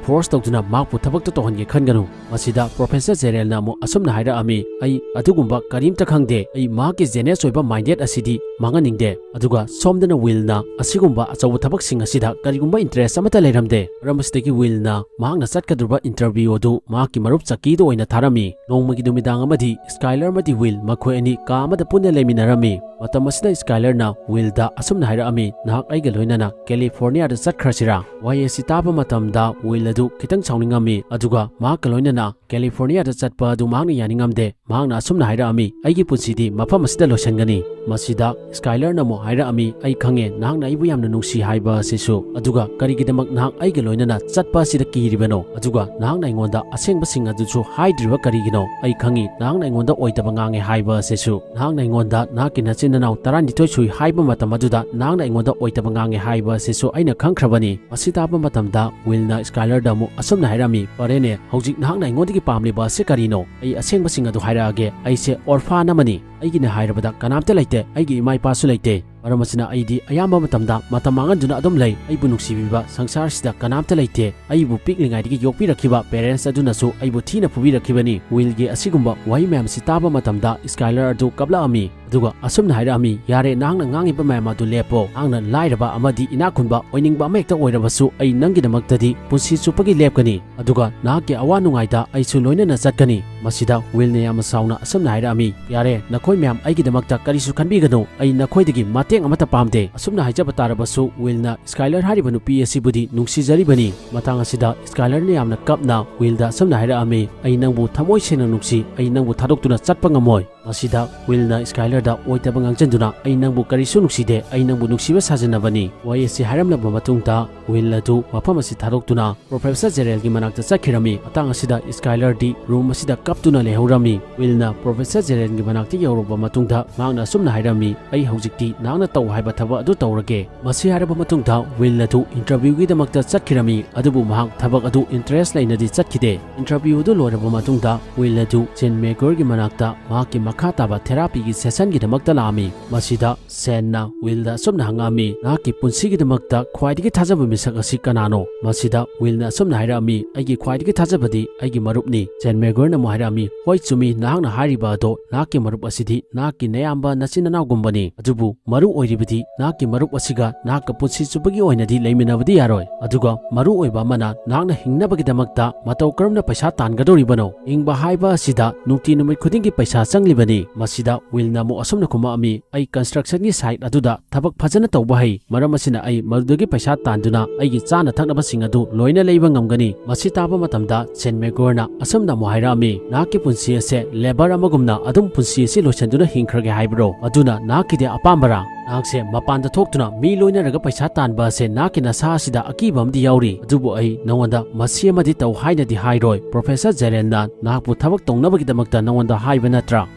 ꯐꯣꯔꯁ ꯇꯧꯗꯨꯅ ꯃꯍꯥꯛꯄꯨ ꯊꯕꯛꯇ ꯇꯧꯍꯟꯒꯦ ꯈꯟꯒꯅꯨ꯫" ꯃꯁꯤꯗ ꯄ꯭ꯔꯣꯐꯦꯁꯔ ꯖꯦꯔꯦꯜꯅ ꯑꯃꯨꯛ ꯑꯁꯨꯝꯅ ꯍꯥꯏꯔꯛꯑꯝꯃꯤ, "ꯑꯩ ꯑꯗꯨꯒꯨꯝꯕ ꯀꯔꯤꯝꯇ ꯈꯪꯗꯦ꯫ ꯑꯩ ꯃꯍꯥꯛꯀꯤ ꯖꯦꯅꯤꯌꯁ ꯑꯣꯏꯕ ꯃꯥꯏꯟꯗꯦꯠ ꯑꯁꯤꯗꯤ ꯃꯥꯡꯍꯟꯅꯤꯡꯗꯦ꯫" ꯑꯗꯨꯒ ꯁꯣꯝꯗꯅ ꯋꯤꯜꯅ ꯑꯁꯤꯒꯨꯝꯕ ꯑꯆꯧꯕ ꯊꯕꯛꯁꯤꯡ ꯑꯁꯤꯗ ꯀꯔꯤꯒꯨꯝꯕ ꯏꯟꯇꯔꯦꯁ ꯑꯃꯠꯇ ꯂꯩꯔꯝꯗꯦ꯫ ꯃꯔꯝ ꯑꯁꯤꯗꯒꯤ ꯋꯤꯜꯅ ꯃꯍꯥꯛꯅ ꯆꯠꯀꯗꯧꯔꯤꯕ ꯏꯟꯇꯔꯚꯤꯌꯨ ꯑꯗꯨ ꯃꯍꯥꯛꯀꯤ ꯃꯔꯨꯞ ꯆꯛꯀꯤꯗ ꯑꯣꯏꯅ ꯊꯥꯔꯝꯃꯤ꯫ ꯅꯣꯡꯃꯒꯤ ꯅꯨꯃꯤꯗꯥꯡ ꯑꯃꯗꯤ ꯁ꯭ꯀꯥꯏꯂꯔ ꯑꯃꯗꯤ ꯋꯤꯜ ꯃꯈꯣꯏ ꯑꯅꯤ ꯀꯥ ꯑꯃꯗ ꯄꯨꯟꯅ ꯂꯩꯃꯤꯟꯅꯔꯝꯃꯤ꯫ ꯃꯇꯝ ꯑꯁꯤꯗ ꯁ꯭ꯀꯥꯏꯂꯔꯅ ꯋꯤꯜꯗ ꯑꯁꯨꯝꯅ ꯍꯥꯏꯔꯛꯑꯝꯃꯤ, "ꯅꯍꯥꯛ ꯑꯩꯒ ꯂꯣꯏꯅꯅ ꯀꯦꯂꯤꯐꯣꯔꯅꯤꯌꯥꯗ ꯆꯠꯈ꯭ꯔꯁꯤꯔꯥ?" ꯋꯥꯍꯩ ꯑꯁꯤ ꯇꯥꯕ ꯃꯇꯝꯗ ꯋꯤꯜ ꯑꯗꯨ ꯈꯤꯇꯪ ꯁꯥꯎꯅꯤꯡꯉꯝꯃꯤ, ꯑꯗꯨꯒ ꯃꯍꯥꯛꯀ ꯂꯣꯏꯅꯅ ꯀꯦꯂꯤꯐꯣꯔꯅꯤꯌꯥꯗ ꯆꯠꯄ ꯑꯗꯨ ꯃꯍꯥꯛꯅ ꯌꯥꯅꯤꯡꯉꯝꯗꯦ꯫ ꯃꯍꯥꯛꯅ ꯑꯁꯨꯝꯅ ꯍꯥꯏꯔꯛꯑꯝꯃꯤ, "ꯑꯩꯒꯤ ꯄꯨꯟꯁꯤꯗꯤ ꯃꯐꯝ ꯑꯁꯤꯗ ꯂꯣꯏꯁꯤꯟꯒꯅꯤ꯫" ꯃꯁꯤꯗ ꯁ꯭ꯀꯥꯏꯂꯔꯅ ꯑꯃꯨꯛ ꯍꯥꯏꯔꯛꯑꯝꯃꯤ, "ꯑꯩ ꯈꯪꯉꯦ ꯅꯍꯥꯛꯅ ꯑꯩꯕꯨ ꯌꯥꯝꯅ ꯅꯨꯡꯁꯤ ꯍꯥꯏꯕ ꯑꯁꯤꯁꯨ, ꯑꯗꯨꯒ ꯀꯔꯤꯒꯤꯗꯃꯛ ꯅꯍꯥꯛ ꯑꯩꯒ ꯂꯣꯏꯅꯅ ꯆꯠꯄ ꯑꯁꯤꯗ ꯀꯤꯔꯤꯕꯅꯣ? ꯑꯗꯨꯒ ꯅꯍꯥꯛꯅ ꯑꯩꯉꯣꯟꯗ ꯑꯁꯦꯡꯕꯁꯤꯡ ꯑꯗꯨꯁꯨ ꯍꯥꯏꯗ꯭ꯔꯤꯕ ꯀꯔꯤꯒꯤꯅꯣ? ꯑꯩ ꯈꯪꯉꯤ ꯅꯍꯥꯛꯅ ꯑꯩꯉꯣꯟꯗ ꯑꯣꯏꯗꯕ ꯉꯥꯡꯉꯦ ꯍꯥꯏꯕ ꯑꯁꯤꯁꯨ꯫ ꯅꯍꯥꯛꯅ ꯑꯩꯉꯣꯟꯗ ꯅꯍꯥꯛꯀꯤ ꯅꯆꯤꯟ ꯅꯅꯥꯎ ꯇꯔꯥꯅꯤꯊꯣꯏ ꯁꯨꯏ ꯍꯥꯏꯕ ꯃꯇꯝ ꯑꯗꯨꯗ ꯅꯍꯥꯛꯅ ꯑꯩꯉꯣꯟꯗ ꯑꯣꯏꯗꯕ ꯉꯥꯡꯉꯦ ꯍꯥꯏꯕ ꯑꯁꯤꯁꯨ ꯑꯩꯅ ꯈꯪꯈ꯭ꯔꯕꯅꯤ꯫" ꯃꯁꯤ ꯇꯥꯕ ꯃꯇꯝꯗ ꯋꯤꯜꯅ ꯁ꯭ꯀꯥꯏꯂꯔꯗ ꯑꯃꯨꯛ ꯑꯁꯨꯝꯅ ꯍꯥꯏꯔꯝꯃꯤ, "ꯐꯔꯦꯅꯦ, ꯍꯧꯖꯤꯛ ꯅꯍꯥꯛꯅ ꯑꯩꯉꯣꯟꯗꯒꯤ ꯄꯥꯝꯂꯤꯕ ꯑꯁꯤ ꯀꯔꯤꯅꯣ? ꯑꯩ ꯑꯁꯦꯡꯕꯁꯤꯡ ꯑꯗꯨ ꯍꯥꯏꯔꯛꯑꯒꯦ꯫ ꯑꯩꯁꯦ ꯑꯣꯔꯐꯥꯟ ꯑꯃꯅꯤ꯫ ꯑꯩꯒꯤꯅꯦ ꯍꯥꯏꯔꯕꯗ ꯀꯅꯥꯝꯇ ꯂꯩꯇꯦ꯫ ꯑꯩꯒꯤ ꯏꯃꯥ ꯏꯄꯥꯁꯨ ꯂꯩꯇꯦ꯫ ꯃꯔꯝ ꯑꯁꯤꯅ ꯑꯩꯗꯤ ꯑꯌꯥꯝꯕ ꯃꯇꯝꯗ ꯃꯇꯝ ꯃꯥꯡꯍꯟꯗꯨꯅ ꯑꯗꯨꯝ ꯂꯩ꯫ ꯑꯩꯕꯨ ꯅꯨꯡꯁꯤꯕꯤꯕ ꯁꯪꯁꯥꯔꯁꯤꯗ ꯀꯅꯥꯝꯇ ꯂꯩꯇꯦ꯫ ꯑꯩꯕꯨ ꯄꯤꯛꯂꯤꯉꯩꯗꯒꯤ ꯌꯣꯛꯄꯤꯔꯛꯈꯤꯕ ꯄꯦꯔꯦꯟꯁ ꯑꯗꯨꯅꯁꯨ ꯑꯩꯕꯨ ꯊꯤꯅ ꯐꯨꯕꯤꯔꯛꯈꯤꯕꯅꯤ꯫" ꯋꯤꯜꯒꯤ ꯑꯁꯤꯒꯨꯝꯕ ꯋꯥꯍꯩ ꯃꯌꯥꯝꯁꯤ ꯇꯥꯕ ꯃꯇꯝꯗ ꯁ꯭ꯀꯥꯏꯂꯔ ꯑꯗꯨ ꯀꯞꯂꯛꯑꯝꯃꯤ꯫ ꯑꯗꯨꯒ ꯑꯁꯨꯝꯅ ꯍꯥꯏꯔꯛꯑꯝꯃꯤ, "ꯌꯥꯔꯦ, ꯅꯍꯥꯛꯅ ꯉꯥꯡꯉꯤꯕ ꯃꯌꯥꯝ ꯑꯗꯨ ꯂꯦꯞꯄꯣ꯫ ꯅꯍꯥꯛꯅ ꯂꯥꯏꯔꯕ ꯑꯃꯗꯤ ꯏꯅꯥꯛ ꯈꯨꯟꯕ ꯑꯣꯏꯅꯤꯡꯕ ꯑꯃꯍꯦꯛꯇ ꯑꯣꯏꯔꯕꯁꯨ ꯑꯩ ꯅꯪꯒꯤꯗꯃꯛꯇꯗꯤ ꯄꯨꯟꯁꯤ ꯆꯨꯞꯄꯒꯤ ꯂꯦꯞꯀꯅꯤ꯫ ꯑꯗꯨꯒ ꯅꯍꯥꯛꯀꯤ ꯑꯋꯥ ꯅꯨꯡꯉꯥꯏꯗ ꯑꯩꯁꯨ ꯂꯣꯏꯅꯅ ꯆꯠꯀꯅꯤ"꯫ ꯃꯁꯤꯗ ꯋꯤꯜꯅ ꯌꯥꯝꯅ ꯁꯥꯎꯅ ꯑꯁꯨꯝꯅ ꯍꯥꯏꯔꯛꯑꯝꯃꯤ, "ꯌꯥꯔꯦ, ꯅꯈꯣꯏ ꯃꯌꯥꯝ ꯑꯩꯒꯤꯗꯃꯛꯇ ꯀꯔꯤꯁꯨ ꯈꯟꯕꯤꯒꯅꯨ꯫ ꯑꯩ ꯅꯈꯣꯏꯗꯒꯤ ꯃꯇꯦꯡ ꯑꯃꯠꯇ ꯄꯥꯝꯗꯦ"꯫ ꯑꯁꯨꯝꯅ ꯍꯥꯏꯖꯕ ꯇꯥꯔꯕꯁꯨ ꯋꯤꯜꯅ ꯁ꯭ꯀꯥꯏꯂꯔ ꯍꯥꯏꯔꯤꯕ ꯅꯨꯄꯤ ꯑꯁꯤꯕꯨꯗꯤ ꯅꯨꯡꯁꯤꯖꯔꯤꯕꯅꯤ꯫ ꯃꯇꯥꯡ ꯑꯁꯤꯗ ꯁ꯭ꯀꯥꯏꯂꯔꯅ ꯌꯥꯝꯅ ꯀꯞꯅ ꯋꯤꯜꯗ ꯑꯁꯨꯝꯅ ꯍꯥꯏꯔꯛꯑꯝꯃꯤ, "ꯑꯩ ꯅꯪꯕꯨ ꯊꯃꯣꯏ ꯁꯦꯡꯅ ꯅꯨꯡꯁꯤ, ꯑꯩ ꯅꯪꯕꯨ ꯊꯥꯗꯣꯛꯇꯨꯅ ꯆꯠꯄ ꯉꯝꯃꯣꯏ"꯫ ꯃꯁꯤꯗ ꯋꯤꯜꯅ ꯁ꯭ꯀꯥꯏꯂꯔꯗ ꯑꯣꯏꯗꯕ ꯉꯥꯡꯖꯟꯗꯨꯅ, "ꯑꯩ ꯅꯪꯕꯨ ꯀꯔꯤꯁꯨ ꯅꯨꯡꯁꯤꯗꯦ, ꯑꯩ ꯅꯪꯕꯨ ꯅꯨꯡꯁꯤꯕ ꯁꯥꯖꯟꯅꯕꯅꯤ"꯫ ꯋꯥꯍꯩ ꯑꯁꯤ ꯍꯥꯏꯔꯝꯂꯕ ꯃꯇꯨꯡꯗ ꯋꯤꯜ ꯑꯗꯨ ꯃꯐꯝ ꯑꯁꯤ ꯊꯥꯗꯣꯛꯇꯨꯅ ꯄ꯭ꯔꯣꯐꯦꯁꯔ ꯖꯦꯔꯦꯜꯒꯤ ꯃꯅꯥꯛꯇ ꯆꯠꯈꯤꯔꯝꯃꯤ꯫ ꯃꯇꯥꯡ ꯑꯁꯤꯗ ꯁ꯭ꯀꯥꯏꯂꯔꯗꯤ ꯔꯨꯝ ꯑꯁꯤꯗ ꯀꯞꯇꯨꯅ ꯂꯩꯍꯧꯔꯝꯃꯤ꯫ ꯋꯤꯜꯅ ꯄ꯭ꯔꯣꯐꯦꯁꯔ ꯖꯦꯔꯦꯜꯒꯤ ꯃꯅꯥꯛꯇ ꯌꯧꯔꯕ ꯃꯇꯨꯡꯗ ꯃꯍꯥꯛꯅ ꯑꯁꯨꯝꯅ ꯍꯥꯏꯔꯝꯃꯤ, "ꯑꯩ ꯍꯧꯖꯤꯛꯇꯤ ꯅꯍꯥꯛꯅ ꯇꯧ ꯍꯥꯏꯕ ꯊꯕꯛ ꯑꯗꯨ ꯇꯧꯔꯒꯦ"꯫ ꯃꯁꯤ ꯍꯥꯏꯔꯕ ꯃꯇꯨꯡꯗ ꯋꯤꯜ ꯑꯗꯨ ꯏꯟꯇꯔꯚ꯭ꯌꯨꯒꯤꯗꯃꯛꯇ ꯆꯠꯈꯤꯔꯝꯃꯤ, ꯑꯗꯨꯕꯨ ꯃꯍꯥꯛ ꯊꯕꯛ ꯑꯗꯨ ꯏꯟꯇꯔꯦꯁ ꯂꯩꯅꯗꯤ ꯆꯠꯈꯤꯗꯦ꯫ ꯏꯟꯇꯔꯚ꯭ꯌꯨ ꯑꯗꯨ ꯂꯣꯏꯔꯕ ꯃꯇꯨꯡꯗ ꯋꯤꯜ ꯑꯗꯨ ꯖꯦꯟ ꯃꯦꯒꯔꯒꯤ ꯃꯅꯥꯛꯇ ꯃꯍꯥꯛꯀꯤ ꯃꯈꯥ ꯇꯥꯕ ꯊꯦꯔꯥꯄꯤꯒꯤ ꯁꯦꯁꯟꯒꯤꯗꯃꯛꯇ ꯂꯥꯛꯑꯝꯃꯤ꯫ ꯃꯁꯤꯗ ꯁꯦꯟꯅ ꯋꯤꯜꯗ ꯑꯁꯨꯝꯅ ꯍꯪꯉꯛꯑꯝꯃꯤ, "ꯅꯍꯥꯛꯀꯤ ꯄꯨꯟꯁꯤꯒꯤꯗꯃꯛꯇ ꯈ꯭ꯋꯥꯏꯗꯒꯤ ꯊꯥꯖꯕ ꯃꯤꯁꯛ ꯑꯁꯤ ꯀꯅꯥꯅꯣ?" ꯃꯁꯤꯗ ꯋꯤꯜꯅ ꯑꯁꯨꯝꯅ ꯍꯥꯏꯔꯛꯑꯝꯃꯤ, "ꯑꯩꯒꯤ ꯈ꯭ꯋꯥꯏꯗꯒꯤ ꯊꯥꯖꯕꯗꯤ ꯑꯩꯒꯤ ꯃꯔꯨꯞꯅꯤ"꯫ ꯖꯦꯟ ꯃꯦꯒꯔꯅ ꯑꯃꯨꯛ ꯍꯥꯏꯔꯛꯑꯝꯃꯤ, "ꯍꯣꯏ, ꯆꯨꯝꯃꯤ, ꯅꯍꯥꯛꯅ ꯍꯥꯏꯔꯤꯕ ꯑꯗꯣ, ꯅꯍꯥꯛꯀꯤ ꯃꯔꯨꯞ ꯑꯁꯤꯗꯤ ꯅꯍꯥꯛꯀꯤ ꯅꯌꯥꯝꯕ ꯅꯆꯤꯟ ꯅꯅꯥꯎꯒꯨꯝꯕꯅꯤ, ꯑꯗꯨꯕꯨ ꯃꯔꯨ ꯑꯣꯏꯔꯤꯕꯗꯤ ꯅꯍꯥꯛꯀꯤ ꯃꯔꯨꯞ ꯑꯁꯤꯒ ꯅꯍꯥꯛꯀ ꯄꯨꯟꯁꯤ ꯆꯨꯞꯄꯒꯤ ꯑꯣꯏꯅꯗꯤ ꯂꯩꯃꯤꯟꯅꯕꯗꯤ ꯌꯥꯔꯣꯏ꯫ ꯑꯗꯨꯒ ꯃꯔꯨ ꯑꯣꯏꯕ ꯑꯃꯅ, ꯅꯍꯥꯛꯅ ꯍꯤꯡꯅꯕꯒꯤꯗꯃꯛꯇ ꯃꯇꯧ ꯀꯔꯝꯅ ꯄꯩꯁꯥ ꯇꯥꯟꯒꯗꯧꯔꯤꯕꯅꯣ? ꯍꯤꯡꯕ ꯍꯥꯏꯕ ꯑꯁꯤꯗ ꯅꯨꯡꯇꯤ ꯅꯨꯃꯤꯠ ꯈꯨꯗꯤꯡꯒꯤ ꯄꯩꯁꯥ ꯆꯪꯂꯤꯕꯅꯤ"꯫ ꯃꯁꯤꯗ ꯋꯤꯜꯅ ꯑꯃꯨꯛ ꯑꯁꯨꯝꯅ ꯈꯨꯝꯃꯛꯑꯝꯃꯤ, "ꯑꯩ ꯀꯟꯁꯇ꯭ꯔꯛꯁꯟꯒꯤ ꯁꯥꯏꯠ ꯑꯗꯨꯗ ꯊꯕꯛ ꯐꯖꯅ ꯇꯧꯕ ꯍꯩ, ꯃꯔꯝ ꯑꯁꯤꯅ ꯑꯩ ꯃꯗꯨꯗꯒꯤ ꯄꯩꯁꯥ ꯇꯥꯟꯗꯨꯅ ꯑꯩꯒꯤ ꯆꯥꯅ ꯊꯛꯅꯕꯁꯤꯡ ꯑꯗꯨ ꯂꯣꯏꯅ ꯂꯩꯕ ꯉꯝꯒꯅꯤ"꯫ ꯃꯁꯤ ꯇꯥꯕ ꯃꯇꯝꯗ ꯖꯦꯟ ꯃꯦꯒꯔꯅ ꯑꯁꯨꯝꯅ ꯑꯃꯨꯛ ꯍꯥꯏꯔꯛꯑꯝꯃꯤ, "ꯅꯍꯥꯛꯀꯤ ꯄꯨꯟꯁꯤ ꯑꯁꯦ ꯂꯦꯕꯔ ꯑꯃꯒꯨꯝꯅ ꯑꯗꯨꯝ ꯄꯨꯟꯁꯤ ꯑꯁꯤ ꯂꯣꯏꯁꯤꯟꯗꯨꯅ ꯍꯤꯡꯈ꯭ꯔꯒꯦ ꯍꯥꯏꯕ꯭ꯔꯣ? ꯃꯗꯨꯅ ꯅꯍꯥꯛꯀꯤꯗꯤ ꯑꯄꯥꯝꯕꯔꯥ? ꯅꯍꯥꯛꯁꯦ ꯃꯄꯥꯟꯗ ꯊꯣꯛꯇꯨꯅ ꯃꯤ ꯂꯣꯏꯅꯔꯒ ꯄꯩꯁꯥ ꯇꯥꯟꯕ ꯑꯁꯦ ꯅꯍꯥꯛꯀꯤ ꯅꯁꯥ ꯑꯁꯤꯗ ꯑꯀꯤꯕ ꯑꯃꯗꯤ ꯌꯥꯎꯔꯤ꯫ ꯑꯗꯨꯕꯨ ꯑꯩ ꯅꯉꯣꯟꯗ ꯃꯁꯤ ꯑꯃꯗꯤ ꯇꯧ ꯍꯥꯏꯅꯗꯤ ꯍꯥꯏꯔꯣꯏ꯫ ꯄ꯭ꯔꯣꯐꯦꯁꯔ ꯖꯦꯔꯦꯜꯅ ꯅꯍꯥꯛꯄꯨ ꯊꯕꯛ ꯇꯧꯅꯕꯒꯤꯗꯃꯛꯇ ꯅꯉꯣꯟꯗ ꯍꯥꯏꯕ ꯅꯠꯇ꯭ꯔꯥ?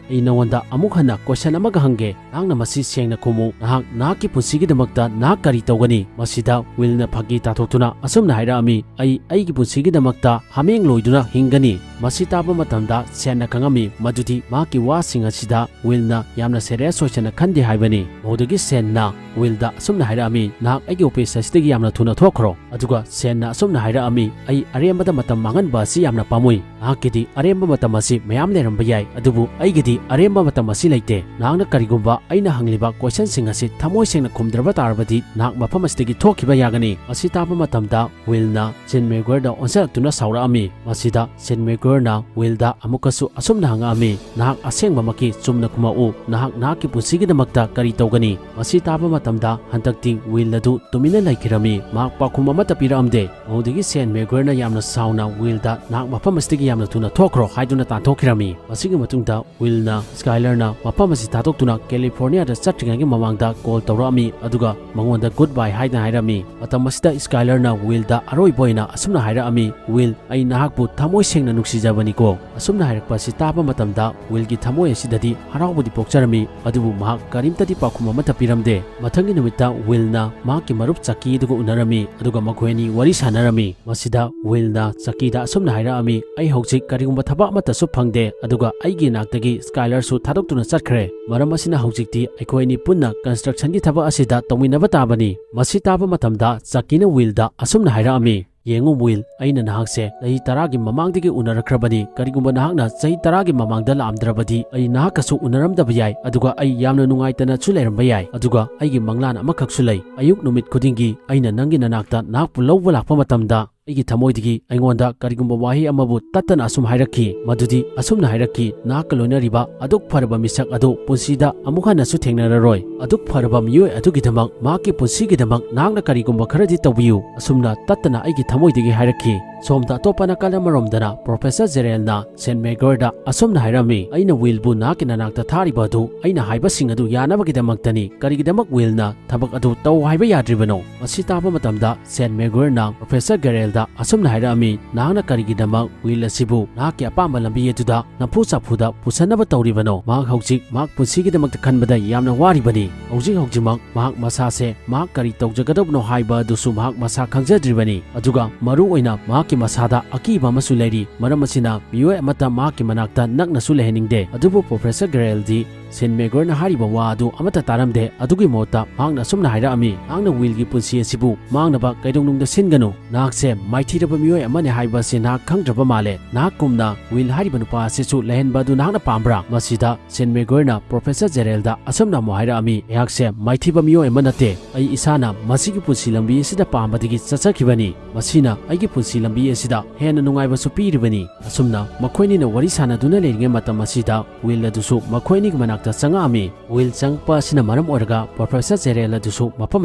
ꯑꯩ ꯅꯉꯣꯟꯗ ꯑꯃꯨꯛ ꯍꯟꯅ ꯀꯣꯏꯁꯟ ꯑꯃꯒ ꯍꯪꯒꯦ꯫ ꯅꯍꯥꯛꯅ ꯃꯁꯤ ꯁꯦꯡꯅ ꯈꯨꯝꯃꯨ꯫ ꯅꯍꯥꯛ ꯅꯍꯥꯛꯀꯤ ꯄꯨꯟꯁꯤꯒꯤꯗꯃꯛꯇ ꯅꯍꯥꯛ ꯀꯔꯤ ꯇꯧꯒꯅꯤ?" ꯃꯁꯤꯗ ꯋꯤꯜꯅ ꯐꯥꯒꯤ ꯇꯥꯊꯣꯛꯇꯨꯅ ꯑꯁꯨꯝꯅ ꯍꯥꯏꯔꯛꯑꯝꯃꯤ, "ꯑꯩ ꯑꯩꯒꯤ ꯄꯨꯟꯁꯤꯒꯤꯗꯃꯛꯇ ꯍꯥꯃꯦꯡ ꯂꯣꯏꯗꯨꯅ ꯍꯤꯡꯒꯅꯤ"꯫ ꯃꯁꯤ ꯇꯥꯕ ꯃꯇꯝꯗ ꯁꯦꯟꯅ ꯈꯪꯉꯝꯃꯤ ꯃꯗꯨꯗꯤ ꯃꯍꯥꯛꯀꯤ ꯋꯥꯁꯤꯡ ꯑꯁꯤꯗ ꯋꯤꯜꯅ ꯌꯥꯝꯅ ꯁꯦꯔꯤꯌꯁ ꯑꯣꯏꯁꯅ ꯈꯟꯗꯦ ꯍꯥꯏꯕꯅꯤ꯫ ꯃꯗꯨꯗꯒꯤ ꯁꯦꯟꯅ ꯋꯤꯜꯗ ꯑꯁꯨꯝꯅ ꯍꯥꯏꯔꯛꯑꯝꯃꯤ, "ꯅꯍꯥꯛ ꯑꯩꯒꯤ ꯑꯣꯐꯤꯁ ꯑꯁꯤꯗꯒꯤ ꯌꯥꯝꯅ ꯊꯨꯅ ꯊꯣꯛꯈ꯭ꯔꯣ"꯫ ꯑꯗꯨꯒ ꯁꯦꯟꯅ ꯑꯁꯨꯝꯅ ꯍꯥꯏꯔꯛꯑꯝꯃꯤ, "ꯑꯩ ꯑꯔꯦꯝꯕꯗ ꯃꯇꯝ ꯃꯥꯡꯍꯟꯕ ꯑꯁꯤ ꯌꯥꯝꯅ ꯄꯥꯝꯃꯨꯏ"꯫ ꯅꯍꯥꯛꯀꯤꯗꯤ ꯑꯔꯦꯝꯕ ꯃꯇꯝ ꯑꯁꯤ ꯃꯌꯥꯝ ꯂꯩꯔꯝꯕ ꯌꯥꯏ, ꯑꯗꯨꯕꯨ ꯑꯩꯒꯤꯗꯤ ꯑꯔꯦꯝꯕ ꯃꯇꯝ ꯑꯁꯤ ꯂꯩꯇꯦ꯫ ꯅꯍꯥꯛꯅ ꯀꯔꯤꯒꯨꯝꯕ ꯑꯩꯅ ꯍꯪꯂꯤꯕ questionꯁꯤꯡ ꯑꯁꯤ ꯊꯃꯣꯏ ꯁꯦꯡꯅ ꯈꯨꯝꯗ꯭ꯔꯕ ꯇꯥꯔꯕꯗꯤ ꯅꯍꯥꯛ ꯃꯐꯝ ꯑꯁꯤꯗꯒꯤ ꯊꯣꯛꯈꯤꯕ ꯌꯥꯒꯅꯤ꯫" ꯃꯁꯤ ꯇꯥꯕ ꯃꯇꯝꯗ ꯋꯤꯜꯅ ꯁꯦꯟ ꯃꯦꯒ꯭ꯋꯦꯌꯔꯗ ꯑꯣꯟꯁꯤꯜꯂꯛꯇꯨꯅ ꯁꯥꯎꯔꯛꯑꯝꯃꯤ꯫ ꯃꯁꯤꯗ ꯁꯦꯟ ꯃꯦꯒ꯭ꯋꯦꯌꯔꯅ ꯋꯤꯜꯗ ꯑꯃꯨꯛꯀꯁꯨ ꯑꯁꯨꯝꯅ ꯍꯪꯉꯛꯑꯝꯃꯤ, "ꯅꯍꯥꯛ ꯑꯁꯦꯡꯕꯃꯛꯀꯤ ꯆꯨꯝꯅ ꯈꯨꯝꯃꯛꯎ, ꯅꯍꯥꯛ ꯅꯍꯥꯛꯀꯤ ꯄꯨꯟꯁꯤꯒꯤꯗꯃꯛꯇ ꯀꯔꯤ ꯇꯧꯒꯅꯤ?" ꯃꯁꯤ ꯇꯥꯕ ꯃꯇꯝꯗ ꯍꯟꯗꯛꯇꯤ ꯋꯤꯜ ꯑꯗꯨ ꯇꯨꯃꯤꯟꯅ ꯂꯩꯈꯤꯔꯝꯃꯤ꯫ ꯃꯍꯥꯛ ꯄꯥꯎꯈꯨꯝ ꯑꯃꯠꯇ ꯄꯤꯔꯛꯑꯝꯗꯦ꯫ ꯃꯗꯨꯗꯒꯤ ꯁꯦꯟ ꯃꯦꯒ꯭ꯋꯦꯌꯔꯅ ꯌꯥꯝꯅ ꯁꯥꯎꯅ ꯋꯤꯜꯗ, "ꯅꯍꯥꯛ ꯃꯐꯝ ꯑꯁꯤꯗꯒꯤ ꯌꯥꯝꯅ ꯊꯨꯅ ꯊꯣꯛꯈ꯭ꯔꯣ" ꯍꯥꯏꯗꯨꯅ ꯇꯥꯟꯊꯣꯛꯈꯤꯔꯝꯃꯤ꯫ ꯃꯁꯤꯒꯤ ꯃꯇꯨꯡꯗ ꯋꯤꯜꯅ ꯁ꯭ꯀꯥꯏꯂꯔꯅ ꯃꯐꯝ ꯑꯁꯤ ꯊꯥꯗꯣꯛꯇꯨꯅ ꯀꯦꯂꯤꯐꯣꯔꯅꯤꯌꯥꯗ ꯆꯠꯇ꯭ꯔꯤꯉꯩꯒꯤ ꯃꯃꯥꯡꯗ call ꯇꯧꯔꯛꯑꯝꯃꯤ, ꯑꯗꯨꯒ ꯃꯉꯣꯟꯗ goodbye ꯍꯥꯏꯗꯅ ꯍꯥꯏꯔꯝꯃꯤ꯫ ꯃꯇꯝ ꯑꯁꯤꯗ ꯁ꯭ꯀꯥꯏꯂꯔꯅ ꯋꯤꯜꯗ ꯑꯔꯣꯏꯕ ꯑꯣꯏꯅ ꯑꯁꯨꯝꯅ ꯍꯥꯏꯔꯛꯑꯝꯃꯤ, "ꯋꯤꯜ, ꯑꯩ ꯅꯍꯥꯛꯄꯨ ꯊꯃꯣꯏ ꯁꯦꯡꯅ ꯅꯨꯡꯁꯤꯖꯕꯅꯤꯀꯣ꯫" ꯑꯁꯨꯝꯅ ꯍꯥꯏꯔꯛꯄ ꯑꯁꯤ ꯇꯥꯕ ꯃꯇꯝꯗ ꯋꯤꯜꯒꯤ ꯊꯃꯣꯏ ꯑꯁꯤꯗꯗꯤ ꯍꯔꯥꯎꯕꯗꯤ ꯄꯣꯛꯆꯔꯝꯃꯤ, ꯑꯗꯨꯕꯨ ꯃꯍꯥꯛ ꯀꯔꯤꯝꯇꯗꯤ ꯄꯥꯎꯈꯨꯝ ꯑꯃꯠꯇ ꯄꯤꯔꯝꯗꯦ꯫ ꯃꯊꯪꯒꯤ ꯅꯨꯃꯤꯠꯇ ꯋꯤꯜꯅ ꯃꯍꯥꯛꯀꯤ ꯃꯔꯨꯞ ꯆꯥꯀꯤ ꯑꯗꯨꯒ ꯎꯅꯔꯝꯃꯤ, ꯑꯗꯨꯒ ꯃꯈꯣꯏ ꯑꯅꯤ ꯋꯥꯔꯤ ꯁꯥꯟꯅꯔꯝꯃꯤ꯫ ꯃꯁꯤꯗ ꯋꯤꯜꯅ ꯆꯥꯀꯤꯗ ꯑꯁꯨꯝꯅ ꯍꯥꯏꯔꯛꯑꯝꯃꯤ, "ꯑꯩ ꯍꯧꯖꯤꯛ ꯀꯔꯤꯒꯨꯝꯕ ꯊꯕꯛ ꯑꯃꯠꯇꯁꯨ ꯐꯪꯗꯦ, ꯑꯗꯨꯒ ꯑꯩꯒꯤ ꯏꯅꯥꯛꯇꯒꯤ ꯁ꯭ꯀꯥꯏꯂꯔꯁꯨ ꯊꯥꯗꯣꯛꯇꯨꯅ ꯆꯠꯈ꯭ꯔꯦ꯫ ꯃꯔꯝ ꯑꯁꯤꯅ ꯍꯧꯖꯤꯛꯇꯤ ꯑꯩꯈꯣꯏ ꯑꯅꯤ ꯄꯨꯟꯅ constructionꯒꯤ ꯊꯕꯛ ꯑꯁꯤꯗ ꯇꯧꯃꯤꯟꯅꯕ ꯇꯥꯕꯅꯤ꯫" ꯃꯁꯤ ꯇꯥꯕ ꯃꯇꯝꯗ ꯆꯥꯀꯤꯅ ꯋꯤꯜꯗ ꯑꯁꯨꯝꯅ ꯍꯥꯏꯔꯛꯑꯝꯃꯤ, "ꯌꯦꯡꯉꯨ ꯋꯤꯜ, ꯑꯩꯅ ꯅꯍꯥꯛꯁꯦ ꯆꯍꯤ ꯇꯔꯥꯒꯤ ꯃꯃꯥꯡꯗꯒꯤ ꯎꯅꯔꯛꯈ꯭ꯔꯕꯅꯤ꯫ ꯀꯔꯤꯒꯨꯝꯕ ꯅꯍꯥꯛꯅ ꯆꯍꯤ ꯇꯔꯥꯒꯤ ꯃꯃꯥꯡꯗ ꯂꯥꯛꯑꯝꯗ꯭ꯔꯕꯗꯤ ꯑꯩ ꯅꯍꯥꯛꯀꯁꯨ ꯎꯅꯔꯝꯗꯕ ꯌꯥꯏ, ꯑꯗꯨꯒ ꯑꯩ ꯌꯥꯝꯅ ꯅꯨꯡꯉꯥꯏꯇꯅꯁꯨ ꯂꯩꯔꯝꯕ ꯌꯥꯏ꯫ ꯑꯗꯨꯒ ꯑꯩꯒꯤ ꯃꯪꯂꯥꯟ ꯑꯃꯈꯛꯁꯨ ꯂꯩ꯫ ꯑꯌꯨꯛ ꯅꯨꯃꯤꯠ ꯈꯨꯗꯤꯡꯒꯤ ꯑꯩꯅ ꯅꯪꯒꯤ ꯅꯅꯥꯛꯇ ꯅꯍꯥꯛꯄꯨ ꯂꯧꯕ ꯂꯥꯛꯄ ꯃꯇꯝꯗ ꯑꯩꯒꯤ ꯊꯃꯣꯏꯗꯒꯤ ꯑꯩꯉꯣꯟꯗ ꯀꯔꯤꯒꯨꯝꯕ ꯋꯥꯍꯩ ꯑꯃꯕꯨ ꯇꯠꯇꯅ ꯑꯁꯨꯝ ꯍꯥꯏꯔꯛꯈꯤ, ꯃꯗꯨꯗꯤ ꯑꯁꯨꯝꯅ ꯍꯥꯏꯔꯛꯈꯤ, ꯅꯍꯥꯛꯀ ꯂꯣꯏꯅꯔꯤꯕ ꯑꯗꯨꯛ ꯐꯔꯕ ꯃꯤꯁꯛ ꯑꯗꯨ ꯄꯨꯟꯁꯤꯗ ꯑꯃꯨꯛ ꯍꯟꯅꯁꯨ ꯊꯦꯡꯅꯔꯔꯣꯏ꯫ ꯑꯗꯨꯛ ꯐꯔꯕ ꯃꯤꯑꯣꯏ ꯑꯗꯨꯒꯤꯗꯃꯛ ꯃꯍꯥꯛꯀꯤ ꯄꯨꯟꯁꯤꯒꯤꯗꯃꯛ ꯅꯍꯥꯛꯅ ꯀꯔꯤꯒꯨꯝꯕ ꯈꯔꯗꯤ ꯇꯧꯕꯤꯌꯨ꯫" ꯑꯁꯨꯝꯅ ꯇꯠꯇꯅ ꯑꯩꯒꯤ ꯊꯃꯣꯏꯗꯒꯤ ꯍꯥꯏꯔꯛꯈꯤ꯫ ꯁꯣꯝꯗ ꯑꯇꯣꯞꯄ ꯅꯥꯀꯜ ꯑꯃꯔꯣꯝꯗꯅ ꯄ꯭ꯔꯣꯐꯦꯁꯔ ꯖꯦꯔꯦꯜꯅ ꯁꯦꯟ ꯃꯦꯒ꯭ꯋꯦꯌꯔꯗ ꯑꯁꯨꯝꯅ ꯍꯥꯏꯔꯝꯃꯤ, "ꯑꯩꯅ ꯋꯤꯜꯕꯨ ꯅꯍꯥꯛꯀꯤ ꯅꯅꯥꯛꯇ ꯊꯥꯔꯤꯕ ꯑꯗꯨ ꯑꯩꯅ ꯍꯥꯏꯕꯁꯤꯡ ꯑꯗꯨ ꯌꯥꯅꯕꯒꯤꯗꯃꯛꯇꯅꯤ꯫ ꯀꯔꯤꯒꯤꯗꯃꯛ ꯋꯤꯜꯅ ꯊꯕꯛ ꯑꯗꯨ ꯇꯧ ꯍꯥꯏꯕ ꯌꯥꯗ꯭ꯔꯤꯕꯅꯣ?" ꯃꯁꯤ ꯇꯥꯕ ꯃꯇꯝꯗ ꯁꯦꯟ ꯃꯦꯒ꯭ꯋꯦꯌꯔꯅ ꯄ꯭ꯔꯣꯐꯦꯁꯔ ꯒꯦꯔꯦꯜꯗ ꯑꯁꯨꯝꯅ ꯍꯥꯏꯔꯛꯑꯝꯃꯤ, "ꯅꯍꯥꯛꯅ ꯀꯔꯤꯒꯤꯗꯃꯛ ꯋꯤꯜ ꯑꯁꯤꯕꯨ ꯅꯍꯥꯛꯀꯤ ꯑꯄꯥꯝꯕ ꯂꯝꯕꯤ ꯑꯗꯨꯗ ꯅꯝꯐꯨ ꯁꯥꯐꯨꯗ ꯄꯨꯁꯟꯅꯕ ꯇꯧꯔꯤꯕꯅꯣ? ꯃꯍꯥꯛ ꯍꯧꯖꯤꯛ ꯃꯍꯥꯛ ꯄꯨꯟꯁꯤꯒꯤꯗꯃꯛꯇ ꯈꯟꯕꯗ ꯌꯥꯝꯅ ꯋꯥꯔꯤꯕꯅꯤ꯫ ꯍꯧꯖꯤꯛ ꯍꯧꯖꯤꯛꯃꯛ ꯃꯍꯥꯛ ꯃꯁꯥꯁꯦ ꯃꯍꯥꯛ ꯀꯔꯤ ꯇꯧꯖꯒꯗꯕꯅꯣ ꯍꯥꯏꯕ ꯑꯗꯨꯁꯨ ꯃꯍꯥꯛ ꯃꯁꯥ ꯈꯪꯖꯗ꯭ꯔꯤꯕꯅꯤ꯫ ꯑꯗꯨꯒ ꯃꯔꯨ ꯑꯣꯏꯅ ꯃꯍꯥꯛꯀꯤ ꯃꯁꯥꯗ ꯑꯀꯤꯕ ꯑꯃꯁꯨ ꯂꯩꯔꯤ꯫ ꯃꯔꯝ ꯑꯁꯤꯅ ꯃꯤꯑꯣꯏ ꯑꯃꯠꯇ ꯃꯍꯥꯛꯀꯤ ꯃꯅꯥꯛꯇ ꯅꯛꯅꯁꯨ ꯂꯩꯍꯟꯅꯤꯡꯗꯦ꯫" ꯑꯗꯨꯕꯨ ꯄ꯭ꯔꯣꯐꯦꯁꯔ ꯒꯦꯔꯦꯜꯗꯤ ꯁꯦꯟ ꯃꯦꯒ꯭ꯋꯥꯌꯔꯅ ꯍꯥꯏꯔꯤꯕ ꯋꯥ ꯑꯗꯨ ꯑꯃꯠꯇ ꯇꯥꯔꯝꯗꯦ꯫ ꯑꯗꯨꯒꯤ ꯃꯍꯨꯠꯇ ꯃꯍꯥꯛꯅ ꯑꯁꯨꯝꯅ ꯍꯥꯏꯔꯛꯑꯝꯃꯤ, "ꯅꯍꯥꯛꯅ ꯋꯤꯜꯒꯤ ꯄꯨꯟꯁꯤ ꯑꯁꯤꯕꯨ ꯃꯥꯡꯅꯕ ꯀꯩꯗꯧꯅꯨꯡꯗ ꯁꯤꯟꯒꯅꯨ꯫ ꯅꯍꯥꯛꯁꯦ ꯃꯥꯏꯊꯤꯔꯕ ꯃꯤꯑꯣꯏ ꯑꯃꯅꯤ ꯍꯥꯏꯕ ꯑꯁꯤ ꯅꯍꯥꯛ ꯈꯪꯗ꯭ꯔꯕ ꯃꯥꯜꯂꯦ꯫ ꯅꯍꯥꯛꯀꯨꯝꯅ ꯋꯤꯜ ꯍꯥꯏꯔꯤꯕ ꯅꯨꯄꯥ ꯑꯁꯤꯁꯨ ꯂꯩꯍꯟꯕ ꯑꯗꯨ ꯅꯍꯥꯛꯅ ꯄꯥꯝꯕ꯭ꯔꯥ?" ꯃꯁꯤꯗ ꯁꯦꯟ ꯃꯦꯒ꯭ꯋꯥꯌꯔꯅ ꯄ꯭ꯔꯣꯐꯦꯁꯔ ꯖꯦꯔꯦꯜꯗ ꯑꯁꯨꯝꯅ ꯑꯃꯨꯛ ꯍꯥꯏꯔꯛꯑꯝꯃꯤ, "ꯑꯩꯍꯥꯛꯁꯦ ꯃꯥꯏꯊꯤꯕ ꯃꯤꯑꯣꯏ ꯑꯃ ꯅꯠꯇꯦ꯫ ꯑꯩ ꯏꯁꯥꯅ ꯃꯁꯤꯒꯤ ꯄꯨꯟꯁꯤ ꯂꯝꯕꯤ ꯑꯁꯤꯗ ꯄꯥꯝꯕꯗꯒꯤ ꯆꯠꯆꯈꯤꯕꯅꯤ꯫ ꯃꯁꯤꯅ ꯑꯩꯒꯤ ꯄꯨꯟꯁꯤ ꯂꯝꯕꯤ ꯑꯁꯤꯗ ꯍꯦꯟꯅ ꯅꯨꯡꯉꯥꯏꯕꯁꯨ ꯄꯤꯔꯤꯕꯅꯤ꯫" ꯑꯁꯨꯝꯅ ꯃꯈꯣꯏ ꯑꯅꯤꯅ ꯋꯥꯔꯤ ꯁꯥꯟꯅꯗꯨꯅ ꯂꯩꯔꯤꯉꯩ ꯃꯇꯝ ꯑꯁꯤꯗ ꯋꯤꯜ ꯑꯗꯨꯁꯨ ꯃꯈꯣꯏ ꯑꯅꯤꯒꯤ ꯃꯅꯥꯛꯇ ꯆꯪꯉꯛꯑꯝꯃꯤ꯫ ꯋꯤꯜ ꯆꯪꯉꯛꯄ ꯑꯁꯤꯅ ꯃꯔꯝ ꯑꯣꯏꯔꯒ ꯄ꯭ꯔꯣꯐꯦꯁꯔ ꯖꯦꯔꯦꯜ ꯑꯗꯨꯁꯨ ꯃꯐꯝ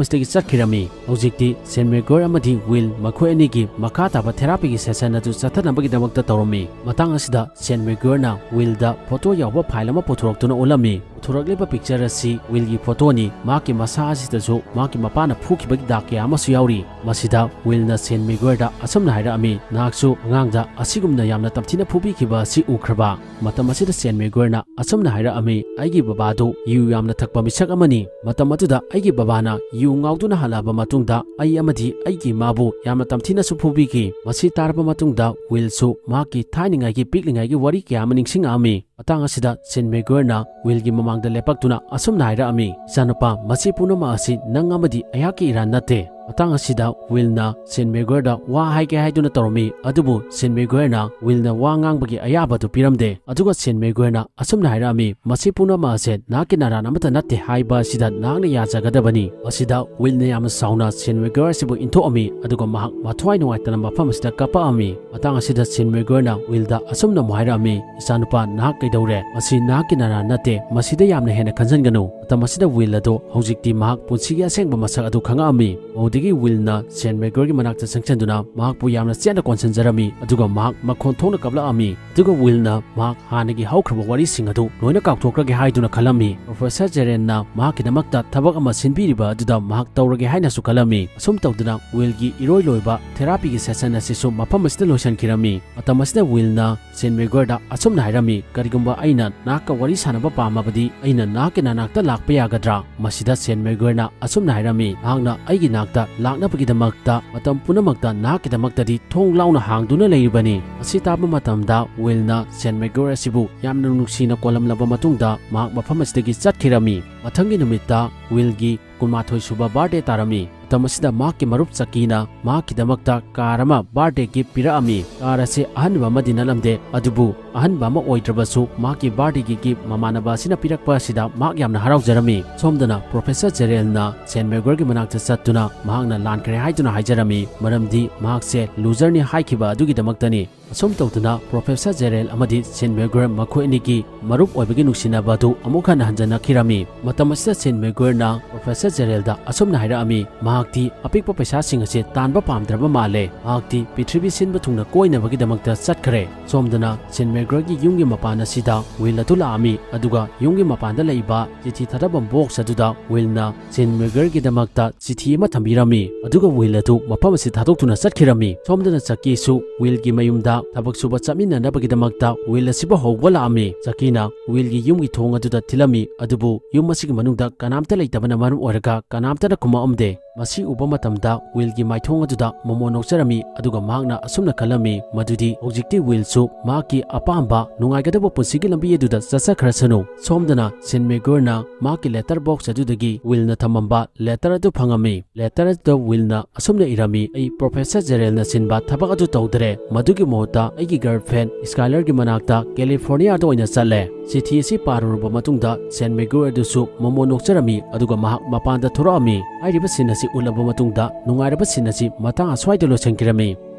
ꯑꯁꯤꯗꯒꯤ ꯆꯠꯈꯤꯔꯝꯃꯤ꯫ ꯍꯧꯖꯤꯛꯇꯤ ꯁꯦꯟ ꯃꯦꯒ꯭ꯋꯥꯌꯔ ꯑꯃꯗꯤ ꯋꯤꯜ ꯃꯈꯣꯏ ꯑꯅꯤꯒꯤ ꯃꯈꯥ ꯇꯥꯕ ꯊꯦꯔꯥꯄꯤꯒꯤ ꯁꯦꯁꯟ ꯑꯗꯨ ꯆꯠꯊꯅꯕꯒꯤꯗꯃꯛꯇ ꯇꯧꯔꯝꯃꯤ꯫ ꯃꯇꯥꯡ ꯑꯁꯤꯗ ꯁꯦꯟ ꯃꯦꯒ꯭ꯋꯥꯌꯔꯅ ꯋꯤꯜꯗ ꯐꯣꯇꯣ ꯌꯥꯎꯕ ꯐꯥꯏꯜ ꯑꯃ ꯄꯨꯊꯣꯔꯛꯇꯨꯅ ꯎꯠꯂꯝꯃꯤ꯫ ꯄꯨꯊꯣꯔꯛꯂꯤꯕ ꯄꯤꯛꯆꯔ ꯑꯁꯤ ꯋꯤꯜꯒꯤ ꯐꯣꯇꯣꯅꯤ꯫ ꯃꯍꯥꯛꯀꯤ ꯃꯁꯥ ꯑꯁꯤꯗꯁꯨ ꯃꯍꯥꯛꯀꯤ ꯃꯄꯥꯅ ꯐꯨꯈꯤꯕꯒꯤ ꯗꯥꯛ ꯀꯌꯥ ꯑꯃꯁꯨ ꯌꯥꯎꯔꯤ꯫ ꯃꯁꯤꯗ ꯋꯤꯜꯅ ꯁꯦꯟ ꯃꯦꯒ꯭ꯋꯥꯌꯔꯗ ꯑꯁꯨꯝꯅ ꯍꯥꯏꯔꯛꯑꯝꯃꯤ, "ꯅꯍꯥꯛꯁꯨ ꯑꯉꯥꯡꯗ ꯑꯁꯤꯒꯨꯝꯅ ꯌꯥꯝꯅ ꯇꯝꯊꯤꯅ ꯐꯨꯕꯤꯈꯤꯕ ꯑꯁꯤ ꯎꯈ꯭ꯔꯕ?" ꯃꯇꯝ ꯑꯁꯤꯗ ꯁꯦꯟ ꯃꯦꯒ꯭ꯋꯥꯌꯔꯅ ꯑꯁꯨꯝꯅ ꯍꯥꯏꯔꯛꯑꯝꯃꯤ, "ꯑꯩꯒꯤ ꯕꯕꯥꯗꯨ ꯌꯨ ꯌꯥꯝꯅ ꯊꯛꯄ ꯃꯤꯁꯛ ꯑꯃꯅꯤ꯫ ꯃꯇꯝ ꯑꯗꯨꯗ ꯑꯩꯒꯤ ꯕꯕꯥꯅ ꯌꯨ ꯉꯥꯎꯗꯨꯅ ꯍꯜꯂꯛꯑꯕ ꯃꯇꯨꯡꯗ ꯑꯩ ꯑꯃꯗꯤ ꯑꯩꯒꯤ ꯏꯃꯥꯕꯨ ꯌꯥꯝꯅ ꯇꯝꯊꯤꯅꯁꯨ ꯐꯨꯕꯤꯈꯤ꯫ ꯃꯁꯤ ꯇꯥꯔꯕ ꯃꯇꯨꯡꯗ ꯋꯤꯜꯁꯨ ꯃꯍꯥꯛꯀꯤ ꯊꯥꯏꯅꯉꯥꯏꯒꯤ ꯄꯤꯛꯂꯤꯉꯥꯏꯒꯤ ꯋꯥꯔꯤ ꯀꯌꯥ ꯑꯃ ꯅꯤꯡꯁꯤꯡꯉꯛꯑꯝꯃꯤ꯫" ꯃꯇꯥꯡ ꯑꯁꯤꯗ ꯁꯦꯟ ꯃꯦꯒ꯭ꯋꯥꯌꯔꯅ ꯋꯤꯜꯒꯤ ꯃꯃꯥꯡꯗ ꯂꯦꯞꯄꯛꯇꯨꯅ ꯑꯁꯨꯝꯅ ꯍꯥꯏꯔꯛꯑꯝꯃꯤ, "ꯏꯆꯥꯅꯨꯄꯥ, ꯃꯁꯤ ꯄꯨꯝꯅꯃꯛ ꯑꯁꯤ ꯅꯪ ꯑꯃꯗꯤ ꯑꯩꯍꯥꯛꯀꯤ ꯏꯔꯥꯟ ꯅꯠꯇꯦ꯫" ꯃꯇꯥꯡ ꯑꯁꯤꯗ ꯋꯤꯜꯅ ꯁꯦꯟ ꯃꯦꯒ꯭ꯋꯥꯌꯔꯗ ꯋꯥ ꯍꯥꯏꯒꯦ ꯍꯥꯏꯗꯨꯅ ꯇꯧꯔꯝꯃꯤ, ꯑꯗꯨꯕꯨ ꯁꯦꯟ ꯃꯦꯒ꯭ꯋꯥꯌꯔꯅ ꯋꯤꯜꯅ ꯋꯥ ꯉꯥꯡꯕꯒꯤ ꯑꯌꯥꯕ ꯑꯗꯨ ꯄꯤꯔꯝꯗꯦ꯫ ꯑꯗꯨꯒ ꯁꯦꯟ ꯃꯦꯒ꯭ꯋꯥꯌꯔꯅ ꯑꯁꯨꯝꯅ ꯍꯥꯏꯔꯛꯑꯝꯃꯤ, "ꯃꯁꯤ ꯄꯨꯝꯅꯃꯛ ꯑꯁꯦ ꯅꯍꯥꯛꯀꯤ ꯅꯔꯥꯟ ꯑꯃꯠꯇ ꯅꯠꯇꯦ ꯍꯥꯏꯕ ꯑꯁꯤꯗ ꯅꯍꯥꯛꯅ ꯌꯥꯖꯒꯗꯕꯅꯤ꯫" ꯃꯁꯤꯗ ꯋꯤꯜꯅ ꯌꯥꯝꯅ ꯁꯥꯎꯅ ꯁꯦꯟ ꯃꯦꯒ꯭ꯋꯥꯌꯔ ꯑꯁꯤꯕꯨ ꯏꯟꯊꯣꯛꯑꯝꯃꯤ, ꯑꯗꯨꯒ ꯃꯍꯥꯛ ꯃꯊ꯭ꯋꯥꯏ ꯅꯨꯡꯉꯥꯏꯇꯅ ꯃꯐꯝ ꯑꯁꯤꯗ ꯀꯞꯄꯛꯑꯝꯃꯤ꯫ ꯃꯇꯥꯡ ꯑꯁꯤꯗ ꯁꯦꯟ ꯃꯦꯒ꯭ꯋꯥꯌꯔꯅ ꯋꯤꯜꯗ ꯑꯁꯨꯝꯅ ꯑꯃꯨꯛ ꯍꯥꯏꯔꯛꯑꯝꯃꯤ, "ꯏꯆꯥꯅꯨꯄꯥ, ꯅꯍꯥꯛ ꯀꯩꯗꯧꯔꯦ? ꯃꯁꯤ ꯅꯍꯥꯛꯀꯤ ꯅꯔꯥꯟ ꯅꯠꯇꯦ, ꯃꯁꯤꯗ ꯌꯥꯝꯅ ꯍꯦꯟꯅ ꯈꯟꯖꯟꯒꯅꯨ꯫" ꯃꯇꯝ ꯑꯁꯤꯗ ꯋꯤꯜ ꯑꯗꯣ ꯍꯧꯖꯤꯛꯇꯤ ꯃꯍꯥꯛ ꯄꯨꯟꯁꯤꯒꯤ ꯑꯁꯦꯡꯕ ꯃꯁꯛ ꯑꯗꯨ ꯈꯪꯉꯛꯑꯝꯃꯤ꯫ ꯃꯗꯨꯗꯒꯤ ꯋꯤꯜꯅ ꯁꯦꯟ ꯃꯦꯒ꯭ꯋꯥꯌꯔꯒꯤ ꯃꯅꯥꯛꯇ ꯆꯪꯁꯤꯟꯗꯨꯅ ꯃꯍꯥꯛꯄꯨ ꯌꯥꯝꯅ ꯆꯦꯠꯅ ꯀꯣꯟꯁꯤꯟꯖꯔꯝꯃꯤ, ꯑꯗꯨꯒ ꯃꯍꯥꯛ ꯃꯈꯣꯟ ꯊꯣꯛꯅ ꯀꯞꯂꯛꯑꯝꯃꯤ꯫ ꯑꯗꯨꯒ ꯋꯤꯜꯅ ꯃꯍꯥꯛ ꯍꯥꯟꯅꯒꯤ ꯍꯧꯈ꯭ꯔꯕ ꯋꯥꯔꯤꯁꯤꯡ ꯑꯗꯨ ꯂꯣꯏꯅ ꯀꯥꯎꯊꯣꯛꯈ꯭ꯔꯒꯦ ꯍꯥꯏꯗꯨꯅ ꯈꯜꯂꯝꯃꯤ꯫ ꯄ꯭ꯔꯣꯐꯦꯁꯔ ꯖꯦꯔꯦꯟꯅ ꯃꯍꯥꯛꯀꯤꯗꯃꯛꯇ ꯊꯕꯛ ꯑꯃ ꯁꯤꯟꯕꯤꯔꯤꯕ ꯑꯗꯨꯗ ꯃꯍꯥꯛ ꯇꯧꯔꯒꯦ ꯍꯥꯏꯅꯁꯨ ꯈꯜꯂꯝꯃꯤ꯫ ꯑꯁꯨꯝ ꯇꯧꯗꯨꯅ ꯋꯤꯜꯒꯤ ꯏꯔꯣꯏ ꯂꯣꯏꯕ ꯊꯦꯔꯥꯄꯤꯒꯤ ꯁꯦꯁꯟ ꯑꯁꯤꯁꯨ ꯃꯐꯝ ꯑꯁꯤꯗ ꯂꯣꯏꯁꯤꯟꯈꯤꯔꯝꯃꯤ꯫ ꯃꯇꯝ ꯑꯁꯤꯗ ꯋꯤꯜꯅ ꯁꯦꯟ ꯃꯦꯒ꯭ꯋꯥꯌꯔꯗ ꯑꯁꯨꯝꯅ ꯍꯥꯏꯔꯝꯃꯤ, "ꯀꯔꯤꯒꯨꯝꯕ ꯑꯩꯅ ꯅꯍꯥꯛꯀ ꯋꯥꯔꯤ ꯁꯥꯟꯅꯕ ꯄꯥꯝꯃꯕꯗꯤ ꯑꯩꯅ ꯅꯍꯥꯛꯀꯤ ꯅꯅꯥꯛꯇ ꯂꯥꯛꯄ ꯌꯥꯒꯗ꯭ꯔꯥ?" ꯃꯁꯤꯗ ꯁꯦꯟ ꯃꯦꯒ꯭ꯋꯥꯌꯔꯅ ꯑꯁꯨꯝꯅ ꯍꯥꯏꯔꯝꯃꯤ, "ꯅꯍꯥꯛꯅ ꯑꯩꯒꯤ ꯅꯥꯛꯇ ꯂꯥꯛꯅꯕꯒꯤꯗꯃꯛꯇ ꯃꯇꯝ ꯄꯨꯝꯅꯃꯛꯇ ꯅꯍꯥꯛꯀꯤꯗꯃꯛꯇꯗꯤ ꯊꯣꯡ ꯂꯥꯎꯅ ꯍꯥꯡꯗꯨꯅ ꯂꯩꯔꯤꯕꯅꯤ꯫ ꯑꯁꯤ ꯇꯥꯕ ꯃꯇꯝꯗ ꯋꯤꯜꯅ ꯁꯦꯟ ꯃꯦꯒ꯭ꯋꯥꯌꯔ ꯑꯁꯤꯕꯨ ꯌꯥꯝꯅ ꯅꯨꯡꯁꯤꯅ ꯀꯣꯜꯂꯝꯂꯕ ꯃꯇꯨꯡꯗ ꯃꯍꯥꯛ ꯃꯐꯝ ꯑꯁꯤꯗꯒꯤ ꯆꯠꯈꯤꯔꯝꯃꯤ꯫ ꯃꯊꯪꯒꯤ ꯅꯨꯃꯤꯠꯇ ꯋꯤꯜꯒꯤ ꯀꯨꯟꯃꯥꯊꯣꯏ ꯁꯨꯕ ꯕꯥꯔꯗꯦ ꯇꯥꯔꯝꯃꯤ꯫ ꯃꯇꯝ ꯑꯁꯤꯗ ꯃꯍꯥꯛꯀꯤ ꯃꯔꯨꯞ ꯆꯀꯤꯅ ꯃꯍꯥꯛꯀꯤꯗꯃꯛꯇ ꯀꯥꯔ ꯑꯃ ꯕꯥꯔꯗꯦ ꯒꯤꯐ ꯄꯤꯔꯛꯑꯝꯃꯤ꯫ ꯀꯥꯔ ꯑꯁꯤ ꯑꯍꯟꯕ ꯑꯃꯗꯤ ꯅꯠꯂꯝꯗꯦ, ꯑꯗꯨꯕꯨ ꯑꯍꯟꯕ ꯑꯃ ꯑꯣꯏꯗ꯭ꯔꯕꯁꯨ ꯃꯍꯥꯛꯀꯤ ꯕꯥꯔꯗꯦꯒꯤ ꯒꯤꯐ ꯃꯃꯥꯟꯅꯕ ꯑꯁꯤꯅ ꯄꯤꯔꯛꯄ ꯑꯁꯤꯗ ꯃꯍꯥꯛ ꯌꯥꯝꯅ ꯍꯔꯥꯎꯖꯔꯝꯃꯤ꯫ ꯁꯣꯝꯗꯅ ꯄ꯭ꯔꯣꯐꯦꯁꯔ ꯖꯦꯔꯦꯜꯅ ꯁꯦꯟ ꯃꯦꯒ꯭ꯋꯥꯌꯔꯒꯤ ꯃꯅꯥꯛꯇ ꯆꯠꯇꯨꯅ ꯃꯍꯥꯛꯅ ꯂꯥꯟꯈ꯭ꯔꯦ ꯍꯥꯏꯗꯨꯅ ꯍꯥꯏꯖꯔꯝꯃꯤ, ꯃꯔꯝꯗꯤ ꯃꯍꯥꯛꯁꯦ ꯂꯨꯖꯔꯅꯤ ꯍꯥꯏꯈꯤꯕ ꯑꯗꯨꯒꯤꯗꯃꯛꯇꯅꯤ꯫ ꯑꯁꯨꯝ ꯇꯧꯗꯨꯅ ꯄ꯭ꯔꯣꯐꯦꯁꯔ ꯖꯦꯔꯦꯜ ꯑꯃꯗꯤ ꯁꯦꯟ ꯃꯦꯒ꯭ꯋꯥꯌꯔ ꯃꯈꯣꯏ ꯑꯅꯤꯒꯤ ꯃꯔꯨꯞ ꯑꯣꯏꯕꯒꯤ ꯅꯨꯡꯁꯤꯅꯕ ꯑꯗꯨ ꯑꯃꯨꯛ ꯍꯟꯅ ꯍꯟꯖꯟꯅꯈꯤꯔꯝꯃꯤ꯫ ꯃꯇꯝ ꯑꯁꯤꯗ ꯁꯦꯟ ꯃꯦꯒ꯭ꯋꯥꯌꯔꯅ ꯄ꯭ꯔꯣꯐꯦꯁꯔ ꯖꯦꯔꯦꯜꯗ ꯑꯁꯨꯝꯅ ꯍꯥꯏꯔꯛꯑꯝꯃꯤ, ꯃꯍꯥꯛꯇꯤ ꯑꯄꯤꯛꯄ ꯄꯩꯁꯥꯁꯤꯡ ꯑꯁꯤ ꯇꯥꯟꯕ ꯄꯥꯝꯗ꯭ꯔꯕ ꯃꯥꯜꯂꯦ꯫ ꯃꯍꯥꯛꯇꯤ ꯄ꯭ꯔꯤꯊꯤꯕꯤ ꯁꯤꯟꯕ ꯊꯨꯡꯅ ꯀꯣꯏꯅꯕꯒꯤꯗꯃꯛꯇ ꯆꯠꯈ꯭ꯔꯦ꯫ ꯁꯣꯝꯗꯅ ꯁꯦꯟ ꯃꯦꯒ꯭ꯋꯥꯌꯔꯒꯤ ꯌꯨꯝꯒꯤ ꯃꯄꯥꯟ ꯑꯁꯤꯗ ꯋꯤꯜ ꯑꯗꯨ ꯂꯥꯛꯑꯝꯃꯤ, ꯑꯗꯨꯒ ꯌꯨꯝꯒꯤ ꯃꯄꯥꯟꯗ ꯂꯩꯕ ꯆꯤꯊꯤ ꯊꯥꯗꯐꯝ ꯕꯣꯛꯁ ꯑꯗꯨꯗ ꯋꯤꯜꯅ ꯁꯦꯟ ꯃꯦꯒ꯭ꯋꯥꯌꯔꯒꯤꯗꯃꯛꯇ ꯆꯤꯊꯤ ꯑꯃ ꯊꯝꯕꯤꯔꯝꯃꯤ, ꯑꯗꯨꯒ ꯋꯤꯜ ꯑꯗꯨ ꯃꯐꯝ ꯑꯁꯤ ꯊꯥꯗꯣꯛꯇꯨꯅ ꯆꯠꯈꯤꯔꯝꯃꯤ꯫ ꯁꯣꯝꯗꯅ ꯆꯀꯤꯁꯨ ꯋꯤꯜꯒꯤ ꯃꯌꯨꯝꯗ ꯊꯕꯛ ꯁꯨꯕ ꯆꯠꯃꯤꯟꯅꯅꯕꯒꯤꯗꯃꯛꯇ ꯋꯤꯜ ꯑꯁꯤꯕꯨ ꯍꯧꯕ ꯂꯥꯛꯑꯝꯃꯤ꯫ ꯆꯀꯤꯅ ꯋꯤꯜꯒꯤ ꯌꯨꯝꯒꯤ ꯊꯣꯡ ꯑꯗꯨꯗ ꯊꯤꯜꯂꯝꯃꯤ, ꯑꯗꯨꯕꯨ ꯌꯨꯝ ꯑꯁꯤꯒꯤ ꯃꯅꯨꯡꯗ ꯀꯅꯥꯝꯇ ꯂꯩꯇꯕꯅ ꯃꯔꯝ ꯑꯣꯏꯔꯒ ꯀꯅꯥꯝꯇꯅ ꯈꯨꯝꯃꯛꯑꯝꯗꯦ꯫ ꯃꯁꯤ ꯎꯕ ꯃꯇꯝꯗ ꯋꯤꯜꯒꯤ ꯃꯥꯏꯊꯣꯡ ꯑꯗꯨꯗ ꯃꯣꯃꯣꯟ ꯅꯣꯛꯆꯔꯝꯃꯤ, ꯑꯗꯨꯒ ꯃꯍꯥꯛꯅ ꯑꯁꯨꯝꯅ ꯈꯜꯂꯝꯃꯤ, ꯃꯗꯨꯗꯤ ꯍꯧꯖꯤꯛꯇꯤ ꯋꯤꯜꯁꯨ ꯃꯍꯥꯛꯀꯤ ꯑꯄꯥꯝꯕ ꯅꯨꯡꯉꯥꯏꯒꯗꯕ ꯄꯨꯟꯁꯤꯒꯤ ꯂꯝꯕꯤ ꯑꯗꯨꯗ ꯆꯠꯆꯈ꯭ꯔꯁꯅꯨ꯫ ꯁꯣꯝꯗꯅ ꯁꯦꯟ ꯃꯦꯒ꯭ꯋꯥꯌꯔꯅ ꯃꯍꯥꯛꯀꯤ ꯂꯦꯇꯔ ꯕꯣꯛꯁ ꯑꯗꯨꯗꯒꯤ ꯋꯤꯜꯅ ꯊꯝꯃꯝꯕ ꯂꯦꯇꯔ ꯑꯗꯨ ꯐꯪꯉꯝꯃꯤ꯫ ꯂꯦꯇꯔ ꯑꯗꯨꯗ ꯋꯤꯜꯅ ꯑꯁꯨꯝꯅ ꯏꯔꯝꯃꯤ, "ꯑꯩ ꯄ꯭ꯔꯣꯐꯦꯁꯔ ꯖꯦꯔꯦꯜꯅ ꯁꯤꯟꯕ ꯊꯕꯛ ꯑꯗꯨ ꯇꯧꯗ꯭ꯔꯦ꯫ ꯃꯗꯨꯒꯤ ꯃꯍꯨꯠꯇ ꯑꯩꯒꯤ ꯒꯔꯜꯐ꯭ꯔꯦꯟ ꯁ꯭ꯀꯥꯏꯂꯔꯒꯤ ꯃꯅꯥꯛꯇ ꯀꯦꯂꯤꯐꯣꯔꯅꯤꯌꯥꯗ ꯑꯣꯏꯅ ꯆꯠꯂꯦ꯫" ꯆꯤꯊꯤ ꯑꯁꯤ ꯄꯥꯔꯨꯔꯕ ꯃꯇꯨꯡꯗ ꯁꯦꯟ ꯃꯦꯒ꯭ꯋꯥꯌꯔ ꯑꯗꯨꯁꯨ ꯃꯣꯃꯣꯟ ꯅꯣꯛꯆꯔꯝꯃꯤ, ꯑꯗꯨꯒ ꯃꯍꯥꯛ ꯃꯄꯥꯟꯗ ꯊꯣꯔꯛꯑꯝꯃꯤ꯫ ꯍꯥꯏꯔꯤꯕ ꯁꯤꯟ ꯑꯁꯤ ꯎꯠꯂꯕ ꯃꯇꯨꯡꯗ ꯅꯨꯡꯉꯥꯏꯔꯕ ꯁꯤꯟ ꯑꯁꯤ ꯃꯇꯥꯡ ꯑꯁ꯭ꯋꯥꯏꯗ ꯂꯣꯏꯁꯤꯟꯈꯤꯔꯝꯃꯤ꯫